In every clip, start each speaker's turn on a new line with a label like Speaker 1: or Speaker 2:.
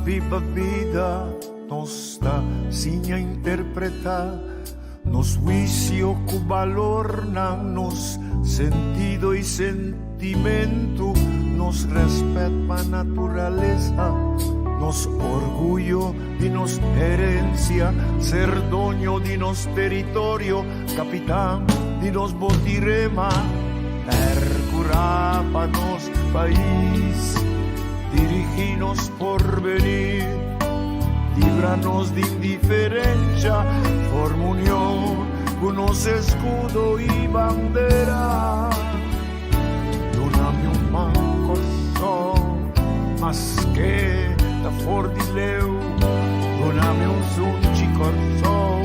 Speaker 1: biba bida, nos ta siña interpretá nos huisio ku balornan, nos sentido i sentimentu, nos rèspèt pa naturalesa, nos orguyo di nos herensia, ser doño di nos teritorio, kapitan di nos botirema, pèrkurá pa nos pais, dirigí nos porvenir, libra nos di indiferensha, forma union ku nos eskudo i bandera. Duna mi un man Kòrsou, maske ta for di leu, duna mi un sunchi Kòrsou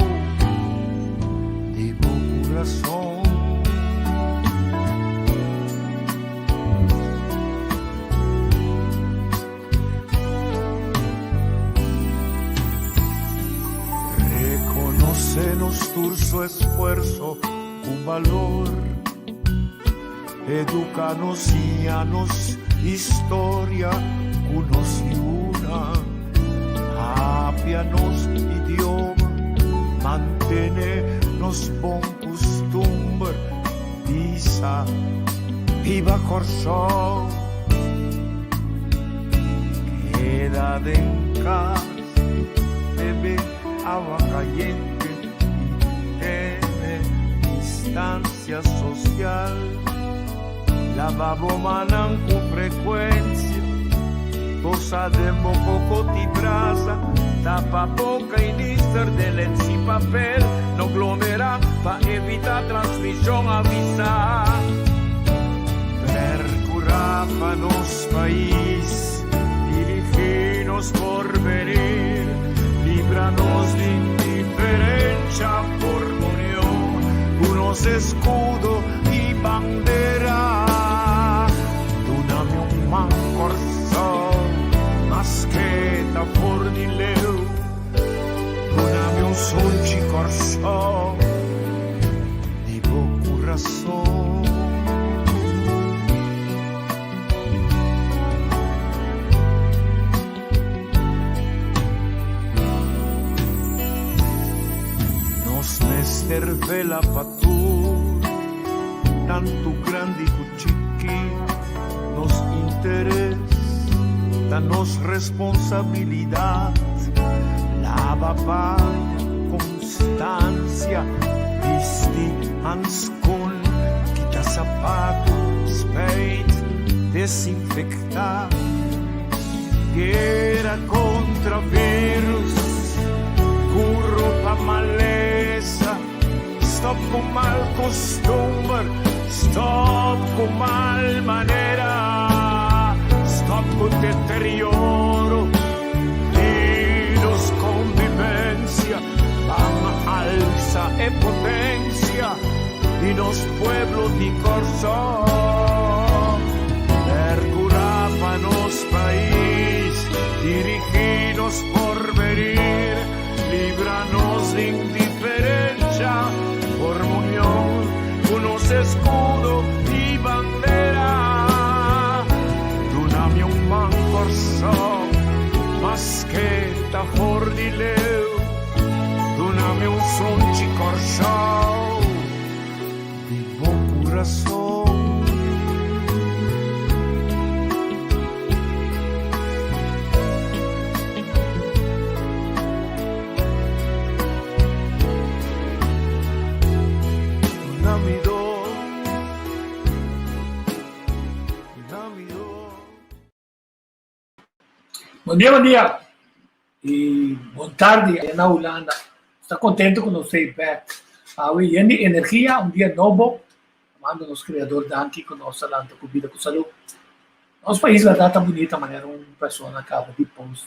Speaker 1: di bo kurason. Reconoce nos tur su esfuerzo cu balor. Educa nos, siña nos historia cu nos yunan. Papia nos idioma, mantene nos bon custumber. Bisa, Biba Kòrsou! Keda den kas, bebe awa kayente i tene distansia sosial. Laba bo mannan ku frekuensia, tosa den bo kokot i brasa, tapa boka i nister den lens i papel, no glomerá pa evitá transmishon, avisá. Perkurá pa nos pais, dirigí nos porvenir, libra nos di indiferensha, forma union ku nos eskudo i bandera. Duna mi un man Kòrsou, maske ta for di leu. Duna mi un sunchi Kòrsou, di bo kurason. Nos mester vela pa tur, tantu grandi ku chiki. Nos interes ta nos responsabilidat. Laba paña, konstansia, bisti hanskon, kita sapatu, spijt, desinfektá. Guera kontra virus, kuro pa malesa, stop ku mal kustumber, stop ku mal manera, stop ku deterioro di nos konvivensia, ban alsa e potensia di nos pueblo di Kòrsou. Perkurá pa nos pais, dirigí nos porvenir, libra nos di indiferensha, forma union ku nos eskudo i bandera. Duna mi un man Kòrsou, maske ta for di leu, duna mi un sunchi Kòrsou di bo kurason. Duna mi do, duna mi do.
Speaker 2: Bon dia, bon dia y bon tardi allá na Hulanda. Sta contento cu nos ta back. Awe yen di energia, un dia nobo. Manda nos Creador danki cu nos a lanta cu bida cu salud. Nos pais berdad ta bunita manera un persona caba di post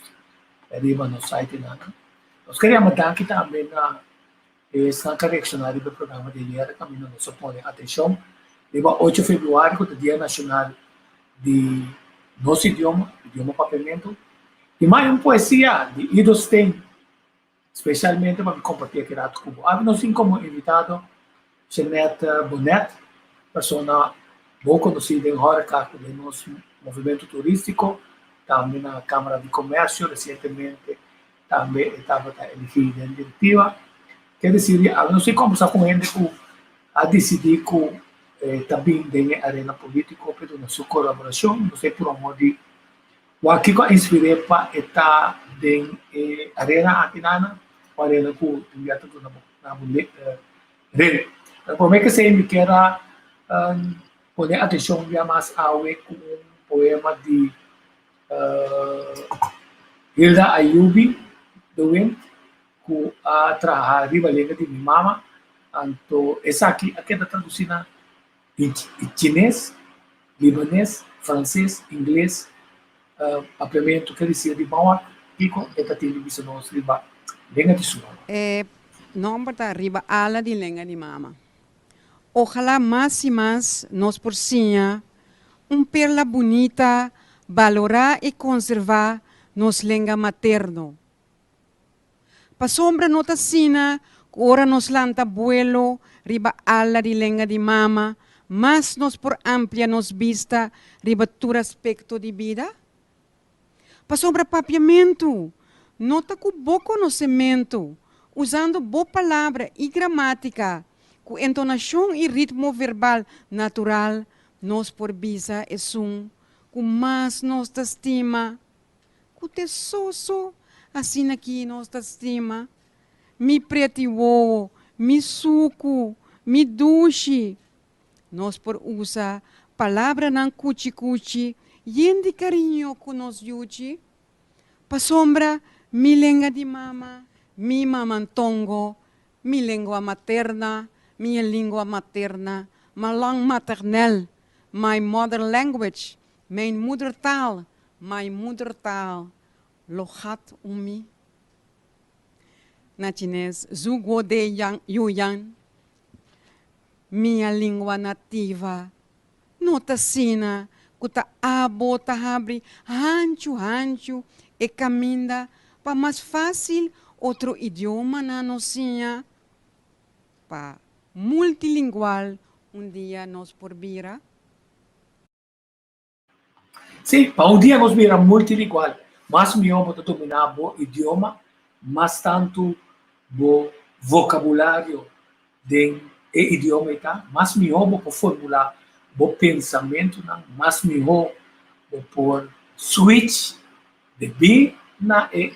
Speaker 2: riba nos site nan. Nos ker yama danki tambe na esnan cu a reacciona riba e programa di ayer caminda nos a pone atencion riba ocho februari cu ta dia nacional di nos idioma, idioma papiamentu, i mai un poesia di Ido Steen, spesialmente pa mi kompartí aki rato ku bo. Abi nos tin komo invitado Jeanette Bonet, persona bon konosí den hòreka ku den nos movimentu turístiko. tambe na Kámara di Komèrsio, resientemente tambe e tabata eligí den direktiva. Ke desir di awe nos tin kombersá ku hende ku a disidí ku ta bin den e arena polítiko pa e duna su kolaborashon. Nos ta puru amor di wak kiko a inspir'é pa e ta den e arena aki nana, un arena ku tin bia ta duna bo na bo rede. Pero promé ke esei mi kier a pone atenshon bia mas awe ku un poema di Hilda Ayubi de Windt ku a traha riba lenga di mi mama, anto esaki a keda tradusí na chines, libanes, franses, ingles, papiamentu ke disir di Mawak, kiko e ta tin di bisa nos riba lenga di su mama.
Speaker 3: E nomber ta Riba Ala di Lenga di Mama. Ojalá mas i mas nos por siña un perla bunita balorá i konservá nos lenga materno. Pasobra no ta asina ku ora nos lanta buelo riba ala di lenga di mama, mas nos por amplia nos bista riba tur aspekto di bida? Pasobra papiamentu no ta ku bo konosementu, usando bo palabra i gramátika, ku entonashon i ritmo verbal natural nos por bisa esun ku mas nos ta stima. Ku te soso asina ki nos ta stima. Mi preti wowo, mi suku, mi dushi. Nos por usa palabranan kuchi kuchi yen di kariño ku nos yuchi. Pasobra mi lenga di mama, mi mamantongo, mi lengua materna, mi lingua materna, ma langue maternelle, my mother language, Mijn moedertaal, my moedertaal, lo gaat om mi. Na chines, Zhu Guo De Yang Yu Yan, Mia lingua nativa. No ta asina ku ta abo ta habri hanchu hanchu e kaminda pa mas fásil otro idiomanan nos siña? Pa multilingual un dia nos por bira?
Speaker 2: Sí, pa un dia nos bira multilingual, mas mihó bo ta dominá bo idioma, mas tantu bo vokabulario den e idioma ei ta, mas mihó bo por formulá bo pensamentunan, mas mihó bo por switch debí na e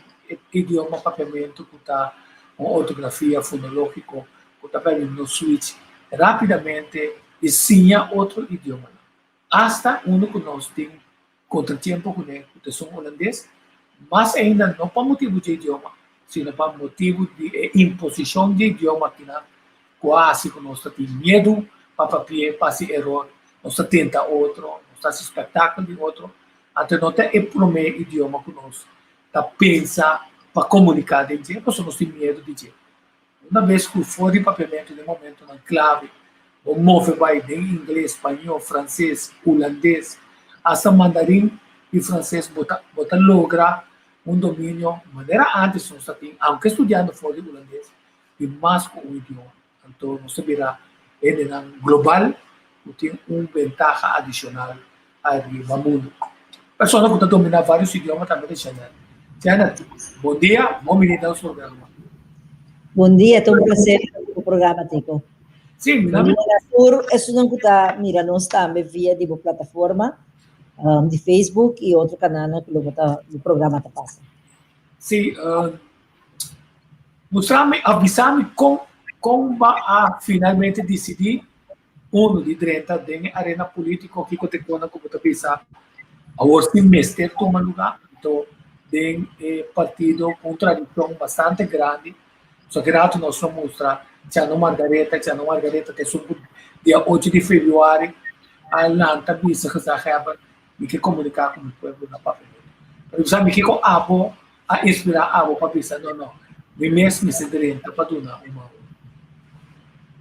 Speaker 2: idioma papiamentu ku ta un ortografia fonológiko ku ta permití nos switch rápidamente i siña otro idiomanan. Asta unu ku nos tin kontratiempo kuné ku ta esun hulandes, mas ainda no pa motibu dje idioma, sino pa motibu di e imposishon dje idioma akinan ku a hasi ku nos ta tin miedu pa papi'é, pa hasi eror, nos ta tenta otro, nos ta hasi spektakel di otro, anto no ta e promé idioma ku nos ta pensa pa komuniká den dje, pasobra nos tin miedu di dje. Una bes ku for di papiamentu den momentunan klave bo move bai den ingles, spañó, franses, hulandes, asta mandarin i franses bo ta bo ta logra un dominio manera ántes nos ta tin, aunke studiando for di hulandes, di mas ku un idioma. Anto nos ta bira hendenan global ku tin un bentaha adishonal ariba mundu. Persona ku ta dominá vários idioma tambe ta Janet. Janet, bon dia, bon bini na nos programa.
Speaker 4: Bon dia, ta un placer ta ku bo programa, Tico.
Speaker 2: Sí, mi
Speaker 4: Bon dia na tur esunnan ku ta mira nos tambe via di bo plataforma di Facebook i otro kanalnan ku lo bo ta bo programa ta pasa.
Speaker 2: Sí, Mustrami, avisami kon kon ba a finalmente disidí unu di drenta den e arena polítiko, kiko ta e kosnan ku bo ta bisa awor si mester tuma lugá, anto den e partido ku un tradishon bastante grandi, so ki rato nos lo mustra Chano Margaretha, Chano Margaretha ta esun ku dia ocho di febrüari a lanta bisa gezaghebber mi ke komuniká ku mi pueblo na Papiamentu. Pero bo sa mi kiko abo a inspirá abo pa bisa, No, no, mi mes mester drenta pa duna un man.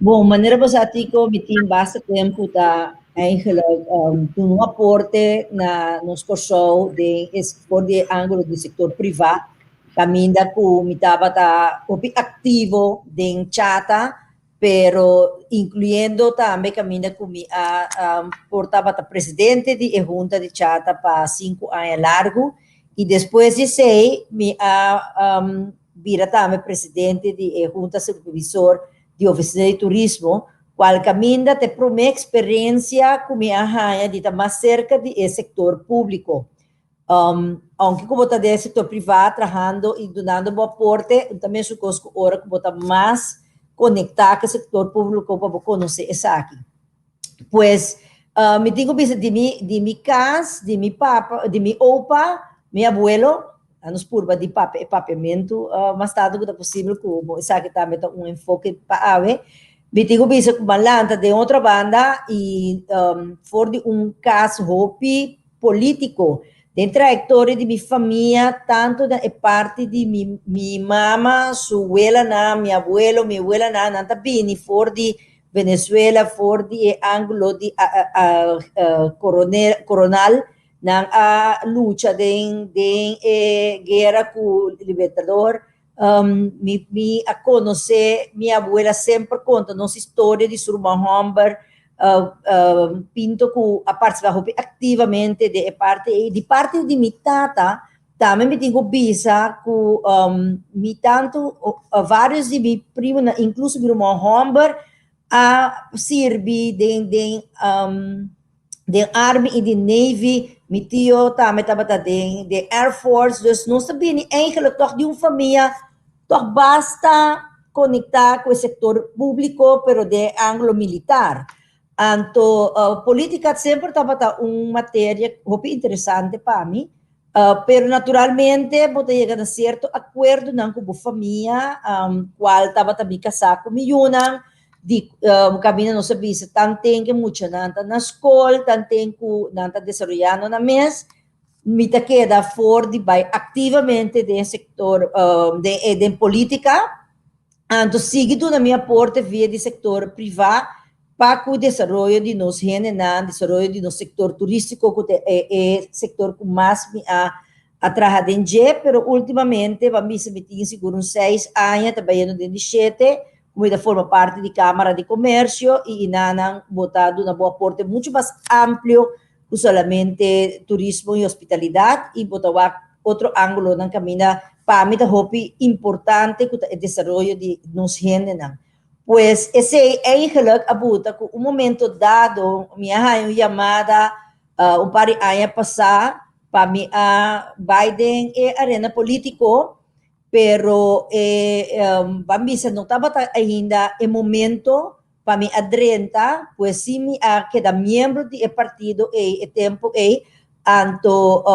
Speaker 4: Bon, manera bo sa Tico, mi tin basta tempu ta eigenlijk duna un aporte na nos Kòrsou den e for di e ángulo di sektor privá, kaminda ku mi tabata hopi aktivo den chata. pero inkluyendo tambe kaminda ku mi a por tabata presidente di e hunta di chata pa sinku aña largu i despues di esei mi a bira tambe presidente di e hunta supervisor di ofisina di turismo, kual kaminda ta e promé eksperensia ku mi a haña di ta mas serka di e sektor públiko. Aunke ku bo ta den e sektor privá trahando i dunando bo aporte, ta mesun kos ku ora ku bo ta mas konektá ku e sektor públiko pa bo konosé esaki. Pues, mi tin ku bisa di mi di mi kas, di mi papa, di mi opa, mi abuelo, a nos purba di papia e papiamentu mas tantu ku ta posibel ku bo esaki tambe ta un enfoke pa awe. Mi tin ku bisa ku mi a lanta den otro banda i for di un kas hopi polítiko. Den trayektoria di mi famia, tantu na e parti di mi mi mama, su welanan, mi abuelo, mi welanan, nan ta bini for di Venezuela, for di e ángulo di Coronal, nan a lucha den den e guera ku Libertador. Mi mi a konosé mi abuela semper konta nos historia di su ruman hòmber Pinto ku a partisipá hopi aktivamente den e parti ei. Di parti di mi tata tambe mi tin ku bisa ku mi tantu vários di mi primonan inkluso mi ruman hòmber a sirbi den den den Army i den Navy, mi tio tambe tabata den den Air Force, dus nos ta bini eigenlijk tòg di un famia tòg basta konektá ku e sektor públiko pero den e ángulo militar. Anto polítika semper tabata un materia hopi interesante pa mi, Pero naturalmente bo ta yega na sierto akuerdonan ku bo famia, kual tabata mi kasá ku mi yunan, di kaminda nos a bisa tanten ku e muchanan ta na skol, tanten ku nan ta desaroyando nan mes, mi ta keda for di bai aktivamente den e sektor, den polítika. Anto sigui duna mi aporte via di sektor privá pa ku desaroyo di nos hendenan, desaroyo di nos sektor turístiko ku ta e e sektor ku mas mi a a traha den dje, pero últimamente ban bisa mi tin sigur un seis aña ta bayendo den di shete ku mi ta forma parti di Kámara di Komersio i inanan bo ta duna bo aporte muchu mas amplio ku solamente turismo i hospitalidat i bo ta wak otro ángulonan kaminda pa mi ta hopi importante ku ta e desaroyo di nos hendenan. Pues esei eigenlijk a buta ku un momento dado mi a haña un yamada un par di aña pasá pa mi a bai den e arena polítiko pero e ban bisa no tabata ainda e momento Pa mi a drenta, pues si mi a keda miembro di e partido ei e tempu ei, anto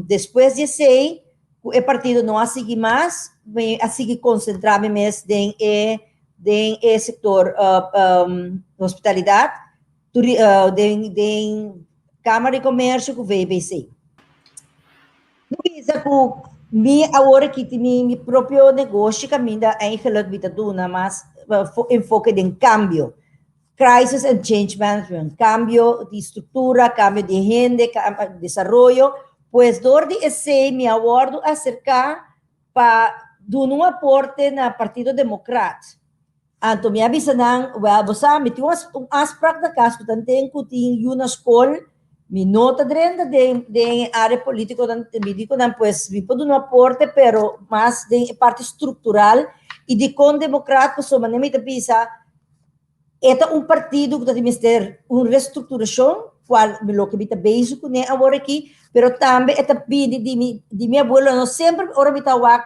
Speaker 4: despues di esei ku e partido no a sigui mas, mi a sigui konsentrá mi mes den e den e sektor hospitalidat, den den Kámara di Komersio ku VBC. Mi bisa ku mi awor aki tin mi mi propio negoshi kaminda eigenlijk mi ta duna mas enfoke den kambio. Crisis and change management, kambio di struktura, kambio di hende, desaroyo. Pues dor di esei mi a wòrdu aserká pa duna un aporte na Partido Demokrat. Anto mi a bisa nan, Wèl, bo sa, mi tin un afsprak na kas ku tanten ku tin yu na skol, mi no ta drenta den den e área polítiko, mi di ku nan, pues mi por duna un aporte, pero mas den e parti struktural i dikon demokrat, pasobra manera mi ta bisa, e ta un partido ku ta tin mester un restrukturashon, kual loke mi ta bezig kuné awor aki, pero tambe e ta bini di mi di mi abuelonan, semper ora mi ta wak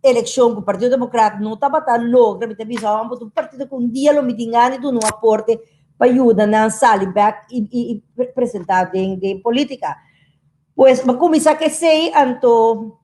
Speaker 4: Elekshon ku Partido Demokrat no tabata logra, mi ta bisa awor bo ta un partido ku un dia lo mi tin gana di duna un aporte pa yuda nan sali bek i i presenta den den politika. Pues mi a kuminsá ku esei anto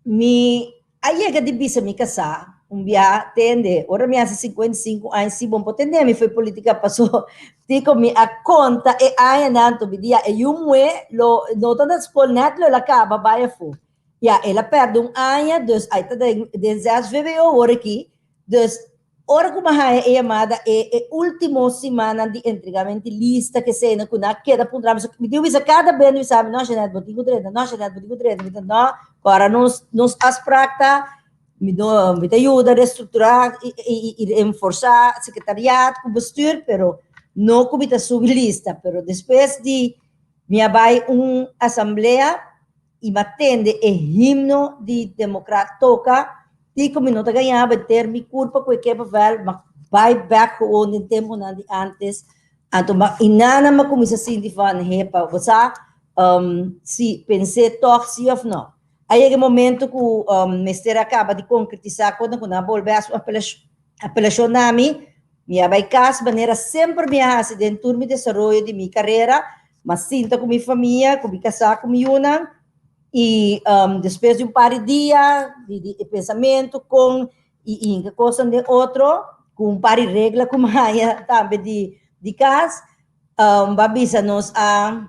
Speaker 4: mi a yega di bisa mi kasá un bia tende ora mi hasi 55 aña si bo no por tende mi fo'i politika paso tiko mi a konta e añanan anto mi di ya e yu muhé lo no ta na skol nèt lo el a kaba bai afó. Ya, el a perde un aña, dus ai ta den, den zes VWO awor aki. Dus, ora ku mi a haña e yamada e, e último simannan di entregamento di lista, kesei, ku nan a keda puntra mi, mi tin ku bisa kada bes, mi bisa, no Jeanette, bo tin ku drenta, no Jeanette, bo tin ku drenta. Mi ta, no, ku ora nos, nos afsprak ta. Mi no, mi ta yuda restrukturá i i reforsá sekretariat ku bestuur, pero no ku mi ta subi lista. Pero despues di mi a bai un asamblea i mi a tende e himno di Demokrat toka, di ku mi no ta gaña benter mi kurpa ku e kippenvel, mi a bai bèk gewoon den tempunan di ántes. Anto mi a, i nan mi a kuminsá sinti van, hepa, bo sa, si pens'é tòg si òf no. A yega e momento ku mester a kaba di konkretisá konta ku nan a bolbe hasi un apelashon na mi. Mi a bai kas manera semper mi a hasi den tur mi desaroyo di mi karera, mi a sinta ku mi famia, ku mi kasá, ku mi yunan i despues di un par di dia di e pensamentu kon i hinka kosnan den otro ku un par di regla ku mi a haña tambe di kas, Bo a bisa nos a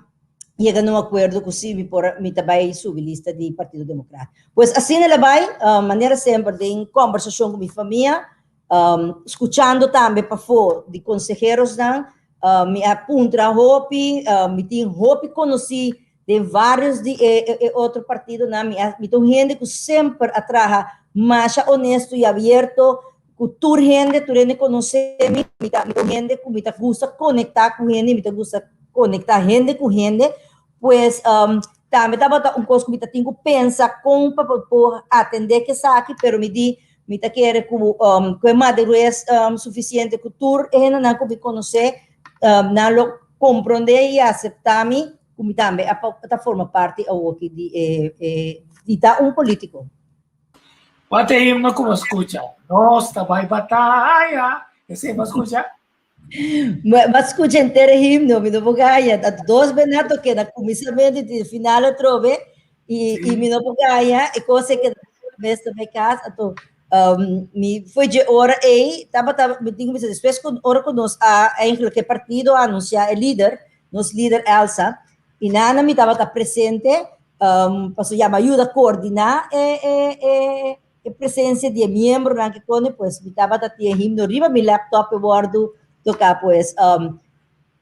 Speaker 4: yega na un akuerdo ku si mi por mi ta bai subi lista di Partido Demokrat. Pues asina el a bai, manera semper den kombersashon ku mi famia, skuchando tambe pafó di konseherosnan, mi a puntra hopi, mi tin hopi konosí den vários di e e otro partidonan, mi a mi ta un hende ku semper a traha masha honesto i abierto ku tur hende, tur hende konosé mi, mi ta mi ta un hende ku mi ta gusta konektá ku hende, mi ta gusta konektá hende ku hende, pues tambe tabata un kos ku mi ta tin ku pensa kon pa por atendé ku esaki, pero mi di mi ta kere ku ku e madurez sufisiente ku tur e hendenan ku mi konosé nan lo komprondé i aseptá mi ku mi tambe a ta forma parti awoki di e e di ta un polítiko.
Speaker 2: Wat e himno ku bo skucha? Nos ta bai bataya. Esei bo skucha?
Speaker 4: Bo skucha henter e himno, mi no por gaña. Ta dos bena toke na kuminsamentu i te final atrobe i i mi no por gaña. E kos ei keda bes ta bai kas. Anto mi foi dje ora ei tabata mi tin ku bisa despues ku ora ku nos a eigenlijk e partido a anunsiá e lider, nos lider Elsa, i nana mi tabata presente pasobra ya mi a yuda koordiná e e e e presensia di e miembronan ke kone, pues mi tabata tin e himno riba mi laptop e wòrdu toká pues.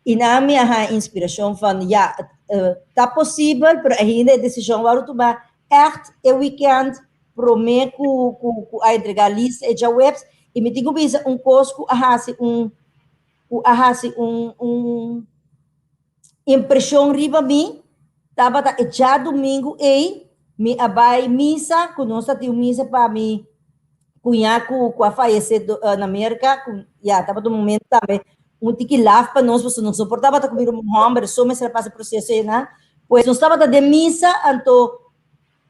Speaker 4: I nan mi a haña inspirashon van ya, ta posibel, pero ainda e desishon wòrdu tumá ègt e wikènt promé ku ku ku a entregá lista e djaweps. I mi tin ku bisa un kos ku a hasi un ku a hasi un un impreshon riba mi tabata e djadumingu ei mi a bai misa ku nos ta tin un misa pa mi cuña cu cu a fayece na Merca cu ya tabata un momento tambe un tiki laf pa nos pasobra nos no por tabata cu mi ruman homber so mester a pasa proceso eynan pues nos tabata den misa anto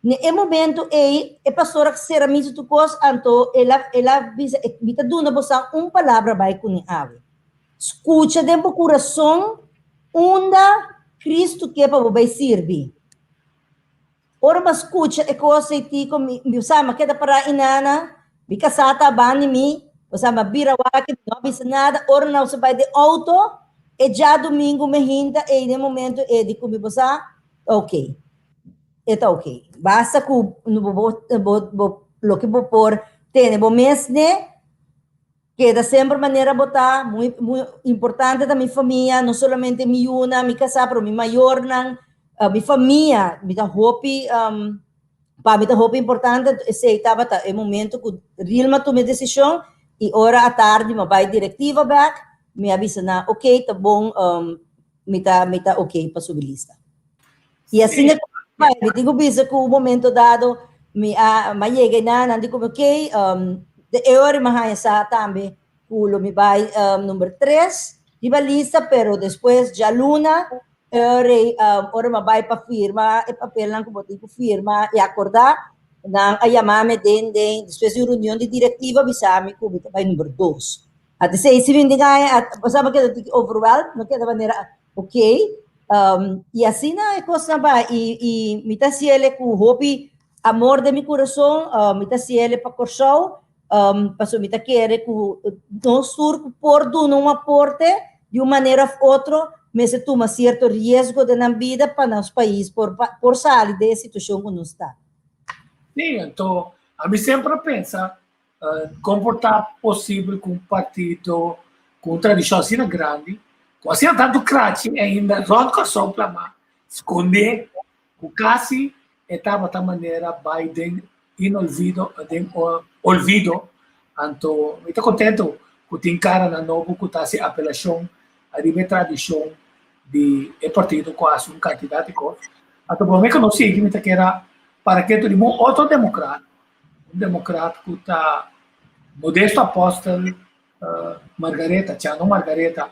Speaker 4: na e momento ey e pastor a cera misa tur cos anto el a el a bisa mi ta duna bosan un palabra bay cune awe scucha den bo curason unda Cristo ke pa bo bay sirbi. Ora mi a skucha e kos ei tiko, mi mi sa, mi a keda pará inana, mi kasá ta banda di mi, osea mi a bira wak, mi no a bisa nada. Ora nos a bai den outo, e djadumingu mi hinta ei den momento ei di ku mi bo sa, ta oké, e ta oké. Basta ku bo bo bo bo loke bo por tene bo mes ne, Keda semper manera bo ta, muy muy importante ta mi famia, no solamente mi yunan, mi kasá, pero mi mayornan, mi famia, mi ta hopi, pa mi ta hopi importante, esei tabata e momento ku Rilma a tuma e desishon i ora atardi mi a bai direktiva bèk, mi a bisa nan ok ta bon, mi ta mi ta ok pa subi lista. I asina bai, mi tin ku bisa ku un momento dado mi a mi a yega einan, nan di ku mi ok, de e ora mi a haña sa tambe ku lo mi bai number tres riba lista, pero despues djaluna e ora ei ora mi a bai pa firma e papelnan ku bo tin ku firma i akordá, nan a yama mi den den despues di un reunion di direktiva bisa mi ku mi ta bai number dos. A te sei si bindi aña, a pasaba keda tiki overwhelmed, no keda manera ok. I asina e kosnan bai i i mi ta hasiele ku hopi amor den mi kurason, mi ta hasiele pa Kòrsou, pasobra mi ta kere ku nos tur ku por duna un aporte di un manera òf otro mester tuma sierto riesgo den nan bida pa nos pais por por sali den e situashon ku nos ta.
Speaker 2: Sí, anto ami semper a pensa Kon por ta posibel ku un partido ku un tradishon asina grandi, ku asina tantu krachi ainda rònt Kòrsou plamá, skondé ku kasi e tabata manera bai den Inolvido den olvido anto mi ta contento cu tin caranan nobo cu ta haci apelacion ariba e tradicion di e partido cu a haci un cantidad di cos. Anto prome cu nos sigui mi ta kera para ketu di un otro democrat, un democrat cu ta Modesto Apostel Margaretha, Chano Margaretha,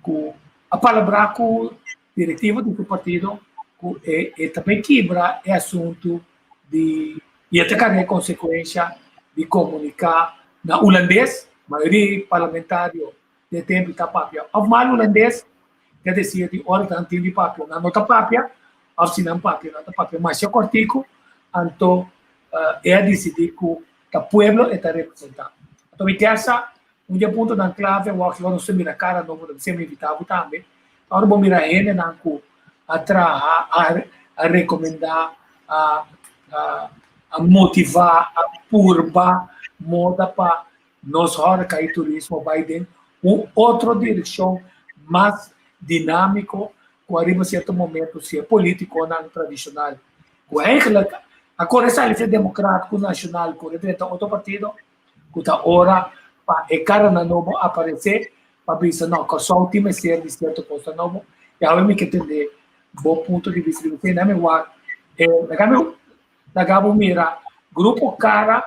Speaker 2: cu a palabra cu directiva di su partido cu e e ta bay kibra e asunto di y e ta carga e consecuencia di comunica na Hulandes, mayoria parlamentario den e tempo ta papia of mal Hulandes, ke decir di ora nan tin di papia nan no ta papia of si nan papia nan ta papia masha cortico, anto e a dicidi cu ta pueblo e ta representa. Anto mi kier sa Un di e puntonan klave awor ki ora nos ta mira kara nobo ta bis'é mi invitá bo tambe, ta ora bo mira hendenan ku a traha, a rekomendá, a a motivá, a purba moda pa nos hòreka i turismo bai den un otro direkshon mas dinámiko ku ariba sierto momento si e polítikonan tradishonal ku eigentlik a kore sali for Demokratiko Nashonal kore drenta otro partido. ku ta ora pa e karanan nobo aparesé pa bisa no, Kòrsou tin mester di sierto kosnan nobo i awe mi ke tende bo punto di bista riba esei. Nami wak e laga mi laga bo mira Grupo Kara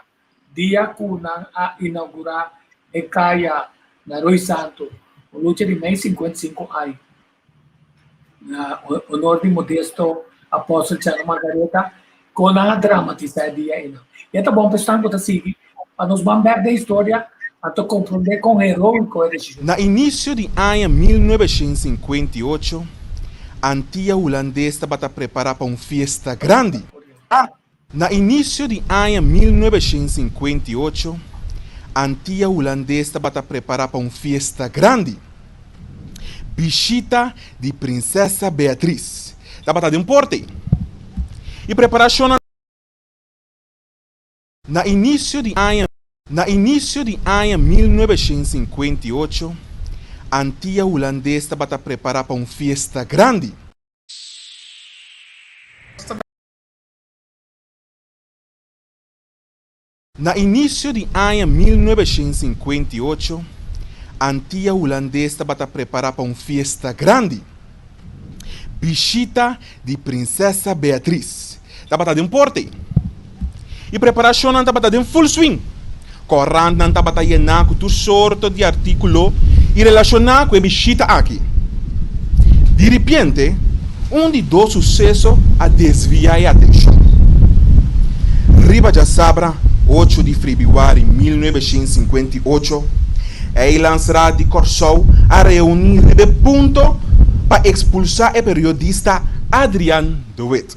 Speaker 2: dia ku nan a inaugurá e kaya na Rooi Santo, un lucha di mei 55 aña. Na honor di Modesto Apostel Chano Margaretha, kon nan a dramatisa e dia einan. I e ta bon pa esnan ku ta sigui pa nos ban bèk den historia anto komprondé kon heroiko e desishon.
Speaker 5: Na inisio di aña 1958, Antia Hulandes tabata prepará pa un fiesta grandi. Na inisio di aña 1958, Antia Hulandes tabata prepará pa un fiesta grandi. Bishita di Prinsesa Beatriz tabata den porte i preparashonnan. Na inisio di aña Na inisio di aña 1958, Antia Hulandes tabata prepará pa un fiesta grandi. Na inisio di aña 1958, Antia Hulandes tabata prepará pa un fiesta grandi. Bishita di Prinsesa Beatriz tabata den porte i preparashonnan tabata den full swing. Korantnan tabata yená ku tur sorto di artíkulo i relashoná ku e bishita aki. Di ripiente, un di dos suseso a desviá e atenshon. Riba djasabra, ocho di febrüari 1958, Eilandsraad di Kòrsou a reuní riba e punto pa ekspulsá e periodista Adriaan de Wit.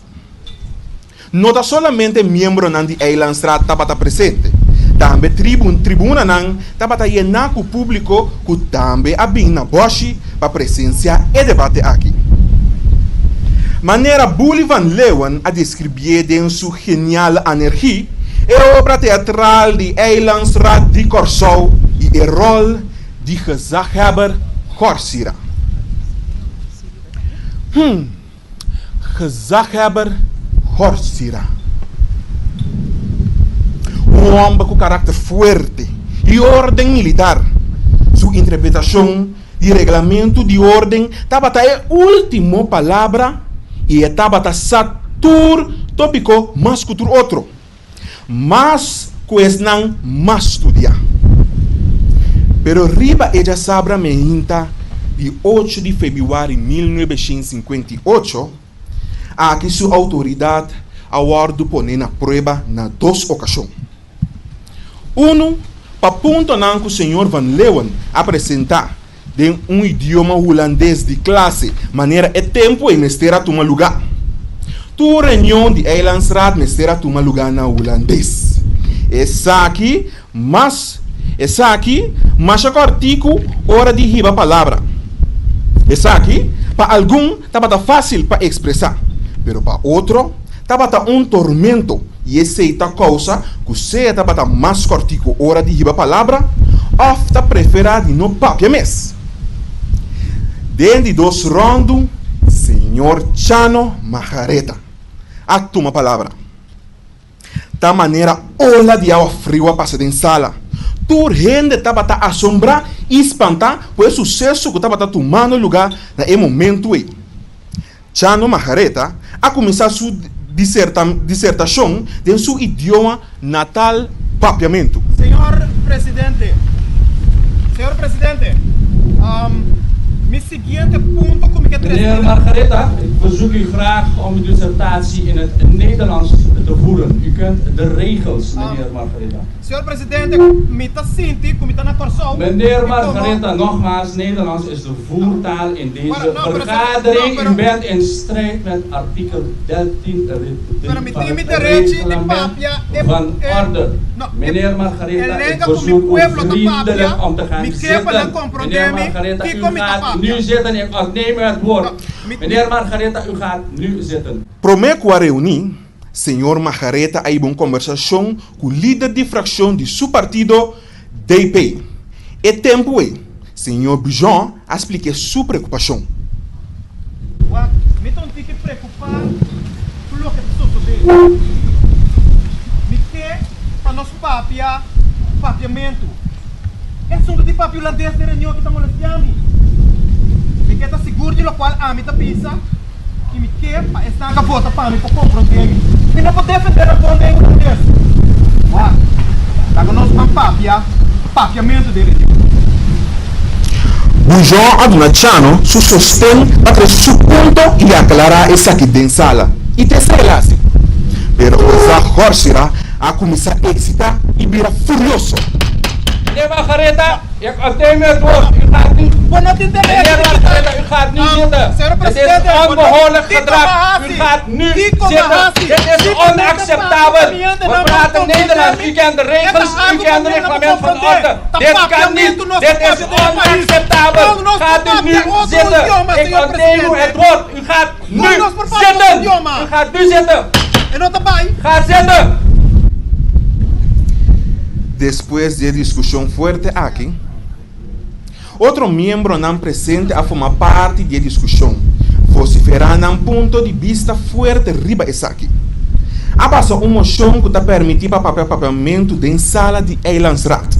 Speaker 5: No ta solamente miembronan di Eilandstraat tabata presente, tambe tribun tribunanan tabata yená ku públiko ku tambe a bin na Bòshi pa presensiá e debate aki. Manera Boelie van Leeuwen a deskribié den su Geniale Anergie, e obra teatral di Eilandsraad di Kòrsou i e ròl di gezaghebber Gorsira. Hum! Gezaghebber Gorsira. Un hòmber ku karakter fuerte i órden militar. Su interpretashon di reglamentu di órden tabata e último palabra i e tabata sa tur tópiko mas ku tur otro. Mas ku esnan mas studiá. Pero riba e djasabra meinta di ocho di febrüari 1958, aki su outoridat a wòrdu poné na prueba na dos okashon. Unu, pa puntonan ku señor Van Leeuwen a presentá den un idioma hulandes di klase manera e tempu ei mester a tuma lugá. Tur reunion di Eilandsraad mester a tuma lugá na hulandes. Esaki mas esaki masha kòrtiku ora di hiba palabra. Esaki pa algun tabata fásil pa ekspresá, pero pa otro tabata un tormento I esei ta kousa ku sea tabata mas kòrtiku ora di hiba palabra òf ta preferá di no papia mes. Den di dos ròndu, señor Chano Majareta a tuma palabra. Ta manera ola di awa friu a pasa den sala. Tur hende tabata asombrá i spantá ku e suseso ku tabata tumando lugá na e momentu ei. Chano Margaretha a kuminsá su disertashon den su idioma natal Papiamentu.
Speaker 6: Señor Presidente, Señor Presidente, mi siguiente punto ku mi ke trese
Speaker 7: Meneer Margaretha, ik verzoek u graag om uw dissertatie in het Nederlands te voeren. U kent de regels, meneer Margaretha.
Speaker 6: Señor Presidente, mi ta sinti ku mi ta na Kòrsou.
Speaker 7: Meneer Margaretha, nogmaals, Nederlands is de voertaal in deze vergadering. U bent in strijd met artikel 13 lid 3 van het reglement van orde. Meneer Margaretha, ik verzoek u vriendelijk om te gaan zitten. Meneer Margaretha, u gaat nu zitten. Ik ontneem u het woord. Meneer Margaretha, u gaat nu zitten.
Speaker 5: Promé ku a reuní, Señor Margaretha a hiba un kombersashon ku lider di frakshon di su partido DP. E tempu ei, señor Bujon a splik'é su preokupashon.
Speaker 6: Wak, mi ta un tiki preokupá ku loke ta sosodé. Mi ke pa nos papia papiamentu. E asuntu di papia hulandes den reunion aki ta molestiá mi. Mi ke ta sigur di lokual ami ta bisa i mi ke pa esnan ka vota pa mi por komprondé mi. Mi no por defendé nan bon den hulandes. Wak, laga nos ban papia papiamentu den reunion.
Speaker 5: Bujon a duna Chano su sosten pa trese su punto i aklará esaki den sala, i te esei el hasi. Pero Ozá Gorsira a kuminsá eksitá i bira furioso.
Speaker 7: Meneer Margaretha, ik ontneem u het woord. U gaat nu. Meneer Margaretha, u gaat nu zitten. Dit is onbehoorlijk gedrag. U gaat nu zitten. Dit is onacceptabel. We praten Nederlands. U kent de regels, u kent het reglement van orde. Dit kan niet. Dit is onacceptabel. Gaat u nu zitten. Ik ontneem u het woord. U gaat nu zitten. U gaat nu zitten. Ga zitten.
Speaker 5: Despues di e diskushon fuerte aki, otro miembronan presente a forma parti di e diskushon, vosiferá nan punto di bista fuerte riba esaki. A pasa un moshon ku ta permití pa papia papiamentu den sala di Eilandsraad.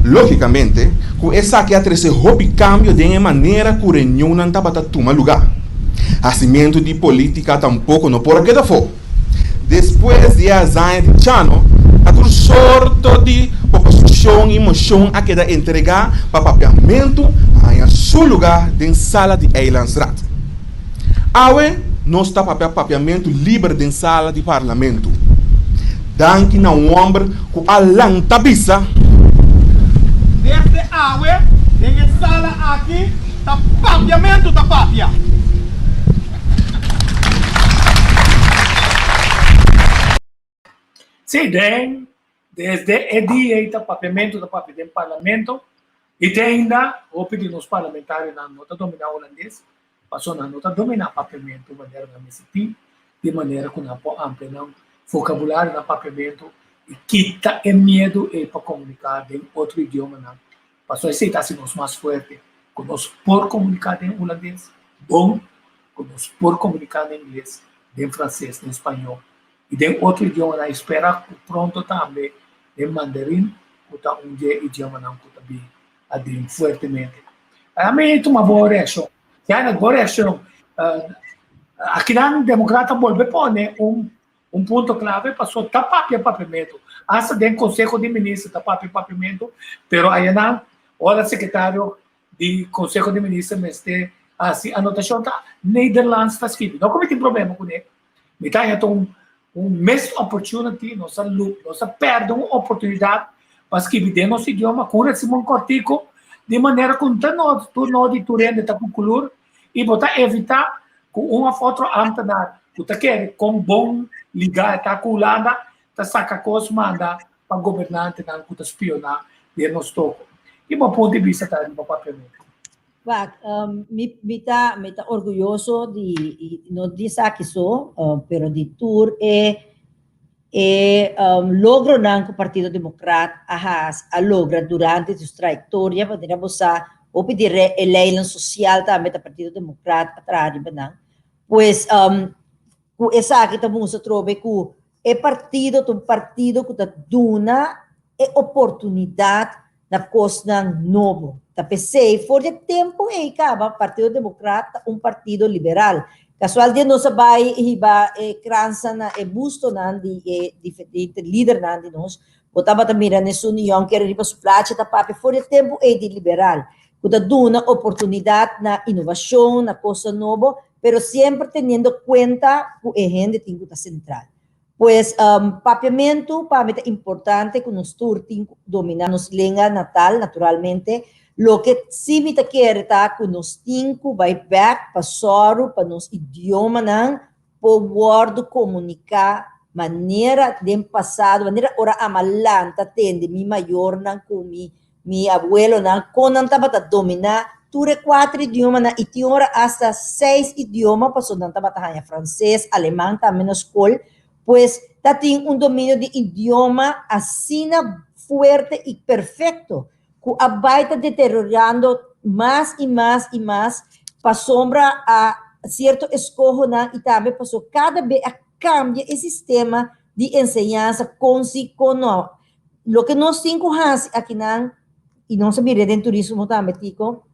Speaker 5: Lógikamente ku esaki a trese hopi kambio den e manera ku reunionnan tabata tuma lugá. Hasimentu di polítika tampoko no por a keda afó. Despues di e hazaña di Chano, a tur sorto di oposishon i moshon a keda entregá pa papiamentu haña su lugá den sala di Eilandsraad. Awe nos ta papia papiamentu liber den sala di parlamentu. Danki na un hòmber ku a lanta bisa.
Speaker 6: Desde awe den e sala aki ta papiamentu ta papia.
Speaker 2: Sí, den, desde e dia ei ta papiamentu ta papia den parlamento i te ainda hopi di nos parlamentarionan no ta dominá hulandes, pasobra nan no ta dominá papiamentu manera nan mester tin, di manera ku nan por amplia nan vokabulario na papiamentu i kita e miedu ei pa komuniká den otro idiomanan. Pasobra esei ta hasi nos mas fuerte, ku nos por komuniká den hulandes bon, ku nos por komuniká den ingles, den franses, den spañó i den otro idiomanan. I spera ku pronto tambe den mandarin, ku ta un di e idiomanan ku ta bin aden fuertemente. Ami tuma bo reakshon. Janet, bo reakshon. Akinan Demokrata bolbe pone un Un punto clave paso ta papia papiamento. Hasta den Conseho di Minister ta papia papiamento, pero ayanan ora secretario di Conseho di Minister mester haci anotacion ta Nederlands ta scribi. No cu mi tin problema cune, mi ta haña ta un un missed opportunity, nos a nos a perde un oportunidad pa scribi den nos idioma cu un resimon cortico di manera cu ta no tur no di tur hende ta cu color i bo ta evitá ku un òf otro ámtenar ku ta kere kon bon ligá e ta ku Hulanda ta saka kos manda pa gobernantenan ku ta spioná den nos toko. Ki bo punto di bista ta riba papiamentu?
Speaker 4: Wak, mi mi ta mi ta orguyoso di no di esaki so, pero di tur e E logronan ku Partido Demokrat a has a logra durante su trayektoria, manera bo sa hopi di e leinan sosial tambe ta Partido Demokrat a traha riba nan. Pues ku esaki ta mustra atrobe ku. E partido ta un partido ku ta duna e oportunidat na kosnan nobo. Ta p'esei for di e tempu ei kaba Partido Demokrat ta un partido liberal. Kasual dia nos a bai hiba e kransa na e bustonan di e diferente lidernan di nos, bo tabata mira Nessun Jonker riba su plachi ta papia for di e tempu ei di liberal, ku ta duna oportunidat na inovashon, na kosnan nobo, pero semper teniendo kuenta ku e hende tin ku ta sentral. Pues, papiamentu pa mi ta importante ku nos tur tin ku dominá nos lenga natal, naturalmente. Loke sí mi ta kere ta ku nos tin ku bai bèk pa sòru pa nos idiomanan por wòrdu komuniká manera den pasado, manera ora ama lanta tende mi mayornan ku mi Mi abuelonan kon nan tabata dominá tur e kuater idiomanan i tin ora asta seis idioma pasobra nan tabata haña franses, aleman tambe na skol. Pues ta tin un dominio di idioma asina fuerte i perfekto ku a bai ta deteriorando mas i mas i mas pasobra a sierto eskohonan i tambe pasobra kada be a kambia e sistema di enseñansa kon si kon no. Loke nos tin ku hasi akinan, i nos a mira den turismo tambe Tico,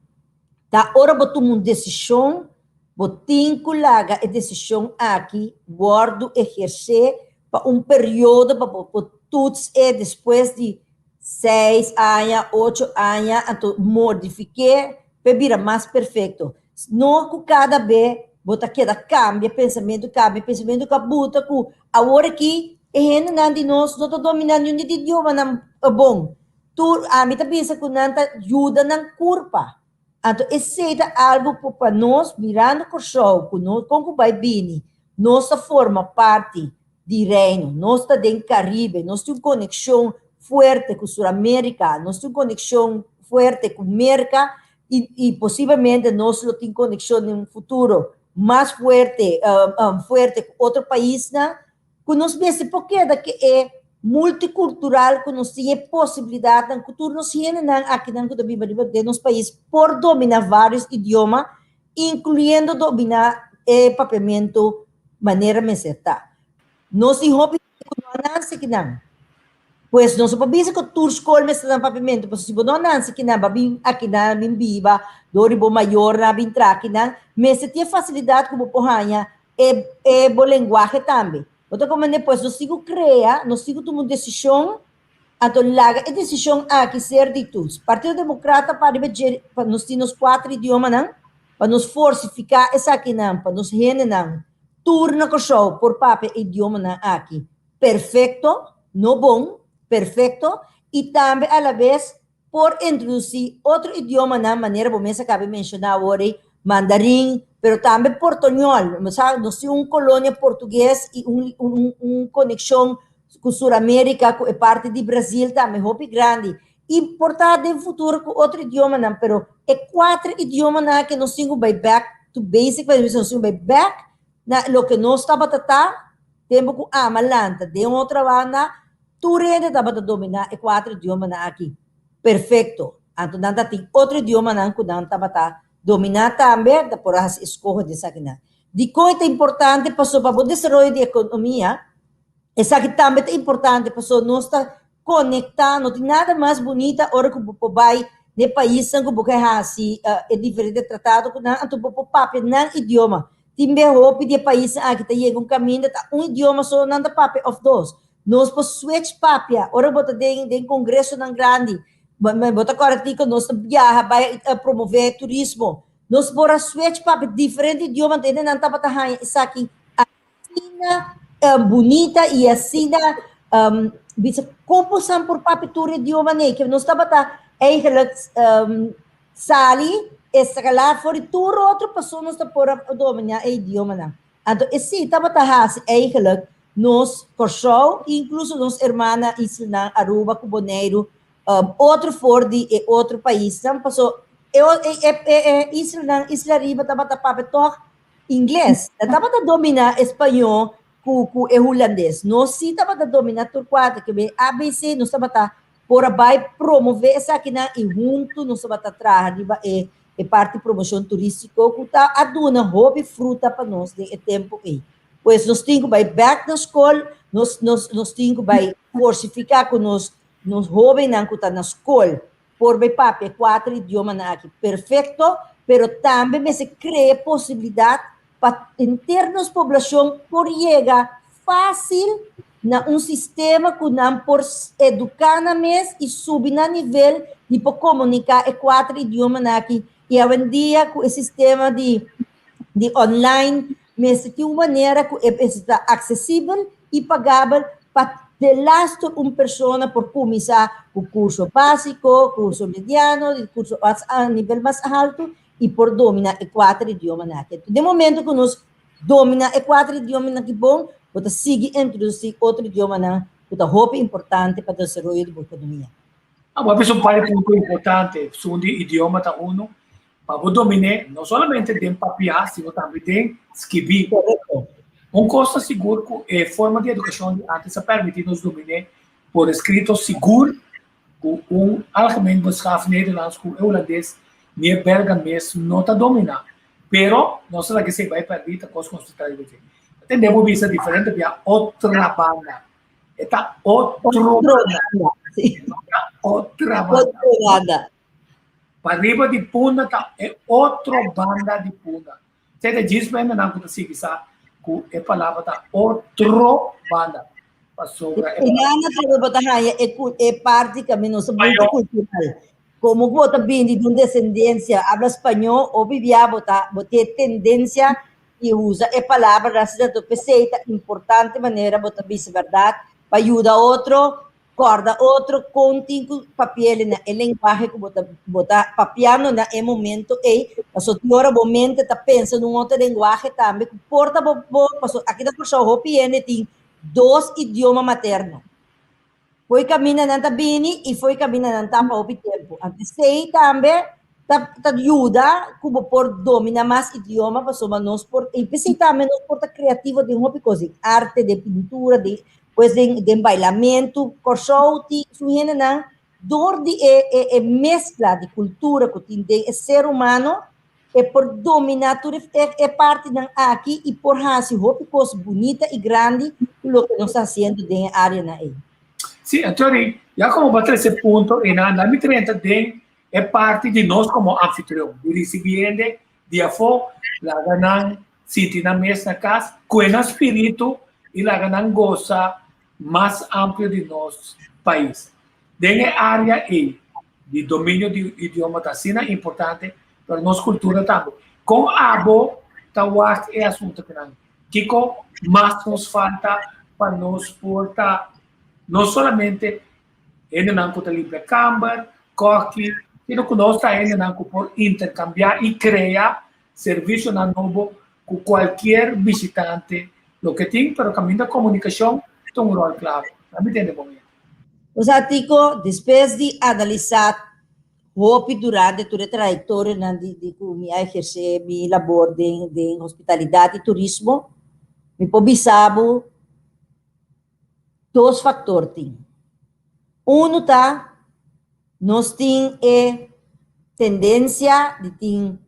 Speaker 4: ta ora bo tuma un desishon, bo tin ku laga e desishon aki wòrdu ehersé pa un periodo pa bo por tuts e despues di seis aña, ocho aña, anto modifik'é p'e bira mas perfekto. No ku kada be bo ta keda kambia pensamentu, kambia pensamentu ku a buta ku awor aki e hendenan di nos no ta dominá niun di e idiomanan bon. Tur ami ta bisa ku nan ta yuda nan kurpa. Anto esei ta algu ku pa nos mirando Kòrsou ku no kon ku bai bini nos ta forma parti di Reino, nos ta den Karibe, nos tin un konekshon fuerte ku Suramerika, nos tin un konekshon fuerte ku Merka i i posiblemente nos lo tin konekshon den un futuro mas fuerte fuerte ku otro paisnan ku nos mester por keda ku e multikultural ku nos tin e posibilidatnan ku tur nos hendenan akinan ku ta biba riba den nos pais por dominá vários idioma inkluyendo dominá e papiamentu manera mester ta. Nos tin hopi hende ku no a nase kinan. Pues nos no por bisa ku tur skol mester ta na papiamentu, pasobra si bo no a nase kinan, bo a bin akinan, a bin biba dor di bo mayornan a bin traha kinan, mester tin e fasilidat ku bo por haña e e bo lenguahe tambe. Bo ta komprende? Pues nos tin ku krea, nos tin ku tuma un desishon, anto laga e desishon aki ser di tur. Partido Demokrata pa riba dje pa nos tin nos kuater idiomanan, pa nos forsifiká esakinan, pa nos hendenan Tur na Kòrsou por papia e idiomanan aki perfekto, no bon, perfekto, i tambe alabes por introdusí otro idiomanan manera bo mes a kaba di menshoná awor ei, mandarin, pero tambe portoñòl. Bo sa nos tin un kolonia portugues i un un un konekshon ku Suramérika, ku e parti di Brazil tambe hopi grandi. I por ta den futuro ku otro idiomanan, pero e kuater idiomanan aki nos tin ku bai bèk to basic, pa bisa nos tin ku bai bèk na loke nos tabata ta tempu ku ama lanta. Den otro banda, tur hende tabata dominá e kuater idiomanan aki perfekto. Anto nan ta tin otro idiomanan ku nan tabata dominá tambe, ta por a hasi eskoho di esakinan. Dikon e ta importante? Pasobra pa bo desaroyo di ekonomia, esaki tambe ta importante pasobra nos ta Konektá, no tin nada mas bunita ora ku bo por bai n'e paisnan ku bo ke hasi e diferente tratado ku nan, anto bo por papia nan idioma. Tin be hopi di e paisnan aki ta yega un kaminda ta un idioma so nan ta papia òf dos. Nos por switch papia ora bo ta den den kongresonan grandi. Bo ta kòrda tin ku nos ta biaha bai promové turismo. Nos por a switch papia diferente idioma, anto hendenan tabata haña esaki. Asina bunita y asina bisa con bosan por papia tur idioma ne que nos tabata eigenlijk sali escala for di tur otro paso nos ta por a domina e idiomanan. Anto esey tabata haci eigenlijk nos Corsou incluso nos hermana islanan Aruba cu Boneiru otro for di e otro paisnan paso e e islanan isla riba tabata papia toch Ingles. Nan tabata dominá e spañó ku ku e hulandes. Nos sí tabata dominá tur kuater, ke be ABC nos tabata por a bai promové esakinan i huntu nos tabata traha riba e e parti promoshon turístiko ku ta a duna hopi fruta pa nos den e tempu ei. Pues nos tin ku bai bèk na skol. Nos nos nos tin ku bai forsifiká ku nos nos hóbennan ku ta na skol por bai papia e kuater idiomanan aki perfekto, pero tambe mester krea posibilidat pa henter nos poblashon por yega fásil na un sistema ku nan por eduká nan mes i subi nan nivel di por komuniká e kuater idiomanan aki. I awendia ku e sistema di di online mester tin un manera ku e mester ta aksesibel i pagabel pa delaster un persona por kuminsá ku kurso básiko, kurso mediano, i kurso a nivel mas haltu i por dominá e kuater idiomanan aki. Den momento ku nos dominá e kuater idiomanan aki bon, bo ta sigui introdusí otro idiomanan ku ta hopi importante pa desaroyo di bo ekonomia.
Speaker 2: Bo a bisa un par di punto importante. Esun di idioma ta unu. Pa bo dominé no solamente den papiá, sino tambe den skibí. Un kos ta sigur ku e forma di edukashon di antes a permití nos dominé por eskrito sigur ku un algemeen beschaafd Nederlands ku e hulandes ni e belga mes no ta dominá. Pero nos ta laga esei bai pèrdí, ta kos ku nos ta traha riba dje. Ta tende bo bisa diferente bia otra banda. E ta otro banda. E no ta otra banda. Pariba di Punda ta e otro banda di Punda. Esei ta djis pa hendenan ku ta sigui sa ku e palabra ta otro banda. Pasobra
Speaker 4: e. Einan atrobe bo ta haña e e parti kaminda nos ta multikultural. Komo ku bo ta bini di un desendensia abla spañó, hopi bia bo ta bo tin e tendensia di usa e palabranan asina. P'esei ta importante manera bo ta bisa bèrdat pa yuda otro Kòrda otro kon tin ku papi'el na e lenguahe ku bo ta bo ta papiando na e momento ei, pasobra tin ora bo mente ta pensa na un otro lenguahe tambe ku por ta bo bo pasobra aki na Kòrsou hopi hende tin dos idioma materno. Fo'i kaminda nan ta bini i fo'i kaminda nan ta pa hopi tempu. Anto esei tambe ta ta yuda ku bo por domina mas idioma pasobra nos por i p'esei tambe nos por ta kreativo den hopi kos, den arte, den pintura, den Pues den den bailamentu Kòrsou tin su hendenan dor di e e e meskla di kultura ku tin den e ser humano e por dominá tur e e partinan aki i por hasi hopi kos bunita i grandi ku loke nos ta hasiendo den e áreanan ei.
Speaker 2: Sí, Anthony, ya komo bo a trese punto einan, nan mi trenta den e parti di nos komo anfitrion, di risibí hende di afó, laga nan Sinti nan mes na kas, kue nan spiritu i laga nan gosa mas amplio di nos pais. Den e área ei di dominio di idioma ta asina importante, pero nos kultura tambe. Kon abo ta wak e asuntu akinan? Kiko mas nos falta pa nos por ta no solamente hendenan ku ta limpia kamber, kòki, sino ku nos ta hendenan ku por interkambiá i krea servisionan nobo ku kualkier bishitante loke tin, pero kaminda komunikashon ta un ròl klave. Nan mi tende bon ya.
Speaker 4: Osea Tico, despues di analisá hopi durante tur e trayektorianan di di ku mi a ehersé mi labor den den hospitalidat i turismo, mi por bisa bo dos faktor tin. Unu ta nos tin e tendensia di tin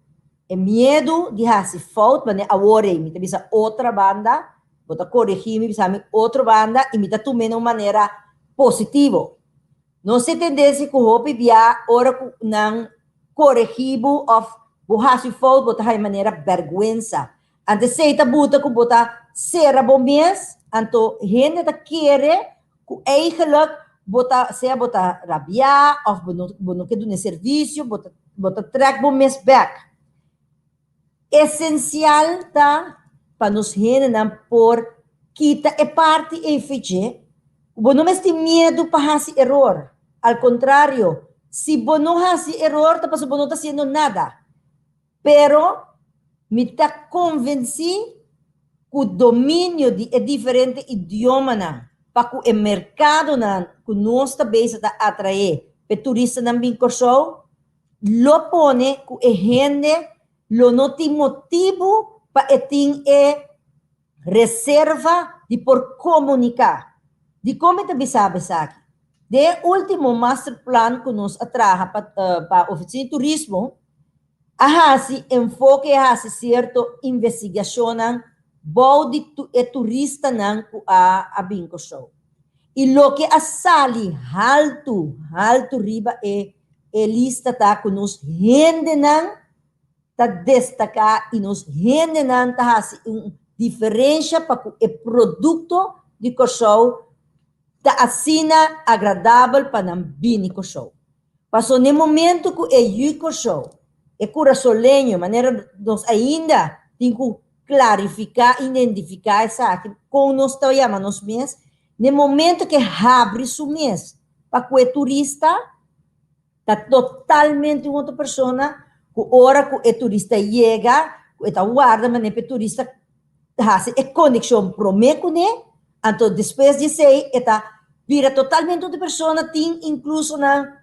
Speaker 4: e miedu di hasi fout, manera awor ei mi ta bisa otra banda, bo ta korigí mi bisa mi otro banda i mi ta tum'é na un manera positivo. Nos tin tendensia ku hopi bia ora ku nan korigí bo òf bo hasi fout bo ta haña manera bèrgwensa. Anto esei ta buta ku bo ta sera bo mes, anto hende ta kere ku eigenlijk bo ta sea bo ta rabiá òf bo no bo no ke duna e servisio, bo ta bo ta trèk bo mes bèk. Esensial ta pa nos hendenan por kita e parti ei for dje, ku bo no mester tin miedu pa hasi eror. Al kontrario, si bo no hasi eror ta pasobra bo no ta hasiendo nada. Pero mi ta konvensí ku dominio di e diferente idiomanan pa ku e merkadonan ku nos ta bezig ta atraé pa e turistanan bin Kòrsou lo pone ku e hende lo no tin motibu pa e tin e reserva di por komuniká. Dikon mi ta bisa bo esaki? Den e último masterplan ku nos a traha pa pa Ofisina di Turismo, a hasi enfoke, a hasi sierto investigashonnan. bou di e turistanan ku a a bin Kòrsou. I loke a sali haltu haltu riba e e lista ta ku nos hendenan ta destaká i nos hendenan ta hasi un diferensha pa ku e produkto di Kòrsou ta asina agradabel pa nan bini Kòrsou. Paso n'e momento ku e yu Kòrsou, e kurasoleño, manera nos ainda tin ku klarifiká, identifiká esaki, kon nos ta yama nos mes, n'e momento ku e habri su mes pa ku e turista, Ta totalmente un otro persona cu ora cu e turista yega, cu e ta warda manera pa e turista haci e conexion prome cune, anto despues di esey e ta bira totalmente otro persona, tin incluso nan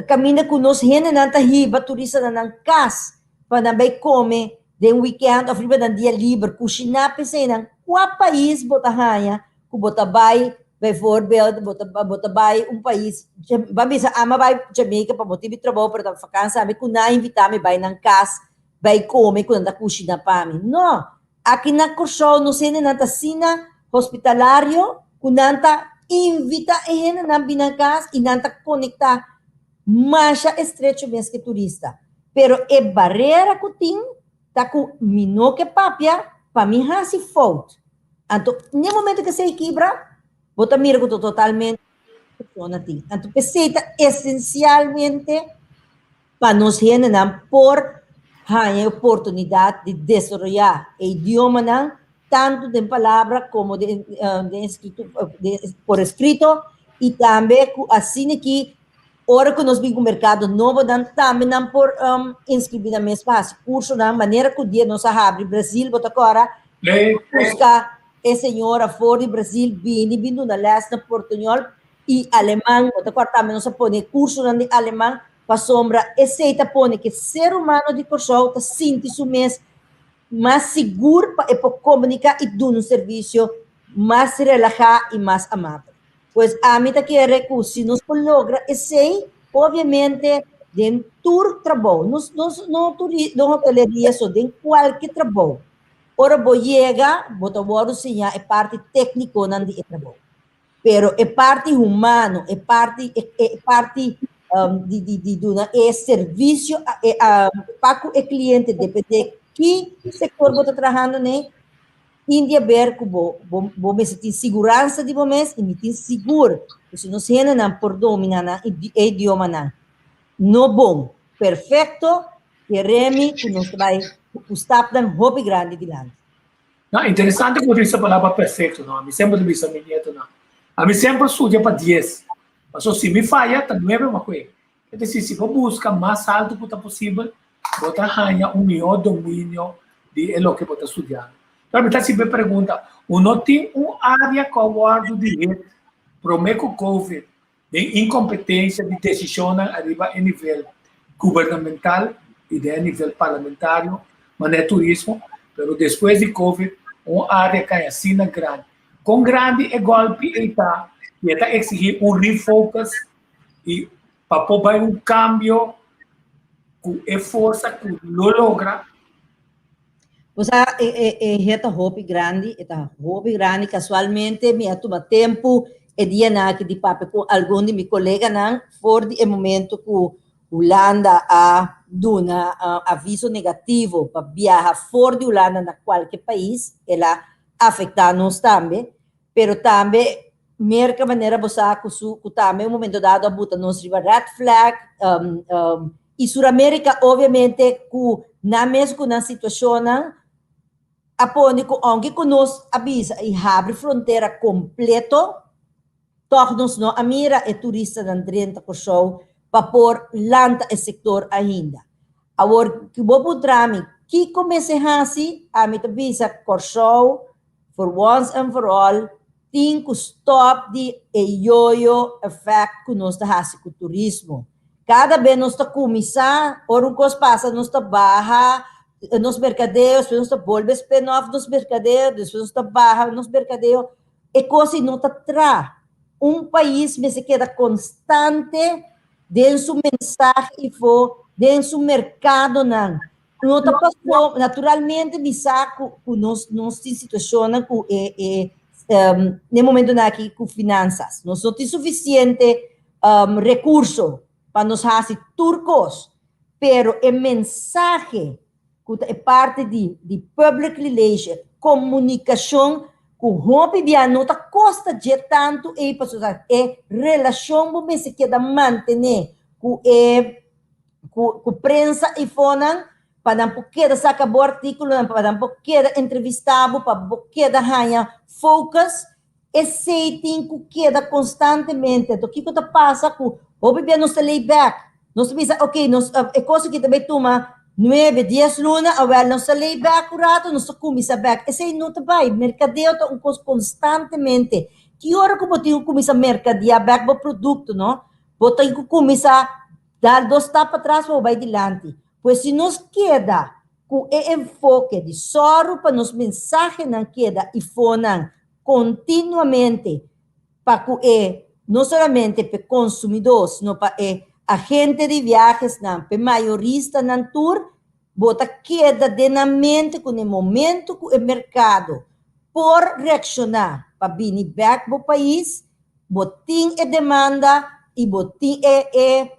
Speaker 4: caminda cu nos hendenan ta hiba turistanan nan cas pa nan bay come den weekend of riba nan dia liber, cushina p'eseynan. Cua pais bo ta haya ku bo ta bai, bijvoorbeeld, bo ta bo ta bai un pais, ban bisa ami a bai Jamaica pa motibu di trabou pero ta vakansi ami ku nan a invita mi bai nan kas bai kome ku nan ta kushina pa mi. No, aki na Kòrsou nos hendenan ta asina hospitalario ku nan ta invita e hendenan bin nan kas i nan ta konektá masha estrecho mes ku e turista. Pero e barera ku tin ta ku mi no ke papia pa mi hasi fout. Anto, n'e momento ku esei kibra, bo ta mira ku ta totalmente persona tin. Anto, p'esei ta esensialmente pa nos hendenan por haña e oportunidat di desaroyá e idiomanan, tantu den palabra komo den den eskrito por eskrito, i tambe ku asina ki Ora ku nos bin ku merkado nobo nan tambe nan por inskribí nan mes pa hasi kursonan manera ku dia nos a habri Brazil bo ta kòrda buska e señora for di Brazil bini bin duna lès na portuñol i aleman bo ta kòrda tambe nos a pone kursonan di aleman pasobra esei ta pone ku e ser humano di Kòrsou ta sinti su mes mas sigur pa e por komuniká i duna un servisio mas relahá i mas amabel. Pues ami ta kere ku si nos por logra esei, obviamente den tur trabou, no no no hoteleria so, den kualke trabou, ora bo yega bo ta wòrdu siña e parti téknikonan di e trabou. Pero e parti humano, e parti e parti di di di duna e servisio pa ku e kliente depende ki sektor bo ta trahando n'e, Tin di haber ku bo, bo, bo mester tin siguransa di bo mes i mi tin sigur ku si nos hendenan por domina nan e idiomanan no bon, perfekto, kere mi ku nos ta bai ku stapnan hopi grandi dilanti.
Speaker 2: No, interesante ku bo ta bisa palabra perfekto, no. Ami semper ta bisa mi nietonan, ami semper studia pa dies, pasobra si mi faya ta nuebe mi a kohe. Es desir, si bo buska mas altu ku ta posibel, bo ta haña un mihó dominio di e loke bo ta studiando. Pero mi ta hasi bo e pregunta, un no tin un área ku a wòrdu di hit promé ku Covid den inkompetensia di desishonnan ariba e nivel gubernamental i den e nivel parlamentario, manera turismo, pero despues di Covid un área kai asina grandi. Kon grandi e gòlpi ei ta i e ta eksigí un refocus i pa por bai un kambio ku e forsa ku lo logra.
Speaker 4: Bo sa e e e ta hopi grandi, e ta hopi grandi, kasualmente mi a tuma tempu e dianan aki di papia ku algun di mi koleganan for di e momento ku Hulanda a duna aviso negativo pa biaha for di Hulanda na kualke pais, el a afektá nos tambe. Pero tambe Merca manera bo sa cu su cu tambe un momento dado a buta nos riba red flag y Sur America obviamente cu nan mes cu nan situacionnan a pone cu aunke cu nos a bisa y habri frontera completo toch nos no a mira e turistanan drenta Corsou pa por lanta e sector ainda. Awor cu bo puntra mi kico mester haci ami ta bisa Corsou For once and for all tin ku stop di e yoyo effect ku nos ta hasi ku turismo. Kada be nos ta kuminsá, ora un kos pasa nos ta baha nos merkadeo, despues nos ta bolbe spin off nos merkadeo, despues nos ta baha nos merkadeo. E kos ei no ta tra. Un pais mester keda konstante den su mensahe ifo, den su merkadonan. No ta paso, naturalmente mi sa ku ku nos nos tin situashonnan ku e e n'e momentonan aki ku finansas. Nos no tin sufisiente rekurso pa nos hasi tur kos, pero e mensahe ku ta e parti di di public relation, komunikashon ku hopi bia no ta kosta dje tantu ei pasobra e relashon bo mester keda mantené ku e ku ku prensa i fonan pa nan por keda saka bo artíkulonan, pa nan por keda entrevistá bo, pa bo keda haña focus, esei tin ku keda konstantemente. Anto kiko ta pasa ku hopi bia nos ta lay back, nos ta bisa ok nos e kos aki ta bai tuma nuebe, dies luna, awèl nos ta lay back un rato, nos ta kuminsá bèk. Esei no ta bai, merkadeo ta un kos konstantemente. Ki ora ku bo tin ku kuminsá merkadeá bèk bo produkto no, bo tin ku kuminsá Dal dos stap patras pa bo bai dilanti. Pues si nos keda ku e enfoke di sòru pa nos mensahenan keda i fonan kontinuamente pa ku e no solamente p'e konsumidó sino pa e agente di viajesnan, p'e mayoristanan tur, bo ta keda den nan mente ku n'e momento ku e merkado por reakshoná pa bini bèk bo pais, Bo tin e demanda i bo tin e e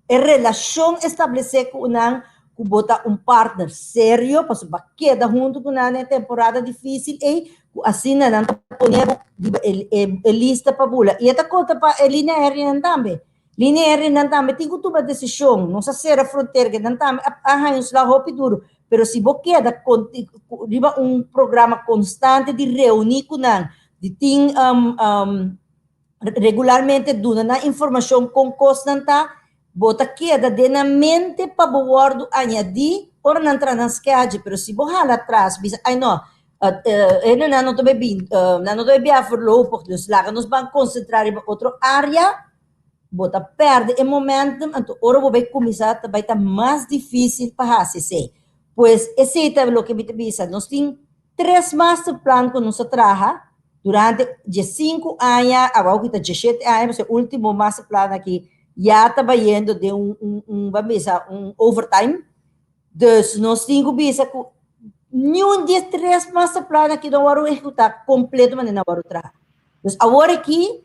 Speaker 4: e relashon establesé ku nan ku bo ta un partner serio pasobra bo a keda huntu ku nan den e temporada difísil ei ku asina nan ta pone bo riba e e lista pa bula. I e ta konta pa e linea aéreonan tambe. Linea aéreonan tambe tin ku tuma desishon. Nos a sera frontera ke nan tambe a a haña un slag hopi duru. Pero si bo keda riba un programa konstante di reuní ku nan, di tin regularmente duna nan informashon kon kosnan ta, bo ta keda den nan mente pa bo wòrdu añadí ora nan traha nan schedule. Pero si bo hala atras bisa, ay no, hendenan no ta bai bin, nan no ta bai biaha voorlopig, dus laga nos ban konsentrá riba otro área, bo ta pèrdè e momentum, anto ora bo bai kuminsá ta bai ta mas difísil pa hasi esei. Pues esei ta loke mi ta bisa, nos tin tres masterplan ku nos a traha durante diesinku aña, awor ku ta dieshete aña, pasobra e último masterplan aki ya ta bayendo den un un un ban bisa un overtime. Dus nos tin ku bisa ku niun di e tres masterplan aki no a wòrdu ehekutá kompleto manera nan a wòrdu traha. Dus awor aki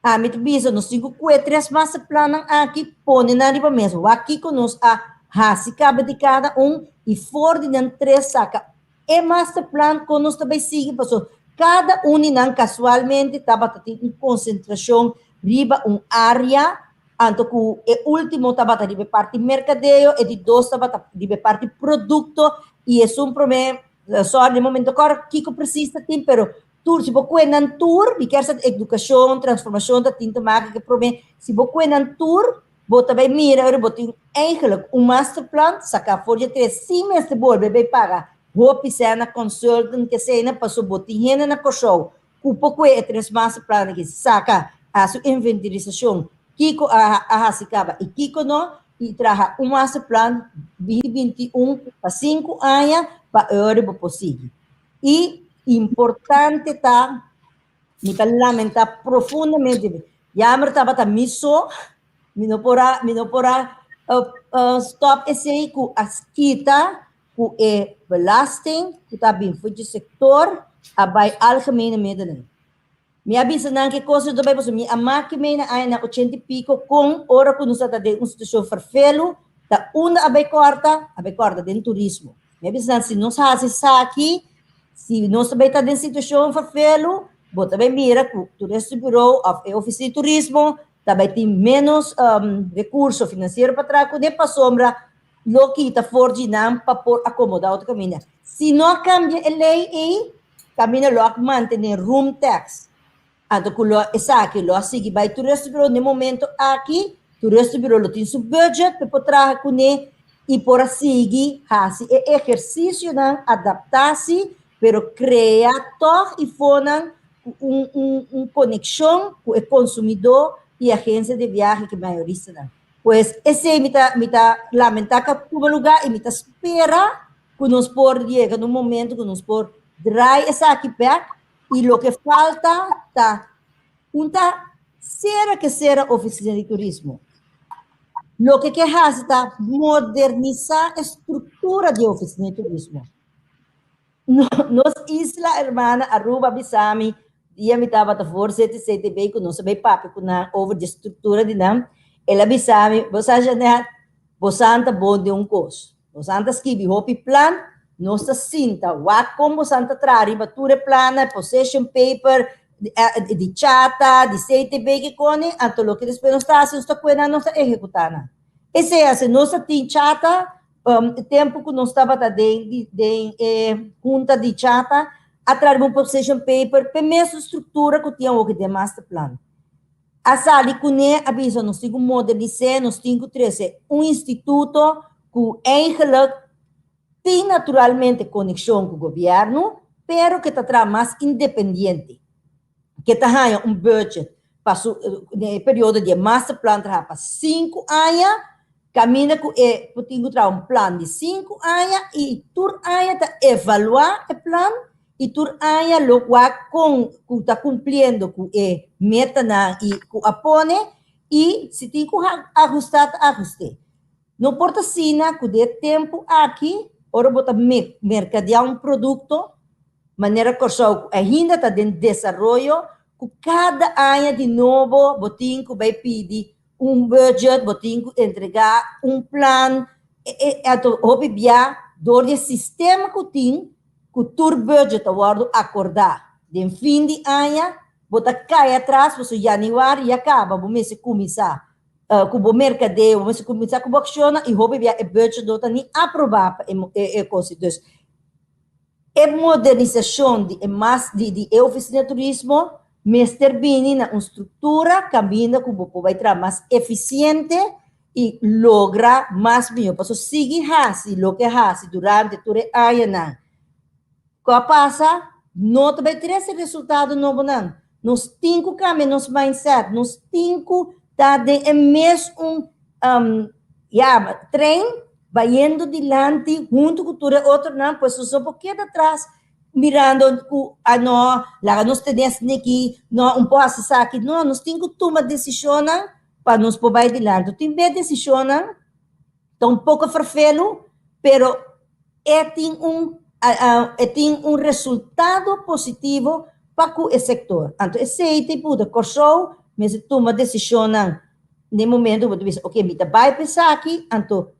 Speaker 4: Ami ta bisa nos tin ku kue tres masterplannan aki pone nan riba mesa wak kiko nos a hasi kaba di kada un i for di nan tres saka e masterplan kon nos ta bai sigui paso kada un di nan kasualmente tabata tin un konsentrashon riba un area anto ku e ultimo tabata riba e parti merkadeo e di dos tabata riba e parti produkto i esun prome sòri den momento kòrda kiko presis ta tin pero Tur, si bo kue nan tur, mi kier sa edukashon, transformashon ta tin te make ku e prome, si bo kue nan tur, bo ta bai mira ora bo tin eigenlijk un masterplan saka for dje tres sin mester bolbe bai paga hopi sèn na consultant kesei nan paso bo tin hende na Kòrsou ku por kue e tres masterplan aki saka hasi un inventarisashon kiko a a hasi kaba i kiko no i traha un masterplan binti 21 pa sinku aña pa e ora bo por sigui. I importante ta, mi ta lamenta profundamente, jammer tabata mi so, mi no por a, mi no por a stop esei ku a kita ku e belasting ku ta bin for dje sektor a bai algemene middelen. Mi a bisa nan ke kos ta bai pasobra mi a maki mei na añanan ochenta i piko kon ora ku nos ta den un situashon ferfelu ta unda a bai kòrta, a bai kòrta den turismo. Mi a bisa nan si nos hasi esaki, si nos ta bai ta den situashon ferfelu, bo ta bai mira ku Toeristenbureau òf e ofisina di turismo ta bai tin ménos rekurso finansiero pa traha kuné pasobra lo kita for di nan pa por akomodá otro kaminda. Si no a kambia e lei ei, kaminda lo a mantené room tax. Anto ku lo esaki lo a sigui bai Toeristenbureau n'e momento aki, Toeristenbureau lo tin su budget pa e por traha kuné i por a sigui hasi e ehersisionan, adaptá si, pero krea tòg i fonan ku un un un konekshon ku e konsumidó i agensia di biahe ku e mayoristanan. Pues esei mi ta mi ta lamentá ku a tuma lugá i mi ta spera ku nos por yega na un momento ku nos por drai esaki bèk i loke falta ta un ta sera ke sera ofisina di turismo. Loke ke hasi ta modernisá e struktura di ofisina di turismo. Nos isla hermana Aruba a bisa mi dia mi tabata voorzitter CTB ku nos a bai papia ku nan over di struktura di nan, el a bisa mi, bo sa Jeanette, bosan ta bon den un kos, bosan ta skibi hopi plan, nos ta sinta wak kon bosan ta traha riba tur e plannan, position paper, di chata, di CTB kikoni, anto loke despues nos ta hasi nos ta kue nan nos ta ehekutá nan. Esei hasi nos ta tin chata E tempu ku nos tabata den den e hunta di chata a traha riba un position paper p'e mesun struktura ku tin awoki den masterplan. A sali kuné a bisa nos tin ku modernis'é, nos tin ku trese un instituto ku eigenlijk tin naturalmente konekshon ku gobièrnu pero ke ta traha mas independiente. Ke ta haña un budget pa su den e periodo di e masterplan traha pa sinku aña, kaminda ku e por tin ku traha un plan di sinku aña i tur aña ta evaluá e plan i tur aña lo wak kon ku ta kumpliendo ku e metanan i ku a pone i si tin ku ahustá ta ahusté. No por ta asina ku den e tempu aki ora bo ta merkadeá un produkto Manera Kòrsou ku ainda ta den desaroyo, ku kada aña di nobo bo tin ku bai pidi un budget, bo tin ku entregá un plan, anto hopi bia dor di e sistema ku tin ku tur budget ta wòrdu akordá den fin di aña, bo ta kai atras pasobra yanüari ya kaba bo mester kuminsá ku bo merkadeo, bo mester kuminsá ku bo akshonnan i hopi bia e budget no ta ni aprobá pa e kos. Dus E modernisashon di e mas di di e ofisina di turismo mester bini na un struktura kaminda ku bo por bai traha mas efisiente i logra mas mihó. Pasobra sigui hasi loke hasi durante tur e añanan ku a pasa no ta bai trese resultado nobonan. Nos tin ku kambia nos mindset, nos tin ku ta den e mes un ya, tren bayendo dilanti huntu ku tur e otronan, pues nos no por keda atras mirando ku a no, laga nos tene asin'aki, no, un por hasi esaki. No, nos tin ku tuma desishonnan pa nos por bai dilanti. Tin bes desishonnan ta un poko ferfelu, pero e tin un e tin un resultado positivo pa ku e sektor. Anto esei ta e buda Kòrsou mester tuma desishonnan den momento ku bo ta bisa oke mi ta bai pa esaki, anto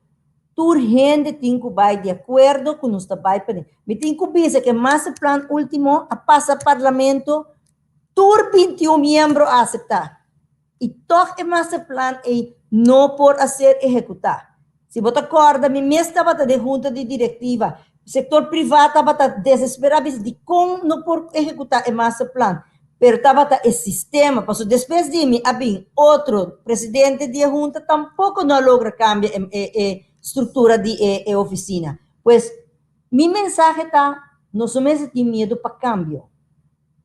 Speaker 4: tur hende tin ku bai di akuerdo ku nos ta bai pa Mi tin ku bisa ku e masterplan ultimo a pasa parlamento tur 21 miembro a aseptá. I tòg e masterplan ei no por a ser ehekutá. Si bo ta kòrda, mi mes tabata den hunta di direktiva. Sektor privá tabata desesperá bisa dikon no por ehekutá e masterplan. Pero tabata e sistema, pasobra despues di mi a bin otro presidente di e hunta tampoko no a logra kambia e e struktura di e e ofisina. Pues, mi mensahe ta, nos no mester tin miedu pa kambio.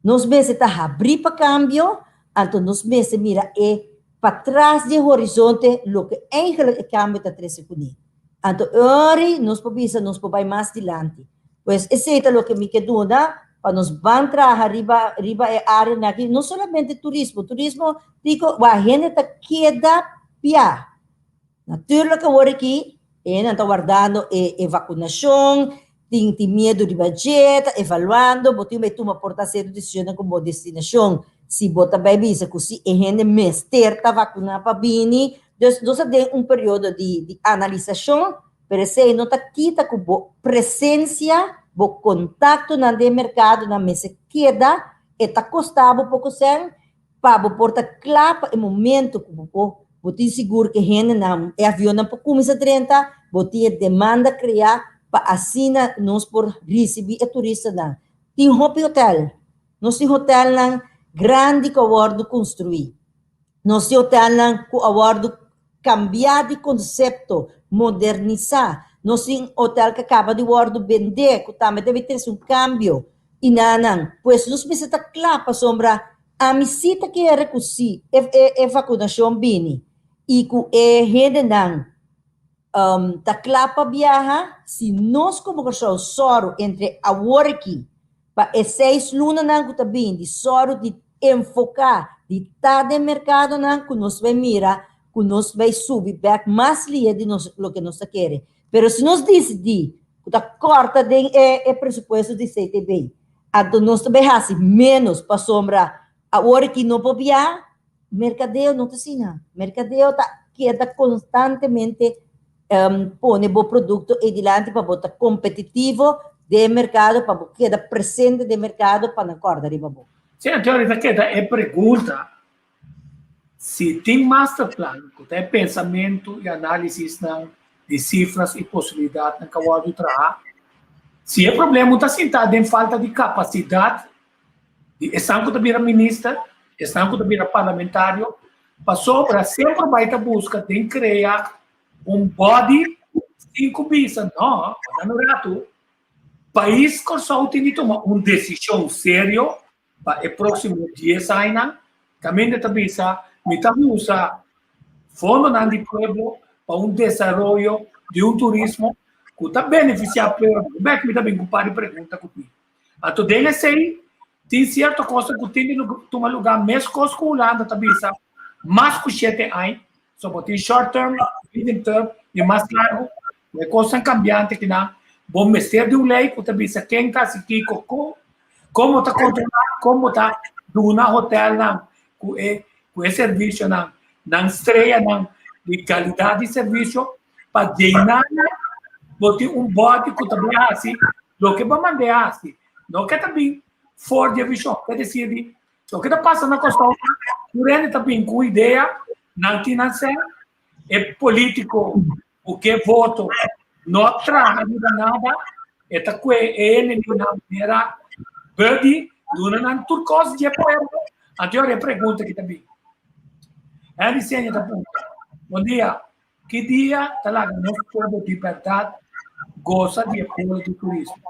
Speaker 4: Nos mester ta habrí pa kambio, anto nos mester mira e patras di e horizonte loke eigenlijk e kambio ta trese kuné. Anto ori nos por bisa nos por bai mas dilanti. Pues esei ta loke mi ke duna pa nos ban traha riba riba e áreanan aki, no solamente turismo, turismo diko wak hende ta keda pia. Natuurlijk awor aki e nan ta wardando e e vakunashon, tin tin miedu riba dje, ta evaluando, bo tin bai tuma por ta sierto desishonnan ku bo destinashon, si bo ta bai bisa ku si e hende mester ta vakuná pa bini. Dus nos ta den un periodo di di analisashon, pero esei no ta kita ku bo presensia, bo kontaktonan den merkadonan mester keda, e ta kosta bo poko sèn, Pa bo por ta kla pa e momento ku bo por, bo tin sigur ku e hendenan, e avionnan por kuminsá drenta, bo tin e demanda kreá pa asina nos por risibí e turistanan. Tin hopi hotel. Nos tin hotelnan grandi ku a wòrdu konstruí. Nos tin hotelnan ku a wòrdu Kambia di konsepto, modernisá. Nos tin hotel ku a kaba di wòrdu bendé, ku tambe debe trese un kambio i nanan. Pues nos mester ta kla pasobra ami sí ta kere ku si e e vakunashon bini i ku e hendenan ta kla pa biaha, si nos komo Kòrsou sòru entre awor aki Pa e seis lunanan ku ta bini di sòru di enfoká di ta den merkadonan ku nos bai mira ku nos bai subi bèk mas lia di nos loke nos ta kere. Pero si nos disidí ku ta kòrta den e e presupuesto di CTB, anto nos ta bai hasi ménos pasobra awor aki no por biaha, merkadeo no ta asina. Merkadeo ta keda konstantemente pone bo produkto ei dilanti pa bo ta kompetitivo den e merkado, pa bo keda presente den e merkado pa nan kòrda riba bo.
Speaker 2: Sí, anto ahorita keda e pregunta si tin masterplan ku ta e pensamentu i análisisnan di sifras i posibilidatnan ku a wòrdu traha, si e problema ta sintá den falta di kapasidat di esnan ku ta bira minister, esnan ku ta bira parlamentario, pasobra semper bai ta buska den krea un body sin ku bisa no, wak un ratu, pais Kòrsou tin di tuma un desishon serio pa e próksimo dies añanan, kaminda ta bisa mi ta usa fondonan di pueblo pa un desaroyo di un turismo ku ta benefisiá pueblo. Bèk mi ta bin ku un par di pregunta ku tin. Anto den esei tin sierto kosnan ku tin di tuma lugá meskos ku Hulanda ta bisa mas ku shete aña. So bo tin short term, medium term i mas largu. Ku e kosnan kambiante kinan bo mester di un lei ku ta bisa ken ta hasi kiko kon, kon bo ta kontrolá, kon bo ta duna hotelnan ku e ku e servisionan nan streanan di kalidat di servisio pa djeinan bo tin un bòdi ku ta bai hasi loke bo mand'é hasi. No ke ta bin for di e vishon, ke desir di loke ta pasa na Kòrsou tur hende ta bin ku un idea, nan tin nan sèn, e polítiko ku ke voto no a traha riba nada, e ta kue e hende di una manera buddy, duna nan tur kos dje pueblo, anto e ora e pregunta ki ta bin. Henry Seña ta puntra, Bon dia, ki dia ta laga nos pueblo di bèrdat gosa di e pueblo di turismo?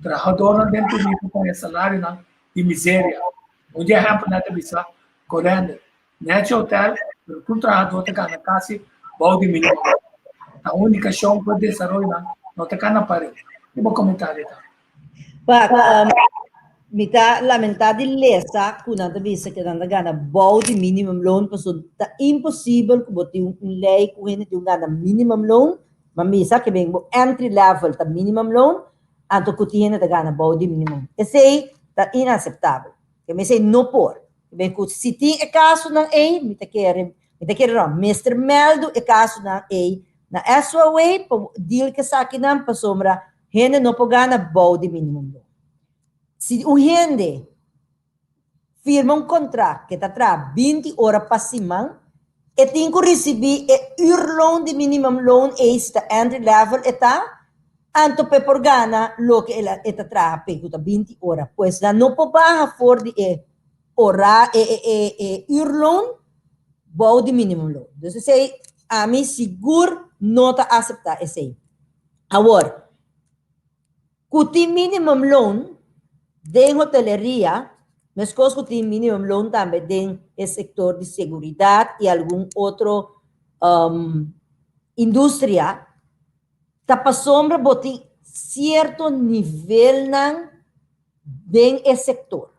Speaker 2: Trahadornan den turismo ta haña salarionan di miseria. Un di ehèmpelnan ta bisa Corender, Nechi hotel, pero tur trahadó ta gana kasi bou di minimo loon. Ta un indikashon ku e desaroyonan no ta kana pareu. Ki bo komentario ta?
Speaker 4: Pak, mi ta lamentá di lesa ku nan ta bisa ku nan ta gana bou di minimum loon pasobra ta imposibel ku bo tin un lei ku hende tin ku gana minimum loon, ma misa ke ben bo entry level ta minimum loon, anto ku tin hende ta gana bou di minimum. Esei ta inaseptabel. Ke mester no por. Ben ku si tin e kasonan ei, mi ta kere, mi ta kere no, mester mèldu e kasonan ei na SOAW pa deal ku esakinan pasobra hende no por gana bou di minimum loon. Si un hende firma un kontrakt ke ta traha binti ora pa siman, e tin ku risibí e uurloon di minimum loon ei si ta entry level e ta, anto p'e por gana loke el a e ta traha p'e ku ta binti ora. Pues nan no por baha for di e ora e e e e uurloon bou di minimum loon. Dus esei ami sigur no ta aseptá esei. Awor, ku tin minimum loon den hoteleria, meskos ku tin minimum loon tambe den e sektor di seguridat i algun otro industria, ta pasobra bo tin sierto nivelnan den e sektor.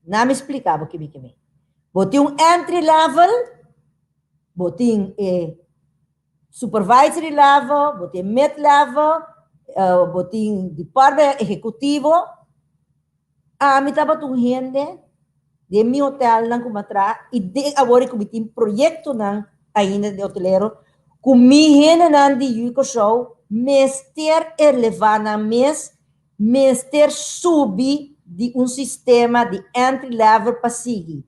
Speaker 4: Na mi splika bo kibi kibi. Bo tin un entry level, bo tin e supervisory level, bo tin mid level, bo tin department ehecutivo. Ami tabata un hende den mi hotelnan ku mi a traha i den awor ku mi tin proyektonan ainda di hotelero ku mi hendenan di Yu Kòrsou mester elevá nan mes, mester subi di un sistema di entry level pa sigui.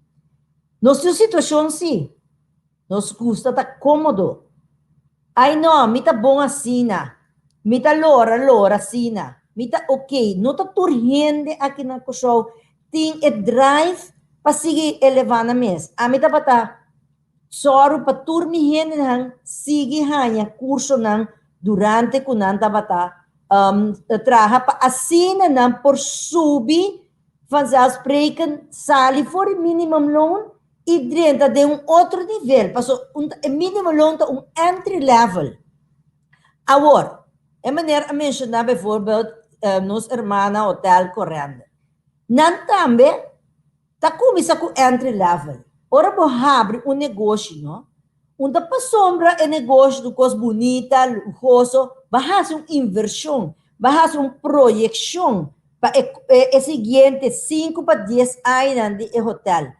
Speaker 4: Nos tin un situashon si. Nos gusta ta kómodo. Ai no, mi ta bon asina. Mi ta lora lora asina. Mi ta ok. No ta tur hende aki na Kòrsou tin e drive pa sigui elevá nan mes. Ami tabata sòru pa tur mi hendenan sigui haña kursonan durante ku nan tabata traha pa asina nan por subi vanzelfsprekend sali for di minimumloon i drenta den un otro nivel, paso un e minimum loon ta un entry level. Awor, e meneer a menciona bijvoorbeeld nos hermana Hotel Corende. Nan tambe ta cuminsa cu entry level. Ora bo habri un negoshi, no? Un ta pasobra e negoshi ta kos bunita, luhoso, bo a hasi un invershon, bo a hasi un proyekshon pa e e siguiente sinku pa dies añanan di e hotel.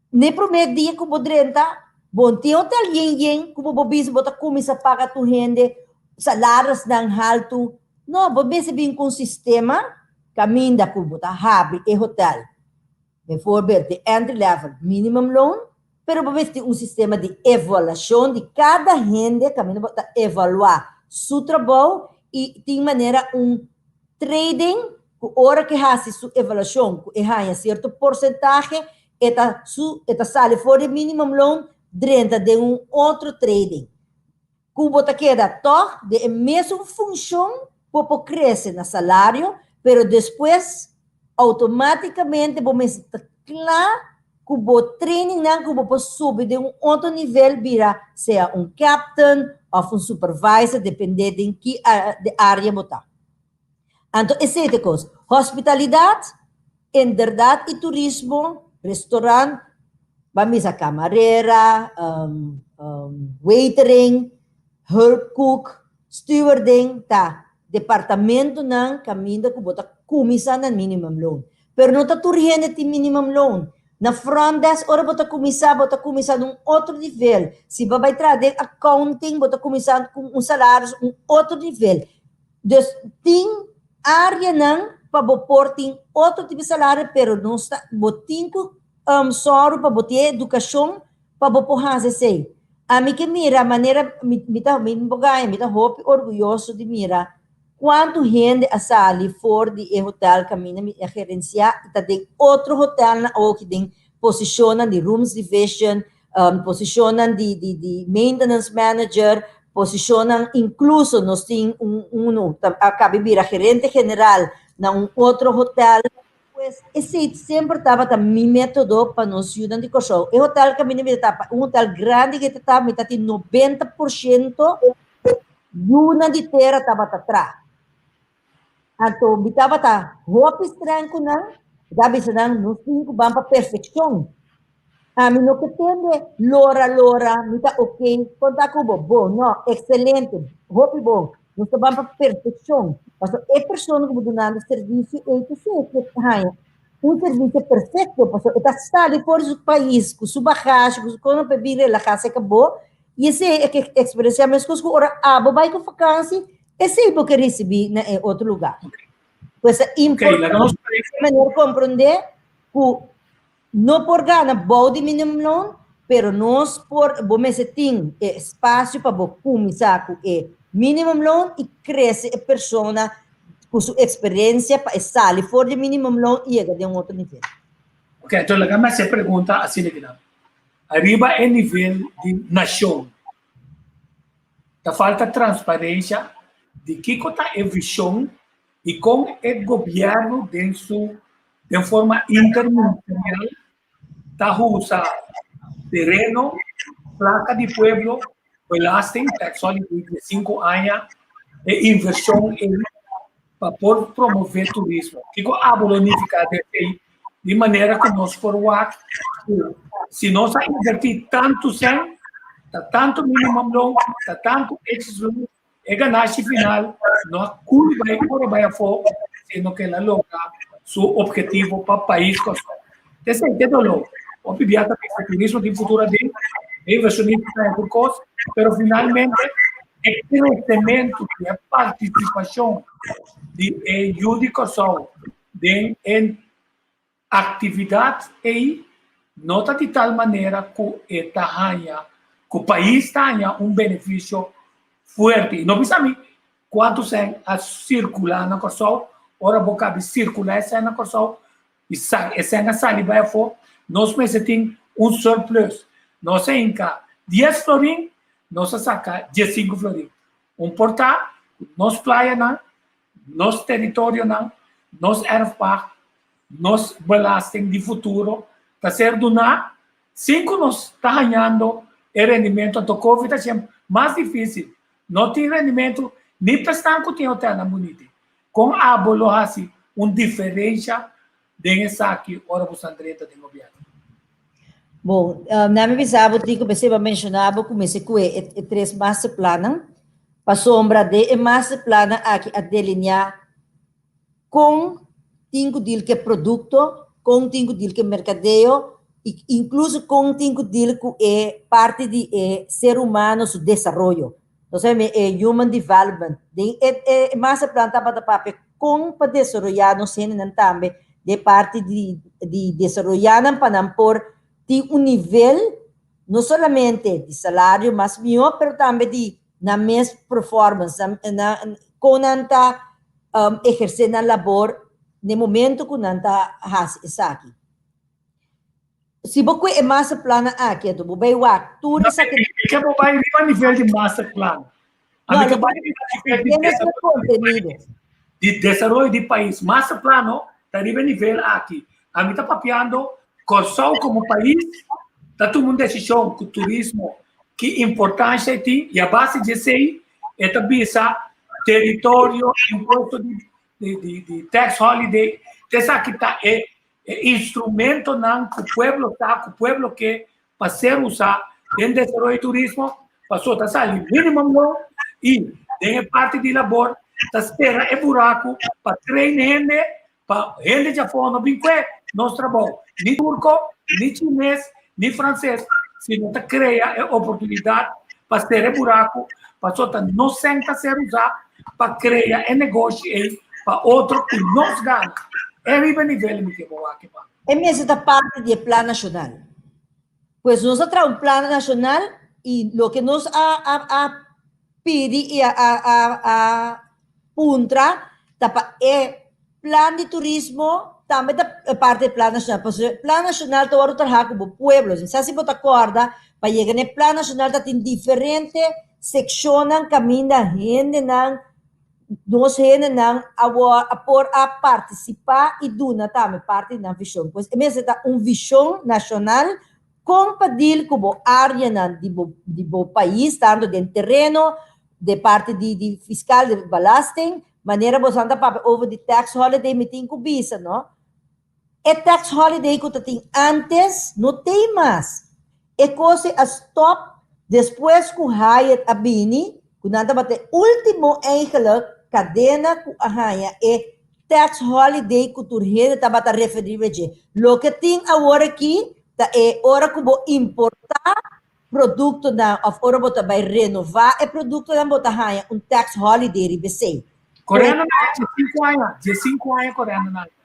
Speaker 4: N'e promé dia ku bo drenta, bo no tin hotel yen yen ku bo por bisa bo ta kuminsá paga tur hende salarisnan haltu. No, bo mester bin ku un sistema kaminda ku bo ta habri e hotel. Bijvoorbeeld di entry level minimum loan, pero bo mester tin un sistema di evaluashon di kada hende kaminda bo ta evaluá su trabou i tin manera un trading ku ora ku e hasi su evaluashon ku e haña sierto porsentahe e ta su e ta sali for di minimum loan drenta den un otro trading. Ku bo ta keda tòg den e mesun funshon bo por krese na salario, pero despues outomátikamente bo mester ta kla ku bo trainingnan ku bo por subi den un otro nivel bira sea un captain òf un supervisor dependé den ki área bo ta. Anto esei ta e kos. Hospitalidat, inderdat i turismo, restaurant, ban bisa kamarera, waitering, hulpkook, stewarding ta departamentonan kaminda ku bo ta kuminsá na minimum loon. Pero no ta tur hende tin minimum loon. Na front desk ora bo ta kuminsá bo ta kuminsá na un otro nivel. Si bo bai traha den accounting bo ta kuminsá ku un salaris un otro nivel. Dus tin areanan pa bo por tin otro tipo di salario pero nos ta bo tin ku sòru pa bo tin e edukashon pa bo por hasi esei. Ami ke mira manera mi mi ta mi por gaña mi ta hopi orguyoso di mira kuantu hende a sali for di e hotel kaminda mi a gerensiá i ta den otro hotelnan awoki den posishonnan di rooms division, posishonnan di di di maintenance manager, posishonnan inkluso nos tin un unu ta a kabi bira gerente general na un otro hotel. Pues esei semper tabata mi metodo pa nos yunan di Kòrsou. E hotel kaminda mi ta tapa, un hotel grandi ke ta tapa mi ta tin 90% yunan di tera tabata traha. Anto mi tabata hopi streng ku nan, mi ta bisa nan nos tin ku ban pa perfekshon. Ami no ke tende lora lora, mi ta ok, kon ta ku bo? Bon, no, ekselente, hopi bon. Nos ta ban pa perfekshon. Pasobra e persona ku bo dunando servisio ei ta siña ke haña un servisio perfekto, pasobra e ta sali for di su pais ku su bagashi, ku su kosnan pa e bin relahá serka bo, i esei e ke eksperensiá meskos ku ora abo bai ku fakansi, esei bo ke risibí na e otro lugá. Pues ta importante manera komprondé ku No por gana bou di minimumloon, pero nos por, bo mester tin e espasio pa bo kuminsá ku e minimumloon i krese e persona ku su eksperensia pa e sali for di minimumloon i yega den un otro nivel.
Speaker 2: Ok, anto laga mi hasi e pregunta asina kinan. Ariba e nivel di nashon, ta falta transparensia di kiko ta e vishon i kon e gobièrnu den su den forma interministerial ta usa tereno, plaka di pueblo, belasting, tax holiday di sinku aña, e invershon ei pa por promove turismo. Kiko abo lo nifiká den esei? Di manera ku nos por wak ku si nos a invertí tantu sèn, ta tantu minimum loon, ta tantu extra loon, E ganashi final no a cul bay ora bay afo, sino que el a logra su objetivo pa pais Kòrsou. Esei te doló. Hopi bia ta bisa turismo tin futuro aden, e inversionista ta haña tur kos, pero finalmente e kresementu di e partisipashon di e yu di Kòrsou den e Aktividat ei no ta di tal manera ku e ta haña, ku pais ta haña un benefisio fuerte. I no bisa mi kuantu sèn a sirkulá na Kòrsou, ora bo kabi sirkulá e sèn na Kòrsou i sa e sèn a sali bai afó, nos mester tin un surplus. Nos a hinka dies florin, nos a saka diesinku florin. Un por ta ku nos playanan nos teritorionan, nos erfpacht, nos belasting di futuro ta ser duná sin ku nos ta hañando e rendimentu. Anto Covid a hasié mas difísil. No tin rendimentu ni pa esnan ku tin hotelnan buniti. Kon abo lo hasi un diferensha den esaki ora bo san drenta den gobièrnu?
Speaker 4: Bon, na mi bisa bo tin ku mester bo menshoná bo ku mester kue e tres masterplannan, pasobra den e masterplannan aki a delineá kon tin ku deal ku e produkto, kon tin ku deal ku e merkadeo i inkluso kon tin ku deal ku e parti di e ser humano su desaroyo. Nos a yama e human development. Den e e masterplan tabata papia kon pa desaroyá nos hendenan tambe den parti di di desaroyá nan pa nan por tin un nivel no solamente di salario mas mihó pero tambe di nan mes performance, nan nan kon nan ta ehersé nan labor na e momento ku nan ta hasi esaki. Si bo kue e masterplannan aki anto bo bai wak tur esaki.
Speaker 2: Mi ke bo bai riba nivel di masterplan.
Speaker 4: No,
Speaker 2: Ami ke bai riba nivel di
Speaker 4: desaroyo.
Speaker 2: Di desaroyo di pais. Masterplan no ta riba e nivel aki. Ami ta papiando Kòrsou komo pais ta tuma un desishon ku turismo ki importansha e tin i a base di esei e ta bisa teritorio, impuesto di di tax holiday. Esaki ta e E instrumentonan ku pueblo ta, ku pueblo ke pa ser usá den desaroyo di turismo, paso ta sali minimum loan i den e parti di labor ta spera e buraku pa train hende, pa hende djafó no bin kue nos trabou, ni turko, ni chines, ni franses, sino ta krea e oportunidat pa sera e buraku, paso ta nos sèn ta ser usá pa krea e negoshi ei pa otro ku nos gana. E riba nivel mi ke bo wak e ban.
Speaker 4: E mester ta parti di e plan nashonal. Pues nos a traha un plan nashonal i loke nos a a a pidi i a a a a puntra ta pa e plan di turismo tambe ta parti di e plan nashonal. Pasobra e plan nashonal ta wòrdu traha ku bo pueblo. Mi sa si bo ta kòrda pa yega na e plan nashonal ta tin diferente sekshonnan kaminda hendenan, nos hendenan a wòr a por a partisipá i duna tambe parti di nan vishon. Pues e mester ta un vishon nashonal Kon pa deal ku bo áreanan di bo di bo pais tantu den tereno, de parti di di fiskal, di belasting, manera boso ta papia over di tax holiday mi tin ku bisa no, e tax holiday ku ta tin ántes no tei mas, e kos ei a stòp despues ku Hyatt a bini, ku nan tabata e último eigenlijk kadena ku a haña e Tax holiday ku tur hende tabata referí riba dje. Loke tin awor aki ta e ora ku bo importá produktonan òf ora bo ta bai renová e produktonan bo ta haña un tax holiday riba esei.
Speaker 2: Koreando na aña diesinku aña, diesinku aña koreando na aña.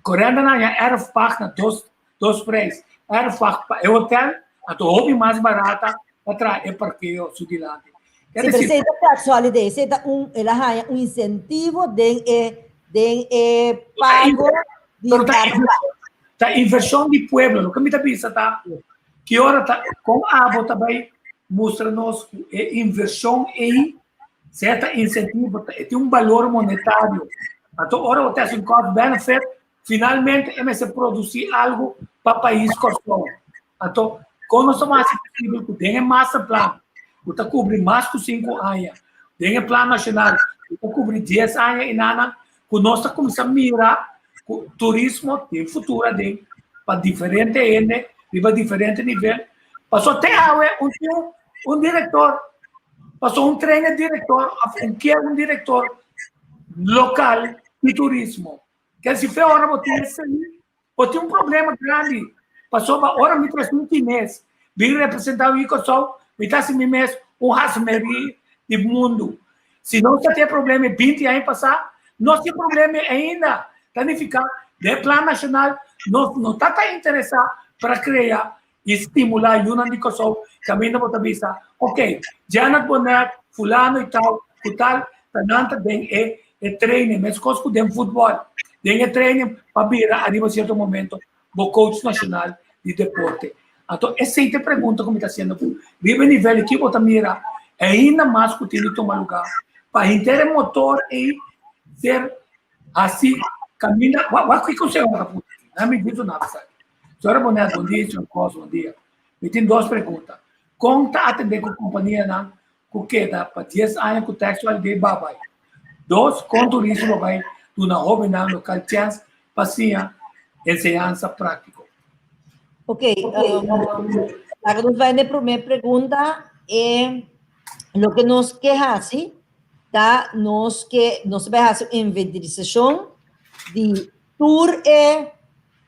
Speaker 2: Koreando na aña erfpacht na dos dos prijs. Erfpacht pa e hotel anto hopi mas barata pa traha e parkeo su dilanti.
Speaker 4: Sí, pero esei ta tax holiday, esei ta un, el a haña un incentivo den e, den e pago di
Speaker 2: Pero ta
Speaker 4: erfpacht.
Speaker 2: Ta inversion di pueblo. Loke mi ta bisa ta ki ora ta kon abo ta bai mustra nos ku e inversion ei sea ta incentivo, ta e tin un balor monetario. Anto ora bo ta hasi un cost benefit Finalmente e mester produsí algu pa pais Kòrsou. Anto, kon nos ta hasi posibel ku den e masterplan ku ta kubri mas ku sinku aña, den e plan nashonal ku ta kubri dies aña i nana, ku nos ta kuminsá mira ku turismo tin futuro aden pa diferente hende riba diferente nivel. Pasobra te awe un tin un direktor, pasobra un trainer direktor òf un kier un direktor lokal di turismo. Kel si fe ora bo tin esei, bo tin un problema grandi. Pasobra ora mi trese un chines bin representá mi Kòrsou, mi ta hasi mi mes un hasmerí di mundu. Si nos ta tin e problema e binti aña pasá, nos tin problema ainda. Ta nifiká den e plan nashonal nos no ta ta interesá pa krea i stimulá yunan di Kòrsou kaminda bo ta bisa, ok, Janet Bonet, fulano i tal ku tal, ta nan ta den e e training, meskos ku den futbòl, den e training pa bira ariba sierto momento bo coach nashonal di deporte. Anto esei ta e pregunta ku mi ta hasiendo ku riba e nivel aki bo ta mira ainda mas ku tin di tuma lugá pa henter e motor ei ser hasi kaminda. Wak ki konseho bo ta pone aki? Nan mi ditu nada esaki. Señora Bonet, bon dia, señor Kos, bon dia. Mi tin dos pregunta. Kon ta atendé ku kompanianan ku keda pa dies aña ku tax holiday babay? Dos, kon turismo lo bai duna hóbennan lokal chèns pa siña enseñansa práktiko?
Speaker 4: Ok, laga nos bai na e promé pregunta. E loke nos ke hasi ta nos ke nos ta bai hasi un inventarisashon di tur e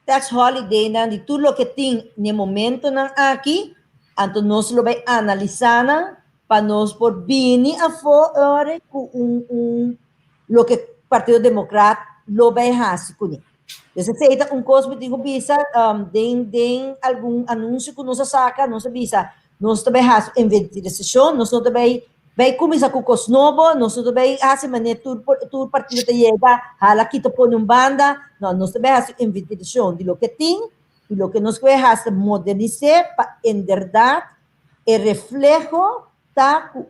Speaker 4: tax holidaynan, di tur loke tin na e momentonan aki, anto nos lo bai analisá nan pa nos por bini afó ora ku un un loke Partido Demokrat lo bai hasi kuné. Dus esei ta un kos mi tin ku bisa den den algun anunsio ku nos a saka, nos a bisa nos ta bai hasi un inventarisashon, nos no ta bai bai kuminsá ku kos nobo, nos no ta bai hasi manera tur tur partido ta yega hala kita pone un banda, no, nos ta bai hasi un inventarisashon di loke tin i loke nos ke bai hasi ta modernis'é pa inderdat e refleho ta ku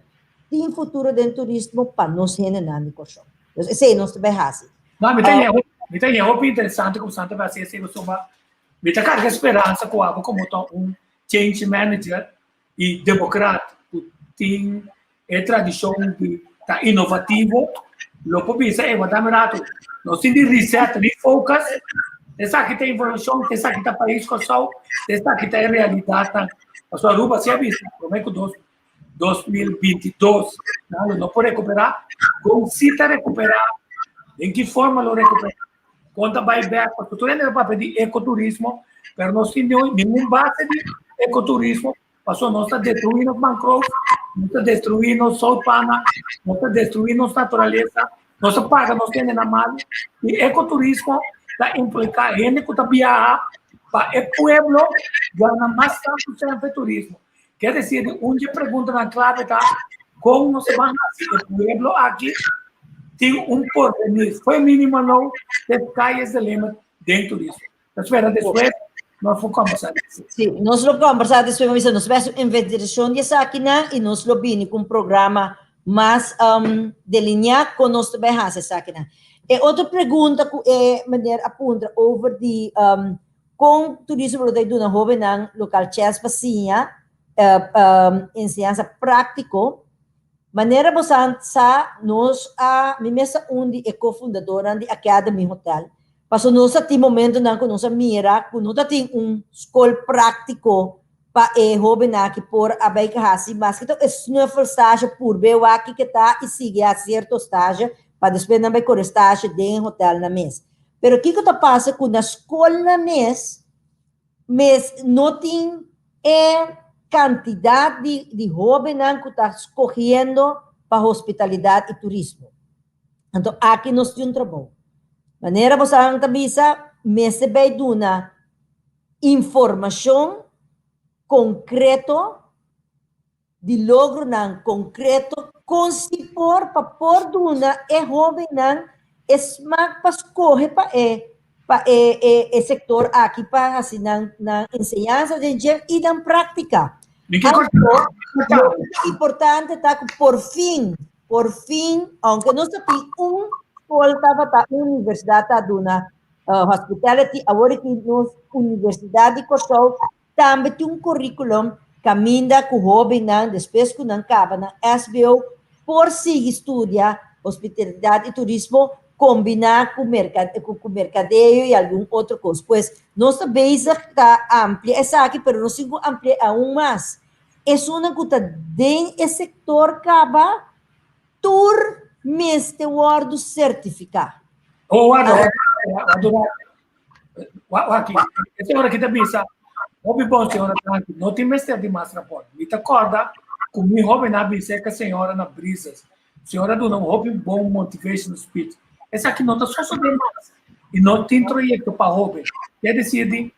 Speaker 4: tin futuro den turismo pa nos hendenan di Kòrsou. Dus esei nos ta bai hasi.
Speaker 2: No, mi ta haña mi ta haña hopi interesante ku Santa bai hasi esei pasobra mi ta karga speransa ku abo komo ta un change manager i demokrat ku tin e tradishon di ta inovativo lo por bisa e wanta mi rato nos tin di reset, refocus, esaki ta informashon, esaki ta pais Kòrsou, esaki ta e realidatnan. Pasobra Aruba si a bisa promé ku dos 2022 nan lo no por recuperá, kon si ta recuperá, den ki forma lo recuperá, kon ta bai bek, pasobra tur hende ta papia di ecoturismo, pero nos tin ningun base di ecoturismo, pasobra nos ta destruí nos mangrove, nos ta destruí nos zoutpanan, nos ta destruí nos naturalesa, nos ta paga nos hendenan malu, i ecoturismo ta impliká hende ku ta biaha pa e pueblo gana mas tantu semper turismo. Ke desir di un dje preguntanan klave ta, kon nos a ban hasi e pueblo aki tin un porvenir fo'i minimo nou te sky is the limit den turismo? Ta spera despues nos por kombersá di esei.
Speaker 4: Sí, nos lo kombersá despues, mi bisa nos bai hasi un investigacion di esakinan i nos lo bini ku un programa mas delineá kon nos ta bai hasi esakinan. E otro pregunta ku e meneer a puntra over di Kon turismo lo ta duna hóbennan lokal chèns pa siña enseñansa práktiko? Manera bo sa sa, nos a, mi mes ta un di e kofundadornan di Academy Hotel, pasobra nos a tin momentonan ku nos a mira ku no ta tin un skol práktiko pa e hóbennan aki por a bai hasi maske ta e snuffelstage purbe wak kiko ta i sigui hasi sierto stage pa despues nan bai kore stage den e hotelnan mes. Pero kiko ta pasa ku na skolnan mes mes no tin e kantidat di di hóbennan ku ta skohiendo pa hospitalidat i turismo. Anto aki nos tin un trabou. Manera bosanan ta bisa mester bai duna informashon konkreto di logronan konkreto kon si por pa por duna e hóbennan e smak pa skohe pa e pa e e e sektor aki pa hasi nan nan enseñansa den dje i nan práktika.
Speaker 2: Mi ke
Speaker 4: Anto, loke ta importante ta ku por fin, por fin, ounke nos ta tin un skol tabata un universidat ta duna hospitality, awor aki nos Universidat di Kòrsou Tambe tin un curriculum caminda cu hobennan despues cu nan caba nan SBO por sigui studia hospitalidad y turismo combina cu cu mercadeo y algun otro cos. Pues nos ta bezig ta amplia esaki pero nos tin cu amplia aun mas. Esunnan cu ta den e sector caba tur mester wordo certifica.
Speaker 2: Oh, warda, warda, warda. Wak, e señora ki ta bisa, hopi bon señora Tranqui, no tin mester di mas raport. Mi ta corda cu mi hoben a bisa e señora na Brisas. Señora duna un hopi bon motivational speech. Esaki no ta sosode mas y no tin trayecto pa hoben. Ke decir di,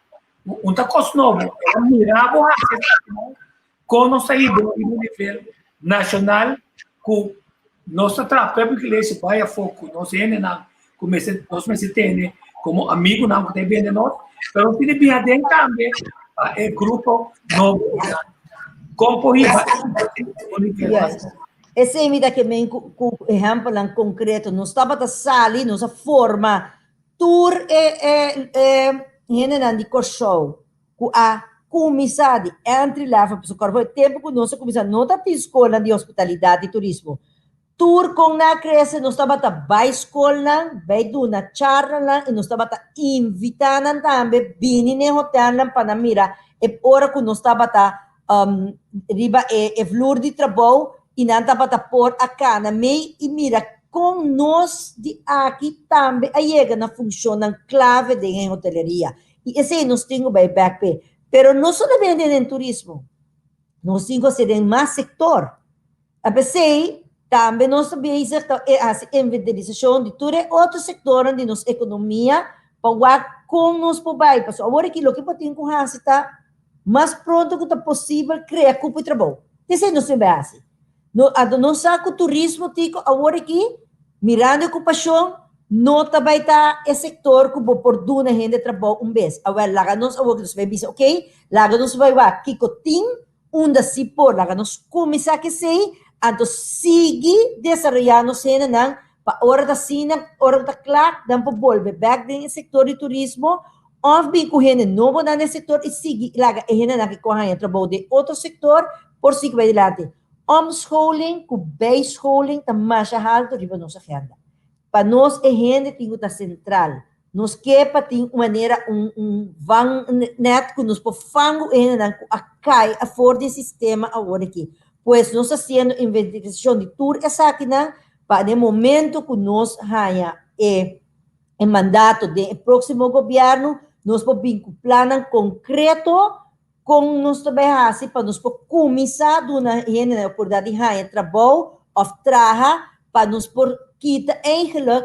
Speaker 2: un ta cos nobo, el a mira bo haci esaki no, con nos ta hiba riba un nivel nacional cu nos ta traha pueblo iglesia bai afo cu nos hendenan cu mester nos mester tene como amigunan cu ta bende nos, pero nos tiene bin aden tambe pa e grupo nobo con por hiba un nivel mas.
Speaker 4: Esei mi ta ke men ku ku ehèmpelnan konkreto. Nos tabata sali, nos a forma tur e e e hendenan di Kòrsou ku a kuminsá di entry level, pasobra kòrda for e tempu ku nos a kuminsá no ta tin skolnan di hospitalidat i turismo. Tur kon nan a krese nos tabata bai skolnan, bai duna charlanan i nos tabata invitá nan tambe bini n'e hotelnan pa nan mira e ora ku nos tabata riba e vloer di trabou i nan tabata por a kana mei i mira kon nos di aki tambe a yega na funshonnan klave den e hoteleria. I esei nos tin ku bai bèk p'e. Pero no solamente den turismo, nos tin ku hasi den mas sektor. A P'esei, tambe nos ta bezig ta hasi inventarisashon di tur e otro sektornan di nos ekonomia pa wak kon nos por bai. Pasobra awor aki loke bo tin ku hasi ta mas pronto ku ta posibel krea kupo di trabou. T'esei nos tin bai hasi. No, anto nos sa ku turismo tiko awor aki, mirando e okupashon, no ta bai ta e sektor ku bo por duna hende trabou un bes. Awel, laga nos awor ku nos bai bisa, okey, laga nos bai wak kiko tin Unda si por, laga nos kuminsá ku esei, anto sigui desaroyá nos hendenan pa ora ta asina, ora ku ta kla, nan por bolbe bèk den e sektor di turismo òf bin ku hende nobonan den e sektor i sigui laga e hendenan ku a haña trabou den otro sektor por sigui bai dilanti. Omscholing ku bijscholing ta masha haltu riba nos agenda. Pa nos e hende tin ku ta sentral. Nos ke pa tin un manera un un vangnet ku nos por fangu e hendenan ku a kai afor di e sistema awor aki. Pues nos ta hasiendo investigashon di tur esakinan pa den momento ku nos haña e e mandato den e próksimo gobièrnu nos por bin ku plannan konkreto kon nos ta bai hasi pa nos por kuminsá duna hendenan e oportunidat di haña trabou òf traha pa nos por kita eigenlijk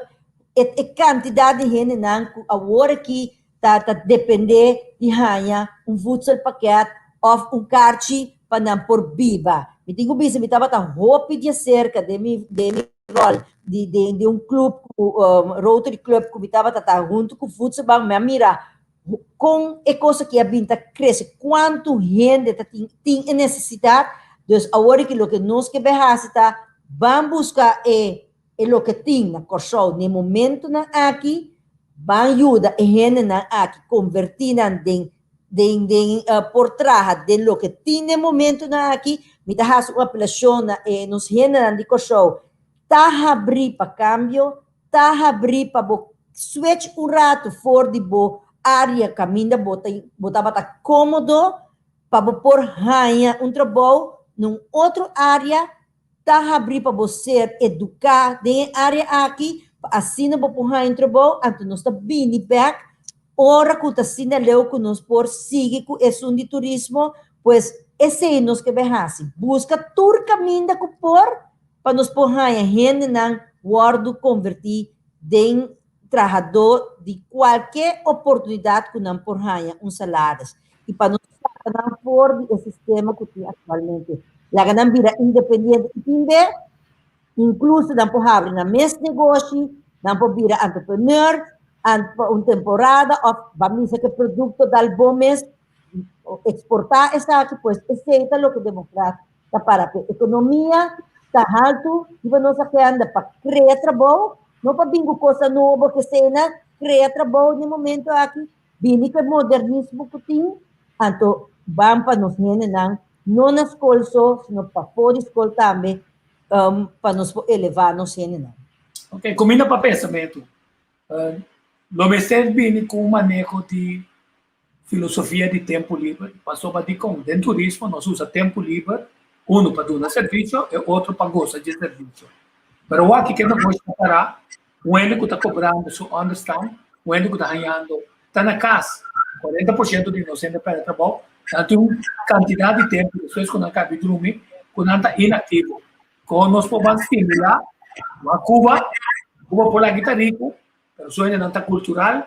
Speaker 4: e e kantidat di hendenan ku awor aki ta ta dependé di haña un voedselpakket òf un karchi pa nan por biba. Mi tin ku bisa mi tabata hopi djaserka den mi den mi ròl di di di un klup ku Rotary Club ku mi tabata ta huntu ku Voedselbank mi a mira Kon e kos aki a bin ta krese? Kuantu hende ta tin tin e nesesidat? Dus awor aki loke nos ke bai hasi ta ban buska e e loke tin na Kòrsou na e momentunan aki, ban yuda e hendenan aki konvertí nan den den den por traha den loke tin na e momentunan aki. Mi ta hasi un apelashon na e nos hendenan di Kòrsou, ta habrí pa kambio, Ta habrí pa bo switch un ratu for di bo área kaminda bo ta bo tabata kómodo pa bo por haña un trabou na un otro área. Ta habrí pa bo ser eduká den e área aki pa asina bo por haña un trabou. Anto nos ta bini bèk ora ku ta asina leu ku nos por sigui ku esun di turismo. Pues esei nos ke bai hasi, buska tur kaminda ku por pa nos por haña hendenan wòrdu konvertí den trahadó di kualke oportunidat ku nan por haña un salaris i pa nos saka nan for di e sistema ku tin aktualmente, laga nan bira independiente i tin be inkluso nan por habri nan mes negoshi, nan por bira entrepreneur pa un temporada òf ban bisa ku e produkto dal bo mes eksportá esaki, pues esei ta loke Demokrat ta para p'e ekonomia ta haltu riba nos agenda pa krea trabou, no pa bin ku kosnan nobo ke esena, krea trabou den e momento aki, bini ku e modernismo ku tin, anto ban pa nos hendenan, no na skol so, sino pafó di skol tambe, pa nos por elevá nos hendenan.
Speaker 2: Ok, kuminda pa pensamentu. Lo mester bini ku un maneho di filosofia di tempu liber, pasobra dikon den turismo nos usa tempu liber, unu pa duna servisio e otro pa gosa dje servisio. Pero wak ke negoshi ta pará, un hende ku ta kobrando su ònderstan, un hende ku ta hañando ta na kas, 40% di nos hende pèrdè trabou, nan tin un kantidat di tempu despues ku nan kabi drumi ku nan ta inaktivo. Kon nos por ban stimulá wak Cuba, Cuba por laki ta riku, pero su hendenan ta kultural,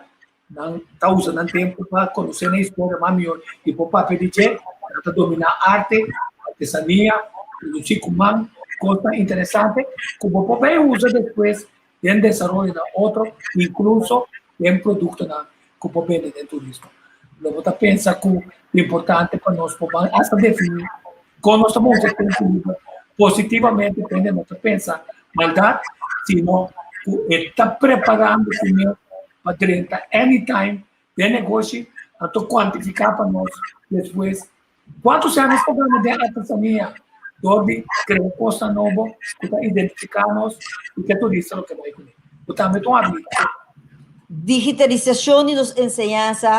Speaker 2: nan ta usa nan tempu pa konosé nan historia mas mihó i por papia di dje, nan ta dominá arte, artesania, produsí ku man, kosnan interesante ku bo por bai usa despues den desaroyonan otro, inkluso den produktonan ku por bende den turismo. Lo bo ta pensa ku ta importante pa nos por ban asta definí kon nos ta usa tempu liber positivamente, prende no ta pensa maldat, sino ku e ta preparando su mes pa drenta anytime den negoshi, anto kuantifiká pa nos despues kuantu sèn nos por gana den artesania. Dor di krea kosnan nobo ku ta identifiká nos i ku e turista lo ke bai kuné. Ku tambe ta un abilidat.
Speaker 4: Digitalisashon di nos enseñansa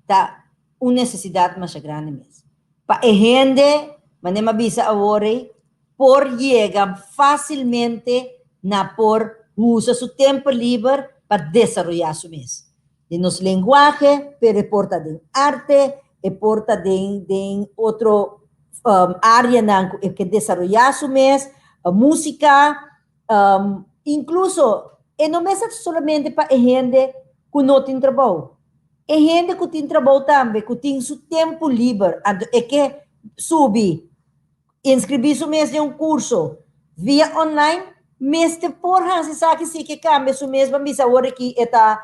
Speaker 4: ta un nesesidat masha grandi mes. Pa e hende, manera mi a bisa awor ei, por yega fásilmente na por usa su tempu liber pa desaroyá su mes. Den nos lenguahe, pero e por ta den arte, e por ta den den otro áreanan ku e ke desaroyá su mes, músika, inkluso e no mester solamente pa e hende ku no tin trabou. E hende ku tin trabou tambe, ku tin su tempu liber, anto e ke subi Inscribí su mes den un curso via online mester por haci esaki si ke cambia su mes ban bisa awor aki e ta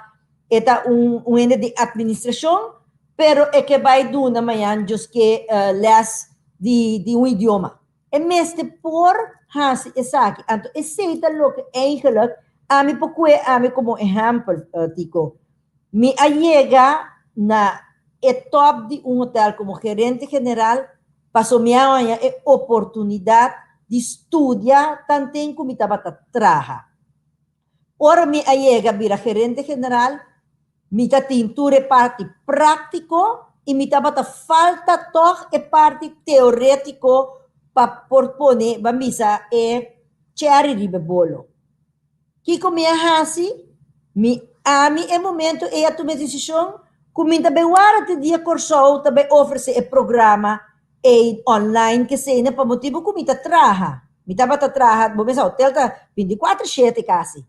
Speaker 4: e ta un un hende di administracion pero e ke bay duna mañan djos ke les di di un idioma e mester por haci esaki anto esey ta loke eigenlijk ami por cue ami como ehempel Tico mi a yega na e top di un hotel como gerente general Paso mi a haña e oportunidat di studia tanten ku mi tabata traha. Ora mi a yega bira gerente general, mi ta tin tur e parti práktiko i mi tabata falta tòg e parti teorétiko pa por pone, ban bisa, e chèri riba e bolo. Kiko mi a hasi? Mi ami e momento ei a tuma e desishon ku mi ta bai wara te dia Kòrsou ta bai ofresé e programa ei online kesei pa motibu ku mi ta traha. Mi tabata traha, bo mesa hotel ta bintikuater shete kasi.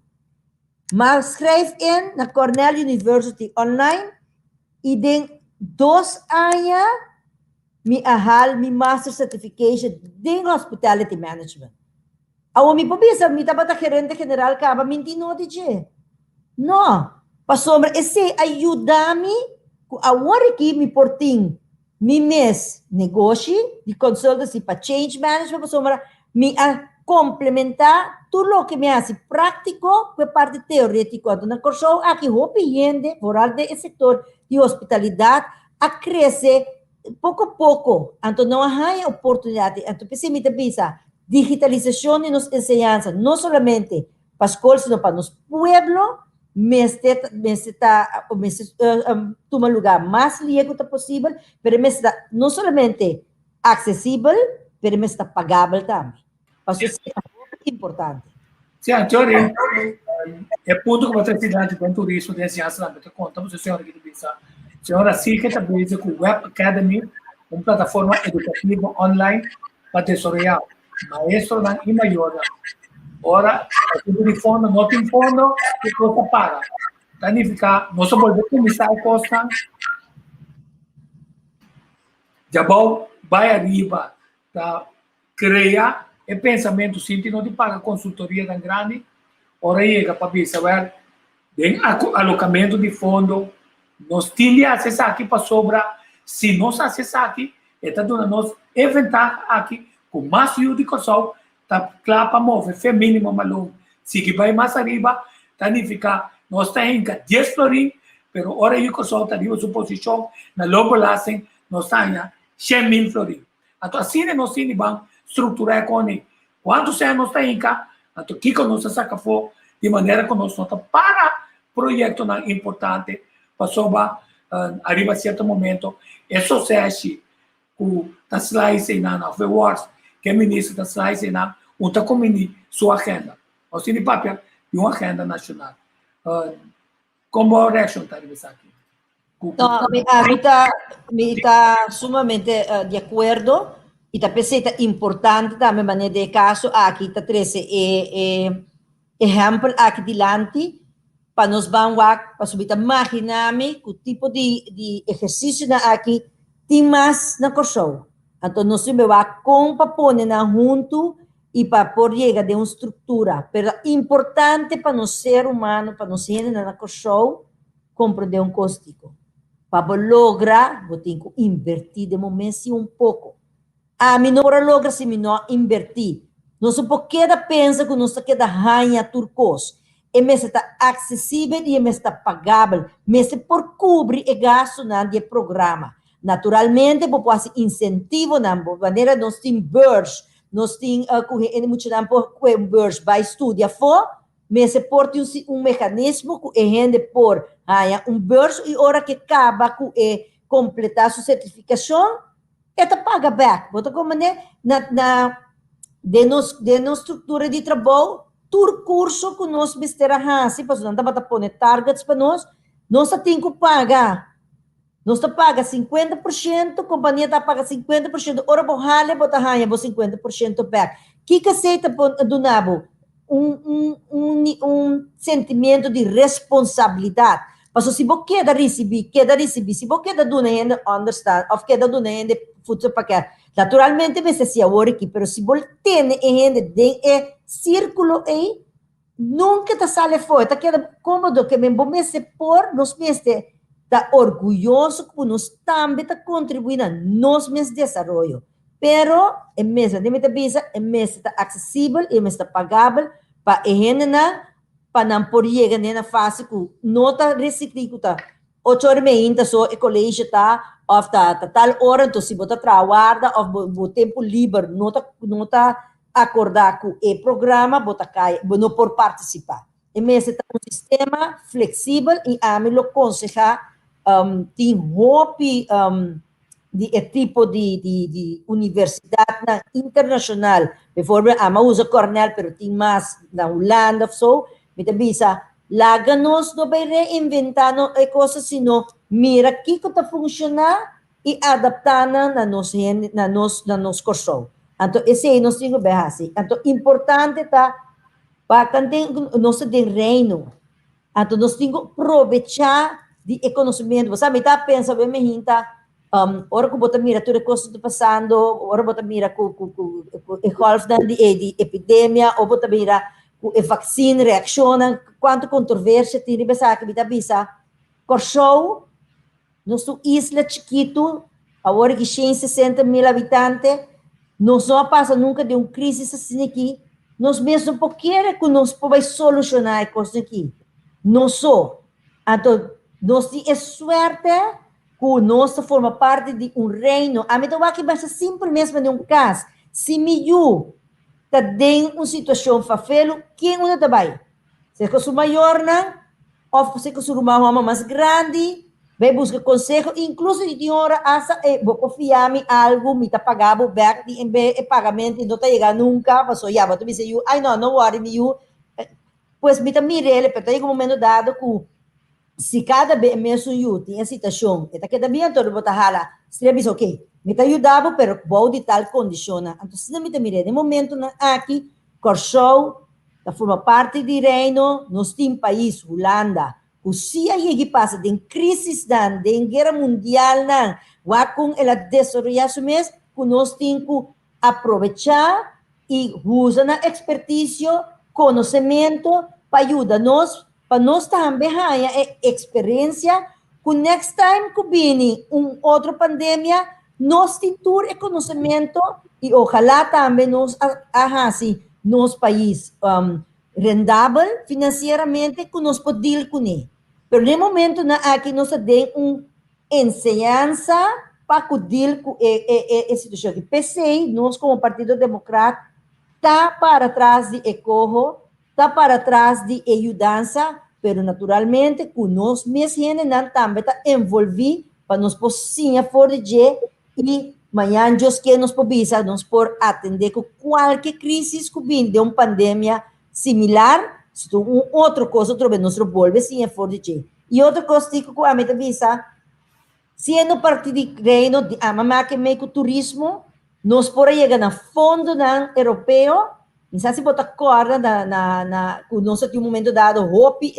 Speaker 4: M'a schrijf in na Cornell University online i den dos aña mi a hal mi master certification den hospitality management. Awor mi por bisa mi tabata gerente general caba minti no di dje. No, pasobra esey a yuda mi cu awor aki mi por tin mi mes negoshi di consultancy pa change management pasobra mi a complementa tur loke mi a haci practico cu e parti teoretico. Anto na Corsou aki hopi hende, vooral den e sector di hospitalidad, a crece Poko poko, anto no a haña oportunidat di, anto p'esei mi ta bisa, digitalisashon di nos enseñansa, no solamente pa skol sino pa nos pueblo, mester mester ta mester tuma lugá mas lie ku ta posibel, pero e mester ta no solamente aksesibel, pero e mester ta pagabel tambe. Pasobra esei ta hopi importante.
Speaker 2: Sí, Anchori, e punto ku bo ta dilanti den turismo den enseñansa tambe ta konta, pasobra señora ki ta bisa, señora Silke ta bezig ku Web Academy, un plataforma edukativo online pa desaroyá maestronan i mayornan. Ora asuntu di fondo no tin fondo, e kos ta para. Ta nifiká nos a bolbe kuminsá e kosnan djabou bai ariba ta Krea e pensamentu sinti no di paga konsultorianan grandi ora yega pa bisa wèl den alokamentu di fondo nos tin di hasi esaki pasobra si nos hasi esaki e ta duna nos e ventaha aki ku mas yu di Kòrsou ta kla pa move fe minimo malon sigui bai mas ariba ta nifiká nos ta hinka dies florin pero ora yu Kòrsou ta riba su posishon na loonbelasting nos ta haña 100,000 florin. Anto asina nos tin di ban strukturá e koni. Kuantu sèn nos ta hinka, anto kiko nos ta saka afó di manera ku nos no ta para proyektonan importante pasobra ariba sierto momento e soseshi ku ta slice einan òf e wòrs ku e minister ta slice einan un ta kumini su agenda. Nos tin di papia di un agenda nashonal. Kon bo reakshon ta riba esaki?
Speaker 4: No, mi, ami ta, mi ta sumamente uh, di acuerdo y ta p'esei ta importante tambe manera de caso aki ta trece e, e ehempel aki dilanti pa nos ban wak, pasobra mi ta magina mi cu tipo di, di ehercicionan aki tin mas na Corsou. Anto nos tin be wak con pa pone nan huntu y pa por yega den un structura. Pero ta importante pa nos ser humano, pa nos hendenan na Corsou comprende un cos tico. Pa bo logra, bo tin cu inverti den bo mes si un poco. Ami no por a logra si mi no a inverti. Nos no por keda pensa cu nos ta keda haña tur cos. E mester ta accesibel y e mester ta pagabel. Mester por cubri e gastonan di e programa. Naturalmente bo por haci incentivonan, bo manera nos tin beurs. Nos tin ku e muchanan por kue un beurs bai studia afó. Mester por tin un mecanismo ku e hende por haña un beurs i ora ke kaba ku e kompletá su sertifikashon e ta paga bèk. Bo ta komprendé? Na na den nos den nos struktura di trabou tur kurso ku nos mester a hasi pasobra nan tabata pone targets pa nos, nos ta tin ku paga. Nos ta paga 50%, kompania ta paga 50%, ora bo hale bo ta haña bo 50% bèk. Kiko esei ta duna bo? Un un un un sentimiento di responsabilidat. Pasobra si bo keda risibí, keda risibí, si bo keda duna hende ònderstan òf keda duna hende voedselpakket, naturalmente mester hasi awor aki, pero si bo tene e hende den e sírkulo ei, Nunca ta sali afó, e ta keda cómodo ke men bo mester por, nos mester ta orguyoso ku nos tambe ta kontribuí na nos mes desaroyo. Pero e mester, mi ta bisa, e mester ta aksesibel i e mester ta pagabel pa e hendenan pa nan por yega ne na fase ku no ta resiklí ku ta ocho ora i meinta so e kolegio ta òf ta ta tal ora, enton si bo ta traha warda òf bo bo tempu liber no ta no ta Acordá cu e programa bo ta cay, bo no por participa. E mester ta un sistema flexibel y ami lo conseha tin hopi di e tipo di di di universidadnan internacional, bijvoorbeeld ami a usa Cornell pero tin mas na Hulanda of so, mi ta bisa laga nos no bay reinventa no e cosa sino mira kico ta funciona i adaptá nan na nos hende, na nos, na nos Kòrsou. Anto esei nos tin ku bai hasi. Anto importante ta pa tanten ku nos ta den Reino, anto nos tin ku probechá di e konosementu. Bo sa mi ta pensa wen mi hinta, ora ku bo ta mira tur e kos ku ta pasando, ora bo ta mira ku ku ku ku e gòlfnan di e di epidemia, o bo ta mira ku e vaksin reakshonnan, kuantu kontroversia tin riba esaki, mi ta bisa Kòrsou Nos ta un isla chikitu, awor aki 160.000 habitante, nos no a pasa nunka den un krisis asina aki, nos mes no por kere ku nos por bai solushoná e kosnan aki, nos so. Anto nos tin e suerte ku nos ta forma parti di un reino. Ami ta wak masha simpel mes manera un kas, si mi yu ta den un situashon fafelu, ken unda ta bai? Serka su mayornan Of si ku su ruman hòmber mas grandi, bai buska konseho, inkluso si tin ora asta e bo por fia mi algu, mi ta paga bo bèk di en bes e pagamentu no ta yega nunka, pasobra ya bo ta bisa yu, ai no, no wòri mi yu. Pues mi ta mir'el, pero ta yega un momento dado ku si kada be e mesun yu tin e situashon, e ta keda bien, anto bo ta hala stria bisa oke, mi ta yuda bo pero bou di tal kondishonnan. Anto asina mi ta mir'el, den momentunan aki Kòrsou ta forma parti di Reino, nos tin pais, Hulanda, ku si a yegi pasa den krisisnan, den guera mundialnan, wak kon el a desaroyá su mes, ku nos tin ku aprovechá i usa nan ekspertisio, konosementu pa yuda nos, pa nos tambe haña e eksperensia ku next time ku bini un otro pandemia, nos tin tur e konosementu i ojalá tambe nos a hasi nos pais rendabel finansieramente ku nos por deal kuné. Pero den e momentunan aki nos ta den un enseñansa pa ku deal ku e e situashon aki. P'esei nos komo Partido Demokrat ta para tras di e koho, ta para tras di e yudansa, pero naturalmente ku nos mes hendenan tambe ta envolví pa nos por siña for di dje i mañan Dios ke nos por bisa nos por atendé ku kualke krísis ku bini den un pandemia similar, si ta un otro kos otrobe nos lo bolbe siña for di dje. I otro kos tiko ku ami ta bisa, Siendo parti di Reino di ama make mei ku turismo, nos por a yega na fondonan europeo. Mi sa si bo ta kòrda na na na ku nos a tin un momento dado hopi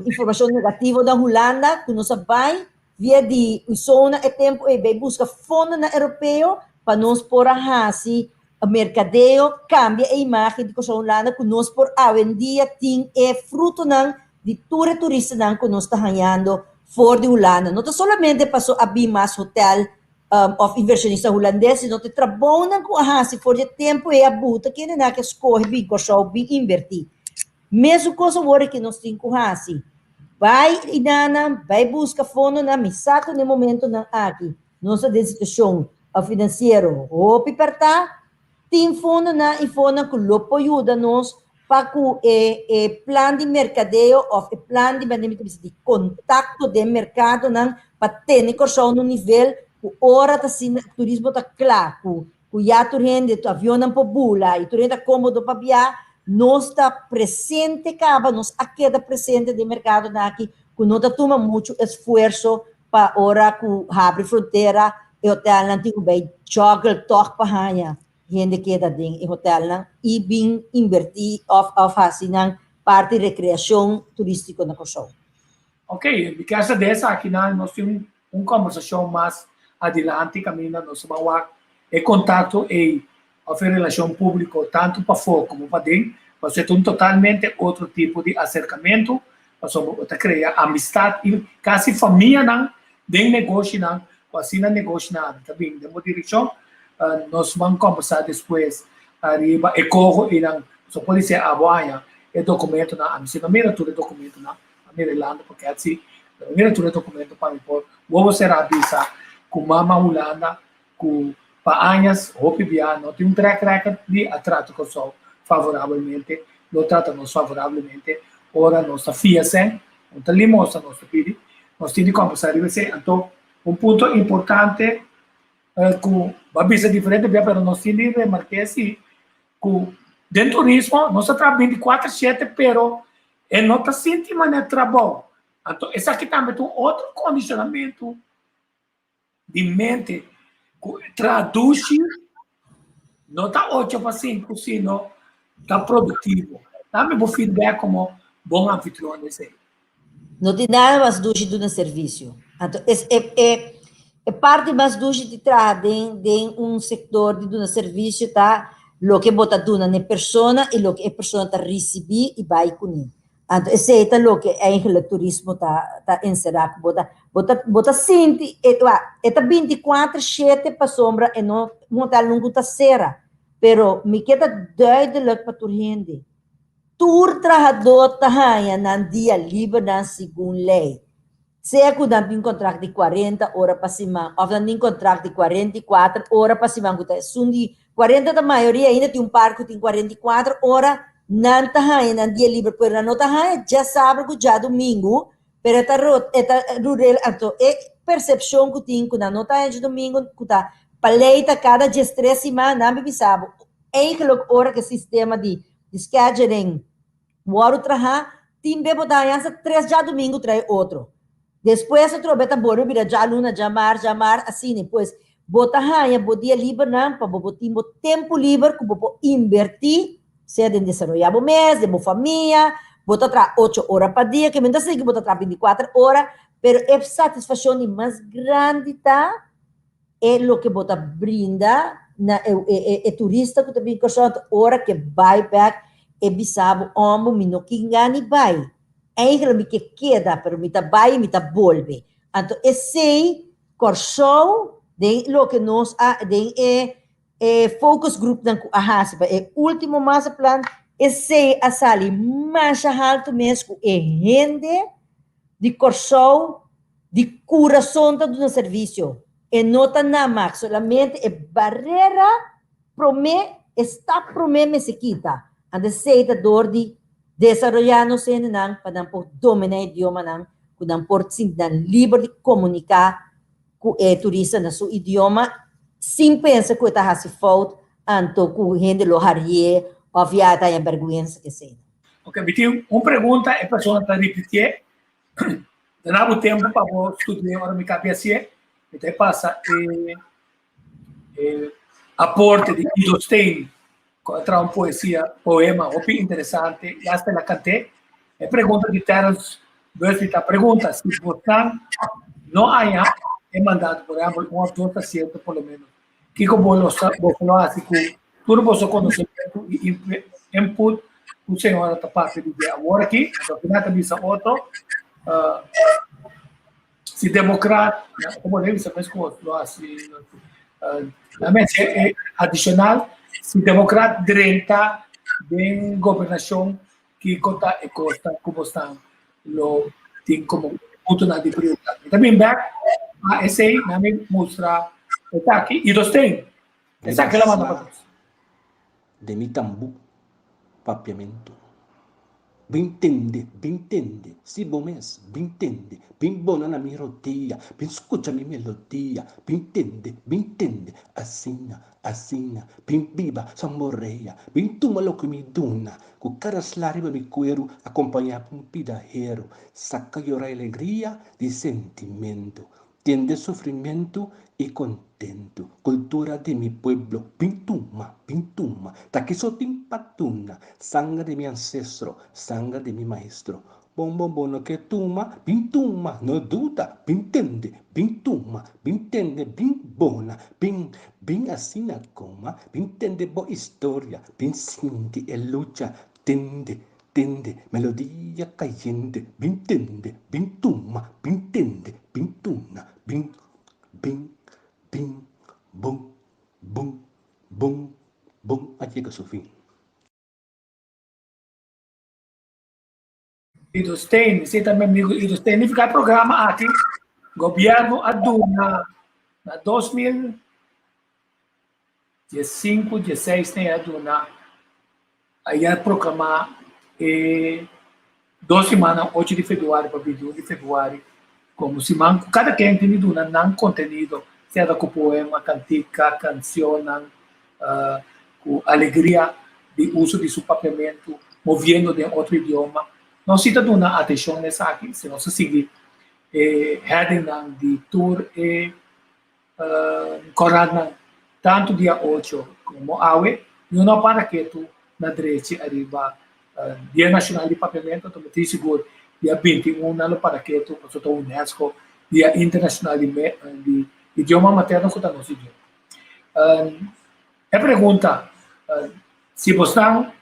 Speaker 4: informashon negativo na Hulanda ku nos a bai via di Usona e tempu ei bai buska fondonan europeo pa nos por a hasi merkadeo, kambia e imágen di Kòrsou Hulanda ku nos por awendia tin e frutonan di tur e turistanan ku nos ta hañando for di Hulanda. No ta solamente paso a bin mas hotel òf invershonista hulandes, sino ta e trabounan ku a hasi for di e tempu ei a buta kendenan ke skohe bin Kòrsou bin invertí. Mesun kos awor e ke nos tin ku hasi. Bai einan, bai buska fondonan, mi sa ku na e momentonan aki nos ta den situashon finansiero hopi pèrtá. Tin fondonan i fondonan ku lo por yuda nos pa ku e e plan di merkadeo òf e plan di manera mi ta bisa di kontakto den merkadonan pa tene Kòrsou na un nivel ku ora ta asina turismo ta kla ku ku ya tur hende avionnan por bula i tur hende ta kómodo pa bia nos ta presente kaba nos a keda presente den merkadonan aki ku no ta tuma muchu esfuerso pa ora ku habri frontera e hotelnan tin ku bai juggle tòg pa haña hende keda den e hotelnan i bin inbertí òf òf hasi nan parti rekreashon turístiko na Kòrsou.
Speaker 2: Ok, mi kier sa di esakinan nos tin un kòmbersashon mas adilanti kaminda nos ta wak e kontakto ei òf e relashon públiko tantu pafó komo paden, pasobra e ta un totalmente otro tipo di aserkamentu, pasobra bo ta krea amistat i kasi famianan den negoshinan ku asina negoshinan ta bin den bo direkshon. Nos ban kòmbersá despues ariba e koho einan, pasobra por di abo haña e dokumentonan, ami si no mira tur e dokumentonan, a mira e landa pakèt si, pero mira tur e dokumento pa mi por wowo será bisa ku mama Hulanda ku pa añas hopi bia no tin un track record di a trata Kòrsou favorabelmente, lo trata nos favorablemente ora nos ta fia sèn, no ta limosna nos ta pidi, nos tin di kòmbersá riba esei. Anto un punto importante ku bo a bisa diferente bia pero nos tin di remark'é si ku den turismo nos ta traha bintikuater shete pero E no ta sinti manera trabou. Anto esaki tambe ta un otro kondishonamentu di mente ku tradushi no ta ocho pa sinku sino ta produktivo. Dame bo feedback komo bon anfitrion di esei.
Speaker 4: No tin nada mas dushi duna servisio. Anto es e e e parti mas dushi di traha den den un sektor di duna servisio ta loke bo ta duna n'e persona i loke e persona ta risibí i bai kuné. Anto esei ta loke eigenlijk turismo ta ta enserá ku bo ta bo ta bo ta sinti e e ta binti kuater shete pasobra e no un hotel nunka ta sera pero mi ke ta duidelijk pa tur hende. Tur trahadó ta haña nan dia libernan segun lei, sea ku nan tin kontrakt di kuarenta ora pa siman òf nan tin kontrakt di 44 ora pa siman, ku ta esun di kuarenta ta mayoria, ainda tin un par ku tin 44 ora, nan ta haña nan dia liber, pero nan no ta haña djasabra ku djadumingu, pero e ta e ta rurel, anto e persepshon ku tin ku nan no ta haña djadumingu, ku ta pa lei ta kada diestres siman, nan bisa bo, eigenlijk ora ku e sistema di Di scheduling wòrdu trahá, tin be bo ta haña hasta tres djadumingu trae otro. Despues atrobe ta bolbe bira djaluna, djamar, djamar, asina. Pues bo ta haña bo dia libernan pa bo por tin bo tempu liber ku bo por inbertí, sea den desaroyá bo mes, den bo famia, bo ta traha ocho ora pa dia, ke men ta sigui bo ta traha bintikuater ora, pero e satisfashon di mas grandi ta E loke bo ta brinda na e e e turista ku ta bin Kòrsou anto ora ke bai bèk e bisa bo òmbo mi no kin gana di bai eigenlijk mi ke keda pero mi ta bai i mi ta bolbe anto esei Kòrsou den loke nos a den e e focus groupnan ku a hasi pa e ultimo masterplan esei a sali masha haltu mes ku e hende di Kòrsou di kurason ta duna servisio. E no ta namak, solamente e barera promé, e stap promé mester kita. Anto esei ta dor di desaroyá nos hendenan pa nan por dominá e idiomanan, ku nan por sinti nan liber di komuniká ku e turista na su idioma sin pensa ku e ta hasi fout anto ku hende lo harié òf ya e ta haña bèrgwensa ku esei.
Speaker 2: Ok, mi tin un pregunta, e persona ta ripitié. Duna bo tempu pa bo studia ora mi kapia hasié, mi ta pasa e e aporte di Ido Steen ku a traha un poesia, poema hopi interesante i asta el a kant'é. E pregunta di Terence Busby ta pregunta si bosnan no haña e mandato, por ehèmpel un òf dos asiento por lo menos, kiko bo lo sa boso lo hasi ku tur boso konosementu i input ku señora ta papia di dje awor aki? Anto kina ta bisa otro, si demokrat, komo lo bisa mes kos lo hasi, na mes e adishonal, si demokrat drenta den gobernashon kiko ta e kosnan ku bosnan lo tin komo puntonan di prioridat. Mi ta bin bèk pa esei, na mi mustra esaki i dos ten. Esaki la manda pa nos.
Speaker 8: Den mi tambú papiamentu. Bin tende, bin tende, si bo mes, bin tende, bin bona na mi rodia, bin skucha mi melodia, bin tende, bin tende, asina, asina, bin biba samborea, bin tuma loke mi duna, ku kada sla riba mi kueru akompañá ku un pida heru, saka yora alegria di sentimentu, Tende sufrimentu i kontentu. Kultura di mi pueblo, bin tuma, bin tuma. Ta kiso tin pa duna. Sanger di mi ansestro, sanger di mi maestro. Bon bon bo no ke tuma, bin tuma, no duda, bin tende, bin tuma, bin tende, bin bona, bin, bin asina koma, bin tende bo historia, bin sinti e lucha, tende, Tende, melodia kayente, bin tende, bin tuma, bin tende, bin tuna, bin, bin, bin, bon, bon, bon, bon a yega su fin.
Speaker 2: Ido Steen, esei ta mi amigo Ido Steen. Nifica e programa aki, gobierno a duna na 2015, 16 ne a duna a ya proclama e dos simannan ocho di februari pa 21 di februari como siman cu cada ken tin di duna nan contenido, sea ta cu poema, cantica, cancionnan, cu alegria di uso di su papiamentu moviendo den otro idioma. Nos si ta duna atencion na esaki, si nos a sigui e headingnan di tur e Korantnan tantu dia ocho komo awe, no no para ketu na drechi ariba Dia Nashonal di Papiamentu, anto mi tin sigur dia 21 nan lo para ketu pasobra ta UNESCO Dia Internashonal di Idioma Materno ku ta nos idioma. E pregunta, si bosnan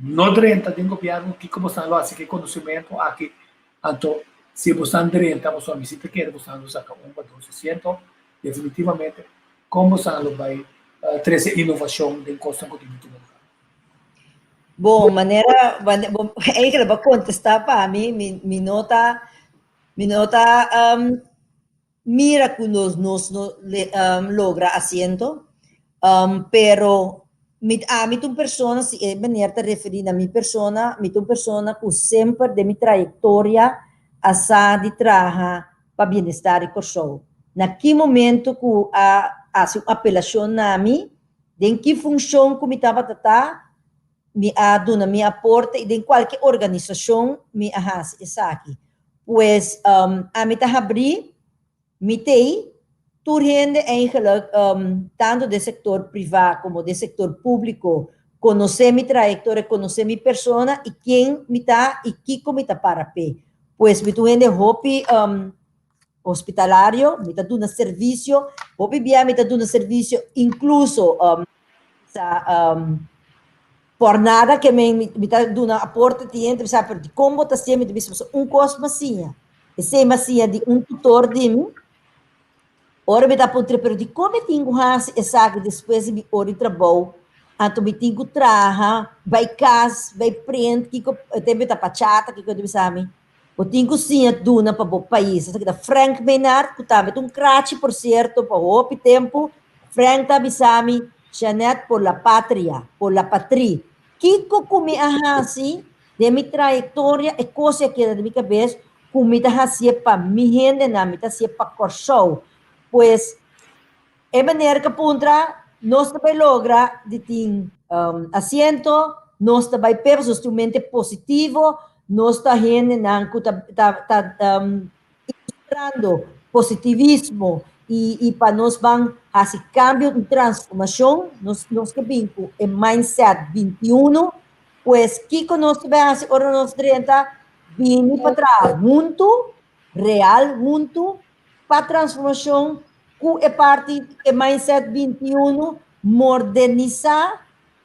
Speaker 2: No drenta den gobièrnu, kiko bosan lo hasi ku e konosementu aki? Anto, si bosan drenta, boso a mi si ta kere bosan lo saka un pa dos asiento. Definitivamente, kon bosan lo bai trese inovashon den kosnan ku tin di tuma lugá?
Speaker 4: Bon, manera, bo eigenlijk bo a kontestá pa mi, mi no ta, mi no ta mira ku nos nos no logra asiento, pero mi ami ta un persona, si e meneer ta referí na mi persona, mi ta un persona ku semper den mi trayektoria a sa di traha pa bienestar di Kòrsou. Na ki momento ku a hasi un apelashon na mi, den ki funshon ku mi tabata ta, mi a duna mi aporte i den kualke organisashon mi a hasi esaki. Pues ami ta habrí, mi t'ei, tur hende eigenlijk, tantu den sektor privá komo den sektor públiko, konosé mi trayektoria, konosé mi persona i ken mi ta i kiko mi ta para p'e. Pues mi ta un hende hopi hospitalario, mi ta duna servisio, hopi bia mi ta duna servisio inkluso sa por nada ke mi mi ta duna aporte tin hende ta bisa pero dikon bo ta hasié mi ta bisa pasobra un kos mi a siña esei mi a siña di un tutor di mi ora mi ta puntra pero dikon mi tin ku hasi esaki despues di mi ora di trabou anto mi tin ku traha bai kas bai print kiko e tempo e ta pachata kiko e ta bisa mi Bo tin ku siña duna pa bo pais. Esaki ta Frank Maynard, ku tambe ta un krachi por sierto pa hopi tempu. Frank ta bisa mi, Jeanette, por la patria, por la patrie. Kiko ku mi a hasi den mi trayektoria, e kos a keda den mi kabes ku mi ta hasié pa mi hendenan, mi ta hasié pa Kòrsou. Pues, E manera ku puntra, nos ta bai logra di tin asiento, nos ta bai p'e pasobra nos tin un mente positivo, nos ta hendenan ku ta ta ilustrando positivismo i pa nos ban hasi kambio, un transformashon, nos nos ke bin ku e mindset 21, pues kiko nos ta bai hasi ora nos drenta? Bini pa traha huntu, real huntu, pa transformashon ku e parti e mindset 21 modernisá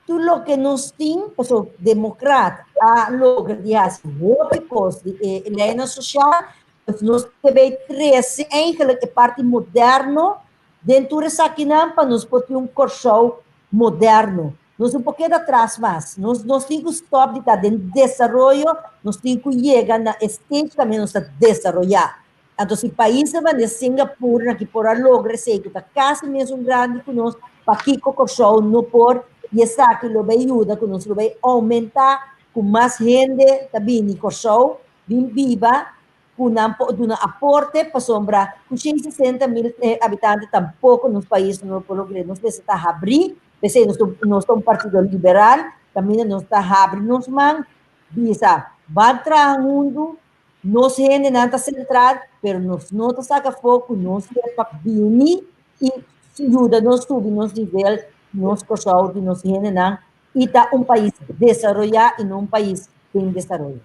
Speaker 4: tur loke nos tin, pasobra demokrat a logra di hasi hopi kos di e leinan sosial, pues nos debe trese eigenlijk e parti moderno den tur esakinan pa nos por tin un Kòrsou moderno. Nos no por keda atras mas, nos nos tin ku stòp di ta den desaroyo, nos tin ku yega na e stage kaminda nos ta desaroyá. Anto si paisnan manera Singapur nan ki por a logra esei ku ta kasi mesun grandi ku nos, pakiko Kòrsou no por? I esaki lo bai yuda ku nos lo bai oumentá ku mas hende ta bini Kòrsou bin biba ku nan por duna aporte pasobra ku 160 mil habitante tampoko nos pais no por logr'é. Nos mester ta habrí, p'esei nos nos ta un partido liberal kaminda nos ta habri nos man bisa ban traha huntu, nos hendenan ta sentral pero nos no ta saka afó ku nos ke pa bini i yuda nos subi nos nivel, nos Kòrsou di nos hendenan i ta un pais desaroyá i no un pais den desaroyo.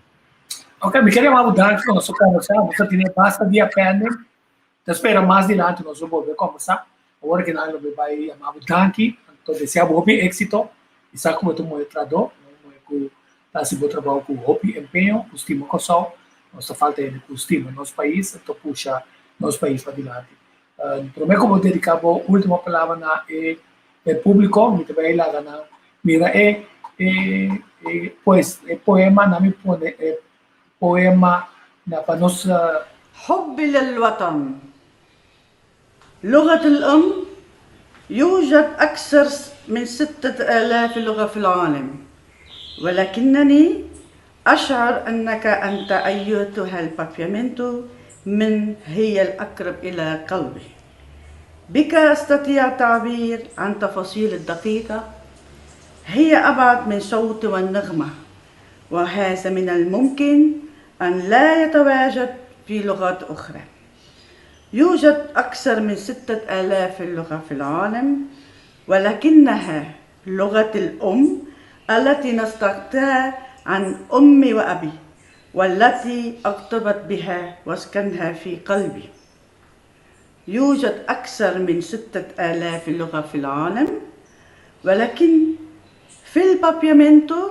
Speaker 2: Ok, mi ker yama bo danki pa nos a kombersá. Nos a tene basta dia pending. Ta spera mas dilanti nos lo bolbe kombersá. Awor ki nan lo mi bai yama bo danki. Anto desea bo hopi éksito. Mi sa ku bo ta un muher trahadó, un muher ku ta hasi bo trabou ku hopi empeño, ku stima Kòrsou. Nos ta falta hende ku stima nos pais, anto pusha nos pais padilanti. Promé ku bo dediká bo último palabra na e e públiko, mi ta bai laga nan mira e e e pues e poema, nan mi pone e poema na pa nos.
Speaker 9: حبي للوطن لغة الأم يوجد أكثر من 6000 لغة في العالم ولكنني أشعر أنك أنت أيتها البابيامنتو من هي الأقرب إلى قلبي بك أستطيع التعبير عن تفاصيل الدقيقة هي أبعد من صوت والنغمة وهذا من الممكن أن لا يتواجد في لغات أخرى يوجد أكثر من 6000 لغة في العالم ولكنها لغة الأم التي نستقطعها عن أمي وأبي والتي أغتبت بها واسكنها في قلبي يوجد أكثر من 6000 لغة في العالم ولكن في البابيامنتو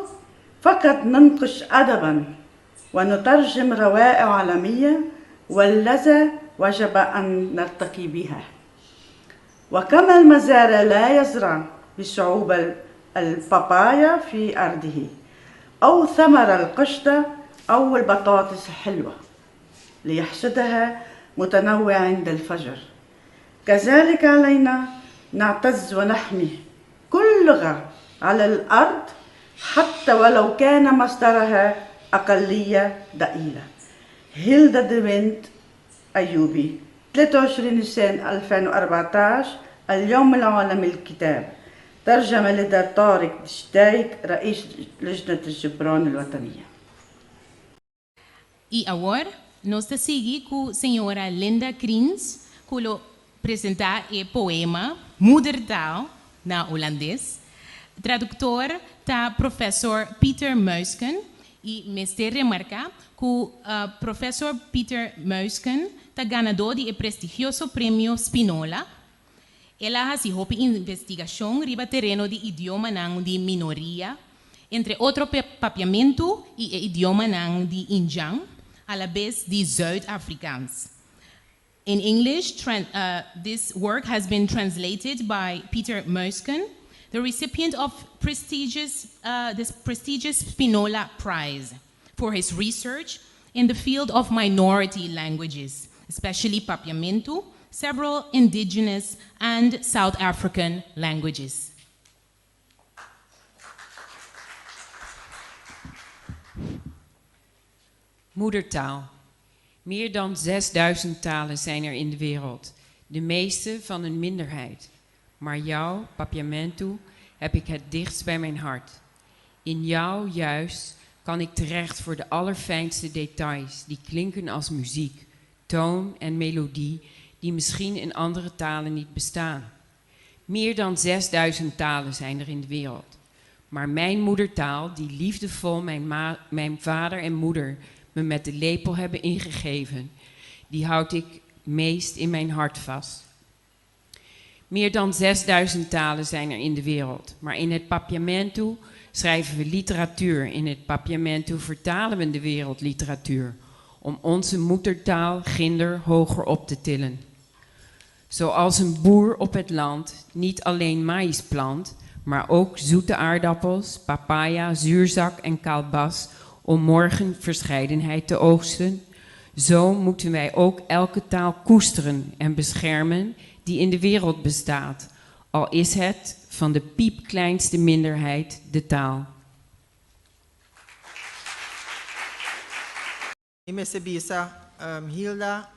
Speaker 9: فقط ننقش أدبا ونترجم روائع عالمية والذي وجب أن نرتقي بها وكما المزارع لا يزرع بصعوبة البابايا في أرضه أو ثمر القشطة أو البطاطس الحلوة ليحصدها متنوع عند الفجر كذلك علينا نعتز ونحمي كل لغة على الأرض حتى ولو كان مصدرها أقلية ضئيلة هيلدا دوينت أيوبي 23 نيسان 2014 اليوم العالمي للكتاب ترجمة لدى طارق دشدايك رئيس لجنة الجبران الوطنية
Speaker 10: I awor nos ta sigui ku señora Linda Kriens ku lo presentá e poema Moedertaal na hulandes. Traduktor ta profesor Peter Muysken i mester remarká ku profesor Peter Muysken ta ganadó di e prestigioso premio Spinola. El a hasi hopi investigashon riba tereno di idiomanan di minoria, entre otro Papiamentu i e idiomanan di Indjan, alabes di Zuid-Afrikaans. In English, this work has been translated by Peter Muysken, the recipient of prestigious, this prestigious Spinola Prize for his research in the field of minority languages, especially Papiamentu, several indigenous and South African languages.
Speaker 11: Moedertaal. Meer dan 6000 talen zijn er in de wereld, de meeste van een minderheid. Maar jou, Papiamentu, heb ik het dichtst bij mijn hart. In jou juist kan ik terecht voor de allerfijnste details die klinken als muziek, toon en melodie die misschien in andere talen niet bestaan. Meer dan 6000 talen zijn er in de wereld. Maar mijn moedertaal, die liefdevol mijn, mijn vader en moeder me met de lepel hebben ingegeven, die houd ik meest in mijn hart vast. Meer dan 6000 talen zijn er in de wereld, maar in het Papiamentu schrijven we literatuur. In het Papiamentu vertalen we de wereldliteratuur om onze moedertaal ginder hoger op te tillen. Zoals een boer op het land niet alleen maïs plant, maar ook zoete aardappels, papaya, zuurzak en kalbas om morgen verscheidenheid te oogsten. Zo moeten wij ook elke taal koesteren en beschermen die in de wereld bestaat. Al is het van de piepkleinste minderheid de taal.
Speaker 12: Mi mester bisa Hilda,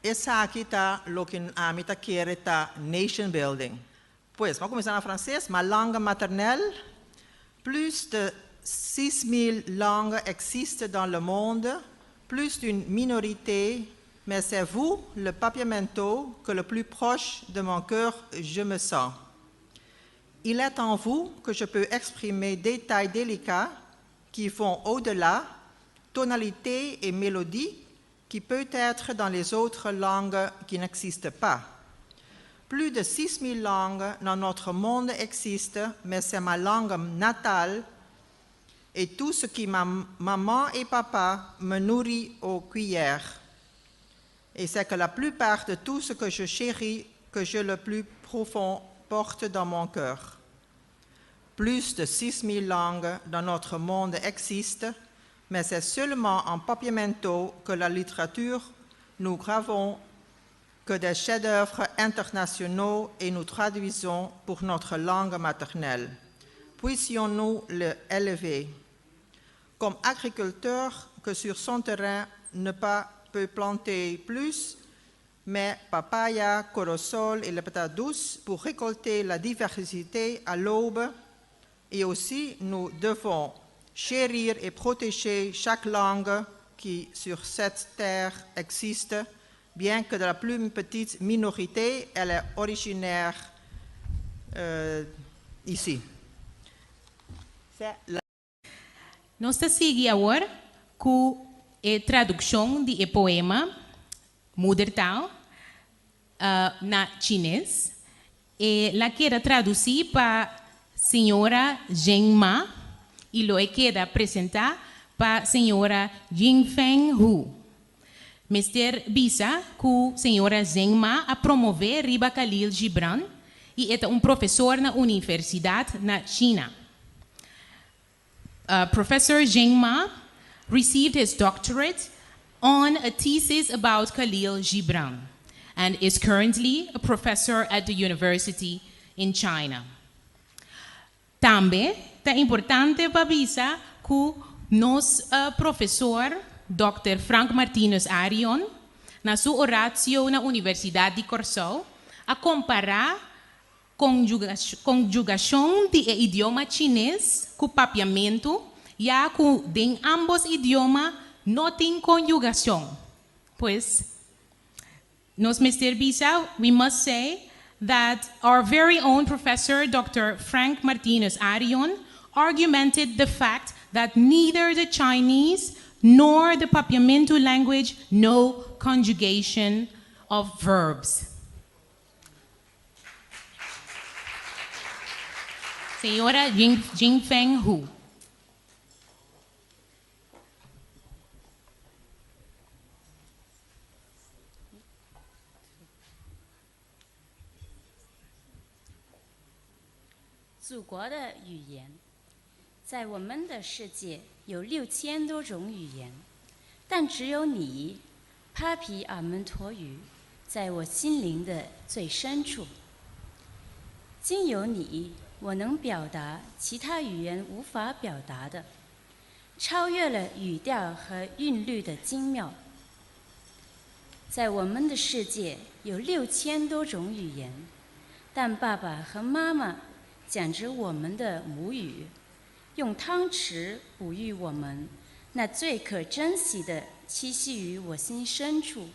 Speaker 12: esaki ta loke ami ta kere ta nation building. Pues, mi a kuminsá na franses, Ma langue maternelle, plus de 6000 langues existent dans le monde, plus d'une minorité, mais c'est vous, le papiamento, que le plus proche de mon cœur je me sens. Il est en vous que je peux exprimer détails délicats qui vont au-delà, tonalité et mélodie qui peut être dans les autres langues qui n'existent pas. Plus de 6000 langues dans notre monde existent, mais c'est ma langue natale et tout ce qui ma maman et papa me nourrit aux cuillères. Et c'est que la plupart de tout ce que je chéris, que je le plus profond porte dans mon cœur. Plus de 6000 langues dans notre monde existent, mais c'est seulement en papiamento que la littérature nous gravons que des chefs-d'œuvre internationaux et nous traduisons pour notre langue maternelle. Puissions-nous le élever. Comme agriculteur que sur son terrain ne pas peut planter plus, mais papaya, corosol et les patates douces pour récolter la diversité à l'aube. Et aussi, nous devons chérir et protéger chaque langue qui sur cette terre existe, bien que de la plus petite minorité, elle est originaire euh, ici.
Speaker 10: Nos ta sigui awor ku e tradukshon di e poema Moedertaal na chines. E la keda tradusí pa señora Zheng Ma i lo e keda presentá pa señora Yingfeng Hu. Mester bisa ku señora Zheng Ma a promové riba Khalil Gibran i e ta un profesor na universidat na China. Professor Zheng Ma received his doctorate on a thesis about Khalil Gibran and is currently a professor at the university in China. Tambe ta importante pa bisa ku nos profesor Dòkter Frank Martinus Arion na su oratio na Universidat di Kòrsou a kompará Konjugashon di e idioma chines ku papiamentu, ya ku den ámbos idioma no tin konjugashon. Pues, nos mester bisa, we must say, that our very own professor Dòkter Frank Martinus Arion argumented the fact that neither the Chinese nor the Papiamentu language know conjugation of verbs. Señora Jingfeng Hu.
Speaker 13: 祖国的语言，在我们的世界有六千多种语言，但只有你，帕皮阿门托语，在我心灵的最深处。经由你，我能表达其他语言无法表达的，超越了语调和韵律的精妙。在我们的世界有六千多种语言，但爸爸和妈妈讲着我们的母语，用汤匙哺育我们，那最可珍惜的栖息于我心深处。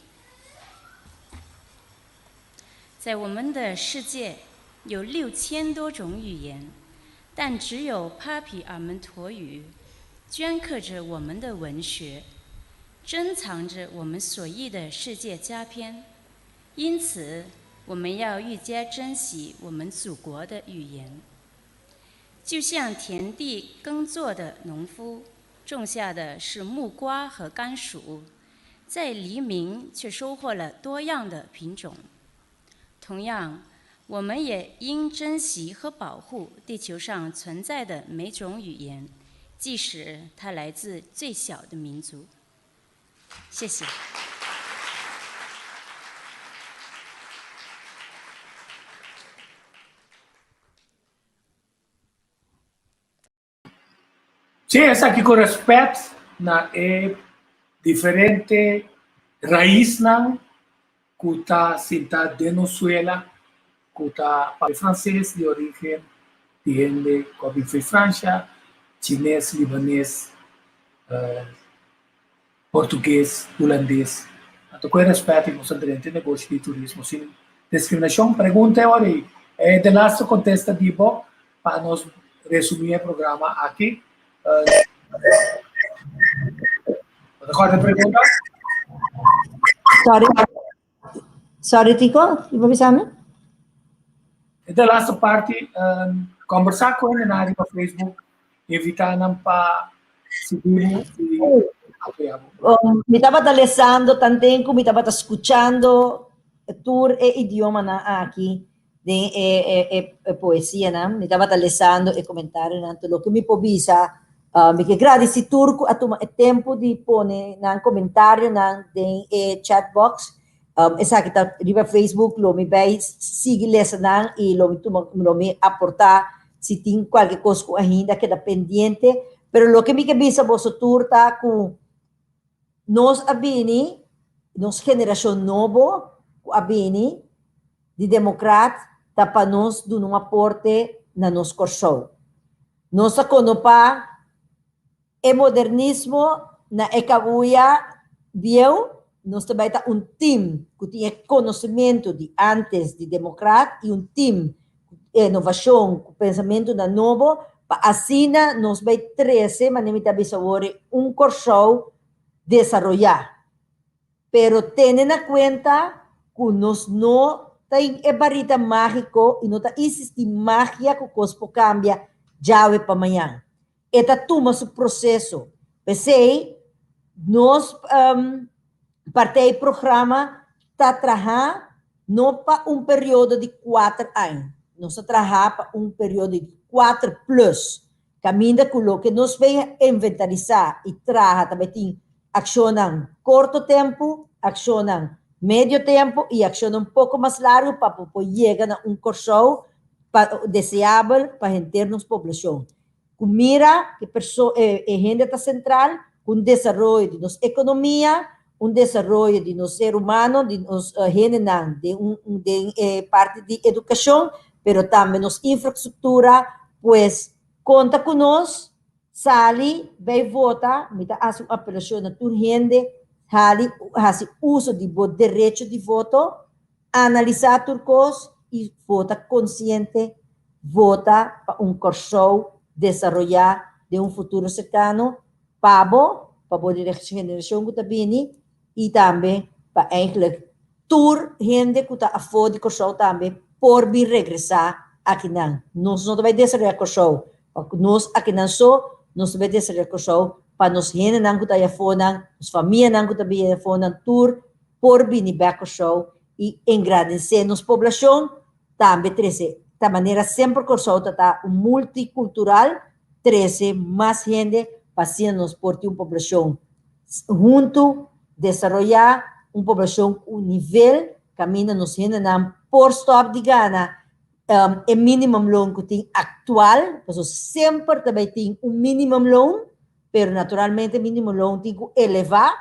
Speaker 13: 在我们的世界有六千多种语言，但只有帕皮尔门陀语镌刻着我们的文学，珍藏着我们所译的世界佳篇。因此，我们要愈加珍惜我们祖国的语言。就像田地耕作的农夫种下的是木瓜和甘薯，在黎明却收获了多样的品种。同样，我们也应珍惜和保护地球上存在的每种语言，即使它来自最小的民族。谢谢。
Speaker 2: Sí, esaki ku rèspèt na e diferente raisnan ku ta sintá den nos suela, ku ta papia franses di orígen di hende ku a bin for Fransha, chines, libanes, portugues, hulandes. Anto ku e rèspèt i nos a drenta e negoshi di turismo sin diskriminashon. Pregunta e ora ei. E de laatste kontesta di bo pa nos resumí e programa aki. Bo ta kòrda e pregunta?
Speaker 4: Sorry. Sorry, Tico, i bo bisa mi?
Speaker 2: E de laatste parti, kombersá ku hende riba Facebook, invitá nan pa sigui bo i apoyá bo.
Speaker 4: Mi tabata lesando tanten ku mi tabata skuchando tur e idiomanan aki den e poesianan. Mi tabata lesando e komentarionan. Tur loke mi por bisa, mi ke gradisí tur ku a tuma e tempu di pone nan komentarionan den e chat box. Esaki ta riba Facebook, lo mi bai sigui lesa nan i lo mi tuma, lo mi aportá si tin kualke kos ku ainda keda pendiente. Pero loke mi ke bisa boso tur ta ku nos a bini, nos generashon nobo ku a bini di Demokrat ta pa nos duna un aporte na nos Kòrsou. Nos a konopá e modernismo na e kabuya bieu, nos ta bai ta un tim ku tin e konosementu di ántes di Demokrat i un tim ku inovashon, ku pensamentunan nobo, pa asina nos bai trese, manera mi ta bisa awor, un Kòrsou desaroyá. Pero tene na kuenta ku nos no ta e barita mágiko i no ta insistí magia ku kos por kambia djawe pa mañan. E ta tuma su proseso. P'esei nos partij programa ta traha no pa un periodo di kuater aña. Nos ta traha pa un periodo di kuater plus. Kaminda ku loke nos bay inventarisá i traha ta bay tin akshonnan korto tempu, akshonnan medio tempu i akshonnan un poko mas largu pa bo por yega na un Kòrsou pa deseabel pa henter nos poblashon. Ku mira ku e e hende ta sentral, ku un desaroyo di nos ekonomia, un desaroyo di nos ser humano, di nos hendenan den un den e parti di edukashon, pero tambe nos infrastruktura, pues konta ku nos, sali bai vota, mi ta hasi un apelashon na tur hende, hali hasi uso di bo derecho di voto, analisá tur kos i vota konsiente, vota pa un Kòrsou desaroyá den un futuro serkano, Pa bo, pa bo generashon ku ta bini i tambe pa eigenlijk tur hende ku ta afó di Kòrsou tambe por bin regresá akinan. Nos no ta bai desaroyá Kòrsou pa nos akinan so, nos ta bai desaroyá Kòrsou pa nos hendenan ku ta ayafónan, nos famianan ku ta bin ayafónan tur por bini bèk Kòrsou i engrandesé nos poblashon tambe trese ta manera semper Kòrsou ta ta un multikultural trese mas hende pa asina nos por tin un poblashon huntu, desaroyá, un poblashon ku nivel kaminda nos hendenan por stòp di gana e minimumloon ku tin aktual, pasobra semper ta bai tin un minimumloon, pero naturalmente e minimumloon tin ku elevá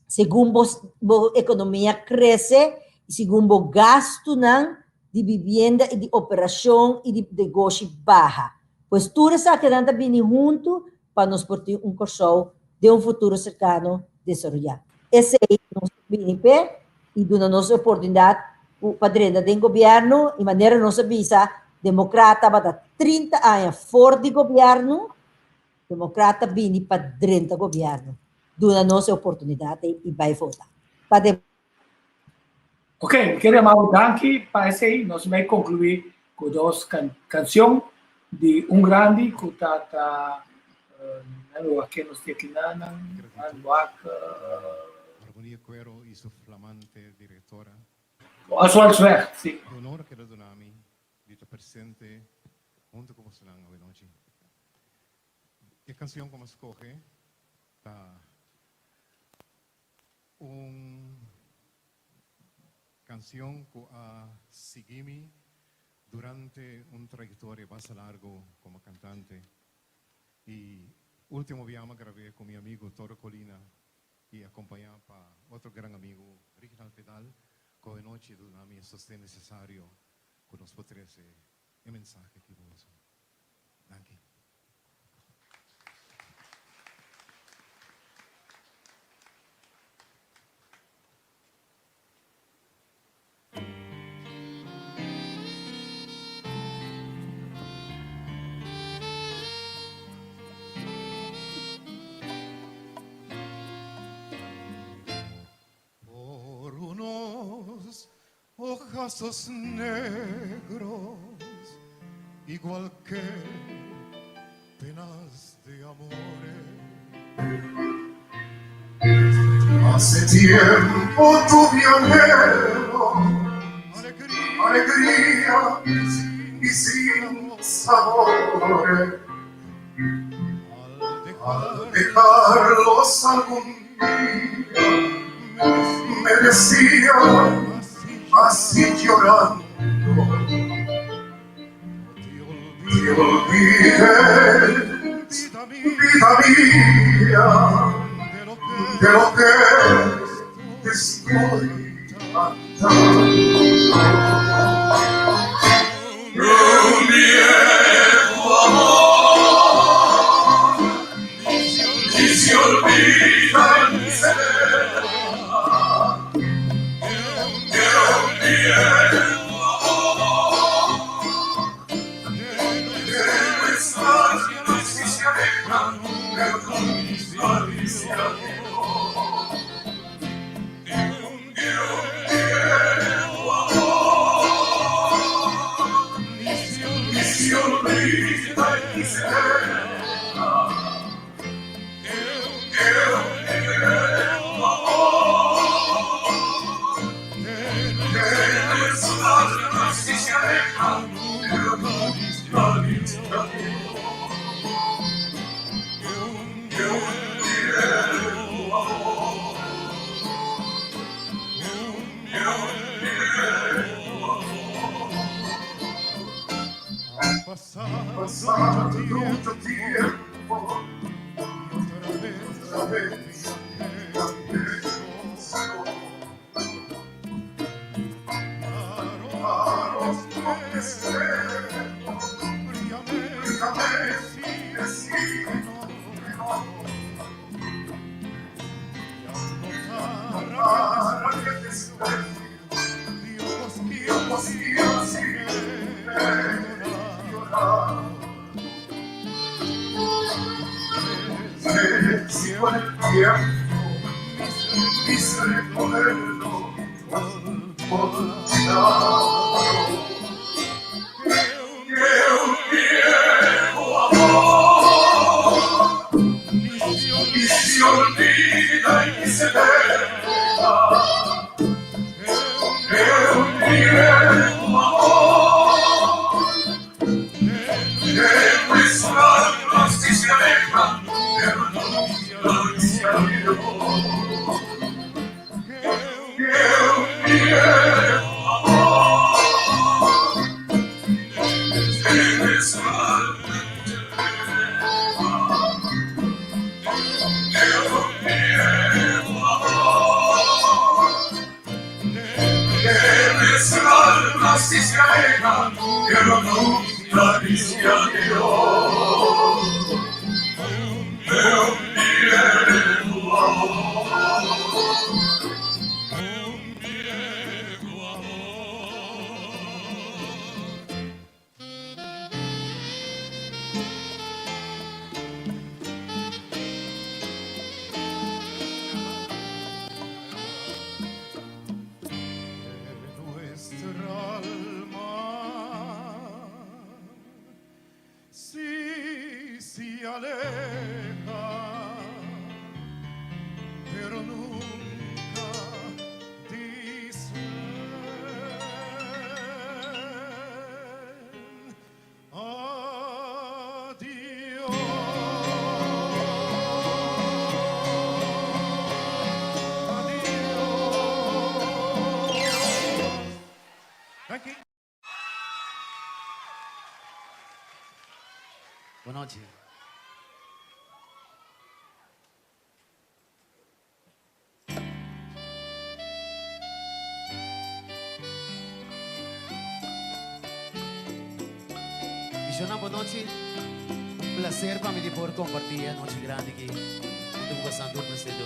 Speaker 4: segun bo bo ekonomia krese i segun bo gastunan di bibienda i di operashon i di negoshi baha. Pues tur esakinan ta bini huntu pa nos por tin un Kòrsou den un futuro serkano desaroyá. Esei nos ta bini p'e i duna nos e oportunidat ku pa drenta den gobièrnu i manera nos a bisa Demokrat tabata 30 aña for di gobièrnu, Demokrat ta bini pa drenta gobièrnu. Duna nos e oportunidat ei i bai vota pa
Speaker 2: Ok, mi ker yama bo danki pa esei. Nos bai konkluí ku dos kansion di un grandi ku ta ta nan wak ke nos tin aki nan nan wak
Speaker 14: Armonia Cuero y su flamante directora.
Speaker 2: Oswald Zwecht, si.
Speaker 14: E honor keda duna mi di ta presente hunto cu bosonan awenochi. E cancion cu mi a scoge ta Un cancion cu a sigui mi durante un trayectoria basta largo como cantante y. Último biaha mi a grab'é ku mi amigu Toro Colina i akompañá pa otro gran amigu Rignald Pedal ku awenochi ta duna mi e sosten nesesario ku nos por trese e mensahe aki pa boso. Danki. Por unos ojazos negros, igual que penas de amores. Hace tiempo tuve anhelo, alegría y sin sabores. Al dejarlos algún día, me decía así llorando, te olvides, vida mía, de lo que te estoy cantando. Un viejo amor ni se olvida ni se deja. De un viejo amor de nuestras si se alejan, pero nunca dice adiós. De un viejo amor ni se olvida ni se deja. De un viejo amor de nuestras si se alejan, pero nunca dice adiós. De un viejo amor, de un viejo amor. Ha pasado mucho tiempo y otra vez empezó. Claro, deseo, fríamente decir que no. Para que desprecio, Dios siempre llorar. Si con el tiempo mis recuerdos olvidaron que un viejo amor ni se olvida y se deja. Que un viejo amor de nuestras almas si se alejan, pero nunca dice adiós. Que un viejo amor de nuestras almas de un viejo amor de nuestras almas si se alejan, pero nunca dice adiós. De un viejo amor. Un viejo amor. De nuestra alma sí se aleja, pero nunca dicen adiós. Adiós. Thank you.
Speaker 15: Bon nochi. Shonnan bon nochi. Un placer pa mi di por comparti e anochi grandi aki hunto cu bosan tur presente.